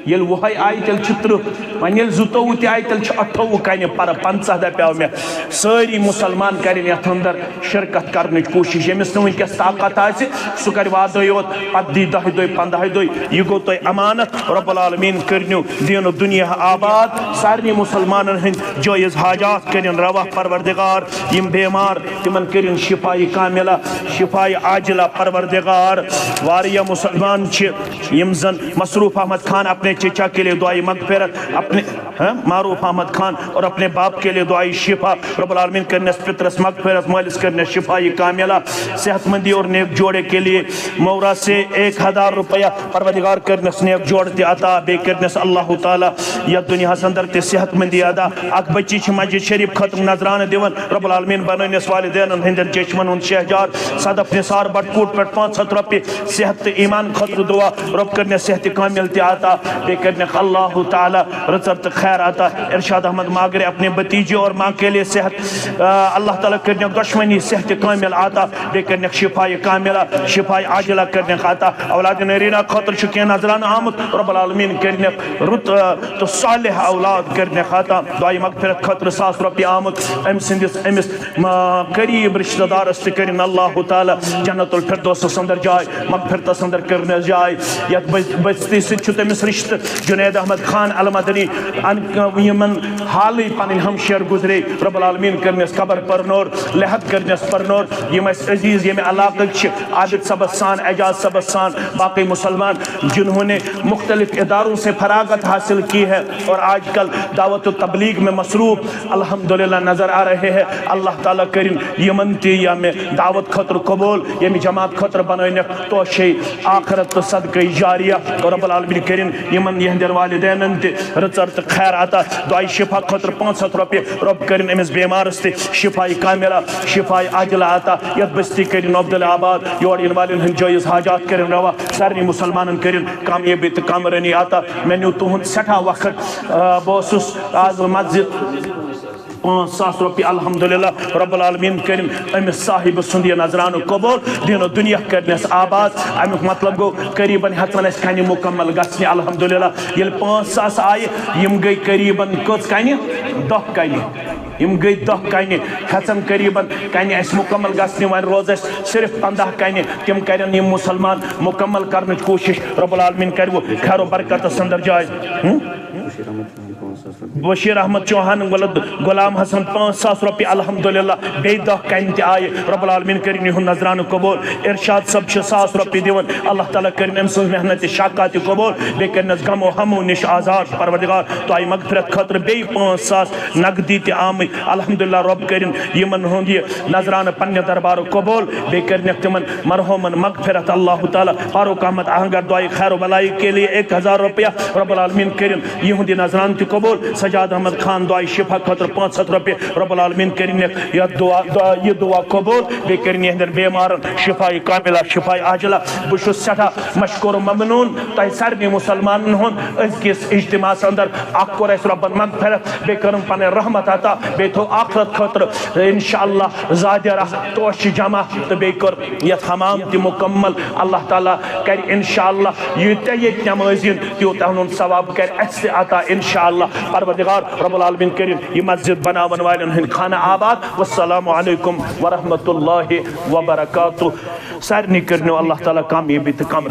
ییٚلہِ وُہے آیہِ، تیٚلہِ چھِ ترٕٛہ۔ وۄنۍ ییٚلہِ زٕتووُہ تہِ آیہِ، تیٚلہِ چھِ اَٹھووُہ کنہِ پَرٕ، پنٛژاہ دَپیو مےٚ۔ سٲری مُسلمان کَرن یَتھ اندر شرکت کرنٕچ کوٗشِش۔ ییٚمِس نہٕ وٕنکیٚس طاقت آسہِ، سُہ کَرِ وادَے یوت، پَتہٕ دی دَہہِ دۄہہِ، پنٛداہہِ دۄہہِ۔ یہِ گوٚو تۄہہِ امانت۔ رب العالمین کٔرنیو دیٖن و دُنیا آباد۔ سارنٕے مُسلمانن ہٕنٛدۍ جٲیز حاجات کٔرِن روا پروردگار۔ یِم بیمار، تِمن کٔرِن شفایہِ کاملہ، شفایہِ عاجلہ پروردگار۔ واریاہ مُسلمان چھِ یِم زن مصروف احمد خان اپنے چچا کے لیے دعائے مغفرت، اپنے، ہاں، معروف احمد خان اور اپنے باپ کے لیے دعائے شفا۔ رب العالمین کرنس پترس مغفرت، مالس کرنس شفایہِ کاملہ، صحت مندی اور نیک جوڑے کے لیے مورا سے ایک ہزار روپیہ۔ پروردگار کرنس نیک جوڑ تہِ عطا، بیٚیہِ کرنس اللہ تعالیٰ یتھ دُنیاہس اندر تہِ صحت مندی عطا۔ اکھ بچی چھِ مسجد شریف خٲطرٕ نذرانہٕ دِوان، رب العالمین بنٲونس والدینن ہٕنٛدٮ۪ن چشمن ہُنٛد شہجار۔ صدف نثار بٹکوٹ پٮ۪ٹھ پانٛژھ ہتھ رۄپیہِ، صحت تہٕ ایمان خٲطرٕ دعا، رب کرنس صحت کامل تہِ عطا۔ بیٚیہِ کٔرنَکھ اللہ تعالیٰ رٕژَر تہٕ خیر عطا۔ ارشاد احمد ماگرے، اپنے بھتیجے اور ماں کے لیے صحت، آ، اللہ تعالیٰ کٔرنَکھ دۄشوٕنی صحت کامل عطا، بیٚیہِ کٔرنَکھ شفاء کاملہ، شفاء عاجلہ کٔرنَکھ عطا۔ اولاد نرینا خٲطرٕ چھُ کینٛہہ نذرانہٕ آمُت، رب العالمین کٔرنَکھ رُت، آ، تہٕ صالح اولاد کٔرنَکھ عطا۔ دعائے مغفرت خٲطرٕ ساس رۄپیہِ آمُت، أمۍ سٕنٛدِس، أمِس ما قریب رشتہ دارس تہِ کٔرِن اللہ تعالیٰ جنت الفردوسس اندر جاے، مغفرتس اندر کٔرنس جاے۔ یتھ بس-، بستی سۭتۍ چھُ تٔمِس رشتہٕ۔ جنید احمد خان المدنی، ان-، یِمن حالٕے پنٕنۍ ہمشیر گزرے، رب العالمین کٔرنس قبر پرنور، لحد کٔرنس پرنور۔ یِم اسہِ عزیز ییٚمہِ علاقٕکۍ چھِ، عابد صٲبس سان، اعجاز صٲبس سان، باقی مسلمان، جنہوں نے مختلف اداروں سے فراغت حاصل کی ہے اور آج کل دعوت و تبلیغ میں مصروف الحمدللہ نظر آ رہے ہیں۔ اللہ تعالیٰ کٔرِن یِمن تہِ ییٚمہِ دعوت خٲطرٕ قبول، ییٚمہِ جماعت خٲطرٕ بنٲونکھ توشے آخرت تہٕ صدقے جاریہ۔ رب العالمین کٔرِن یِمن یِہنٛدٮ۪ن والدینن تہِ رٕژر تہٕ خیر عطا۔ دعائے شفا خٲطرٕ پانٛژھ ہتھ رۄپیہِ، رب کٔرِن أمِس بیمارس تہِ شفاء کاملہ، شفاء عاجلہ عطا۔ یتھ بستی کٔرِن عبدال آباد، یور یِنہٕ والٮ۪ن ہٕنٛدۍ جٲیز حاجات کٔرِن روا، سارنٕے مسلمانن کٔرِن کامیٲبی تہٕ کامرٲنی عطا۔ مےٚ نیوٗ تُہُنٛد سٮ۪ٹھاہ وقت، آ، بہٕ اوسُس آز مسجد پانٛژھ ساس رۄپیہِ، الحمدللہ، رب العالمین کٔرِن أمِس صاحبہٕ سُنٛد یہِ نذرانہٕ قبول، دین و دُنیا کٔرنس آباد۔ اَمیُک مطلب گوٚو، قریباً ہٮ۪ژن اَسہِ کَنہِ مُکمل گژھنہِ، الحمدللہ۔ ییٚلہِ پانٛژھ ساس آیہِ، یِم گٔے قریباً کٔژ کَنہِ؟ دَہ کَنہِ۔ یِم گٔے دَہ کَنہِ، ہٮ۪ژن قریباً کَنہِ اَسہِ مُکمل گژھنہِ۔ وۄنۍ روز اَسہِ صرف پنٛداہ کَنہِ، تِم کَرن یِم مُسلمان مُکمل کَرنٕچ کوٗشِش۔ رب العالمین کَرِ وۄنۍ خیر و برکتس اندر جاے۔ ہُم؟ بشیر احمد چوہان ولد غلام حسن، پانٛژھ ساس رۄپیہِ، الحمدللہ۔ بیٚیہِ دَہ کَنہِ تہِ آیہِ، رب العالمین کٔرِن یِہُنٛد نذرانہٕ قبول۔ ارشاد صٲب چھِ ساس رۄپیہِ دِوان، اللہ تعالیٰ کٔرِن أمۍ سٕنٛز محنت تہِ شاکا تہِ قبول، بیٚیہِ کٔرِنَس غم و ہمو نِش آزاد۔ پروردگار، تۄہہِ مغفرت خٲطرٕ بیٚیہِ پانٛژھ ساس نقدی تہِ آمٕتۍ، الحمدللہ۔ رب کٔرِن یِمن ہُنٛد یہِ نذرانہٕ پننہِ دربارُک قبول، بیٚیہِ کٔرنَکھ تِمن مرحومن مغفرت۔ اللہ تعالیٰ، فاروق احمد آہنگر دعائے خیر و بلائی کے لیے ایک ہزار روپیہ، رب العالمین کٔرِن یِہُنٛد یہِ نذرانہٕ تہِ قبول۔ سجاد احمد خان دعائے شفا خٲطرٕ پانٛژھ ہتھ رۄپیہِ، رب العالمین کٔرِن یَتھ دعا، دعا، یہِ دعا قبول، بیٚیہِ کٔرِن یِہنٛدٮ۪ن بیمارن شفاء کاملہ، شفاء عاجلہ۔ بہٕ چھُس سٮ۪ٹھاہ مشکور و ممنون تۄہہِ سارنٕے مسلمانن ہُنٛد۔ أزکِس اجتماعس اندر اکھ کوٚر اَسہِ رۄبن مغفرت، بیٚیہِ کٔرٕن پنٕنۍ رحمت عطا، بیٚیہِ تھوٚو آخرت خٲطرٕ انشاءاللہ زیادٕ راہ توشہِ جمع، تہٕ بیٚیہِ کٔر یتھ حمام تہِ مکمل۔ اللہ تعالیٰ کرِ انشاءاللہ ییٖتیٛاہ ییٚتہِ نمٲزۍ یِن، تیوٗتاہ ہُنٛد ثواب کرِ اَسہِ تہِ عطا انشاءاللہ۔ پروردگار رب العالمین کٔرِن یہِ مسجد بناون والٮ۪ن ہٕنٛدۍ خانہ آباد۔ والسلام علیکم ورحمۃ اللہ وبرکاتہ۔ سارنٕے کٔرنو اللہ تعالیٰ کامیٲبی تہٕ کم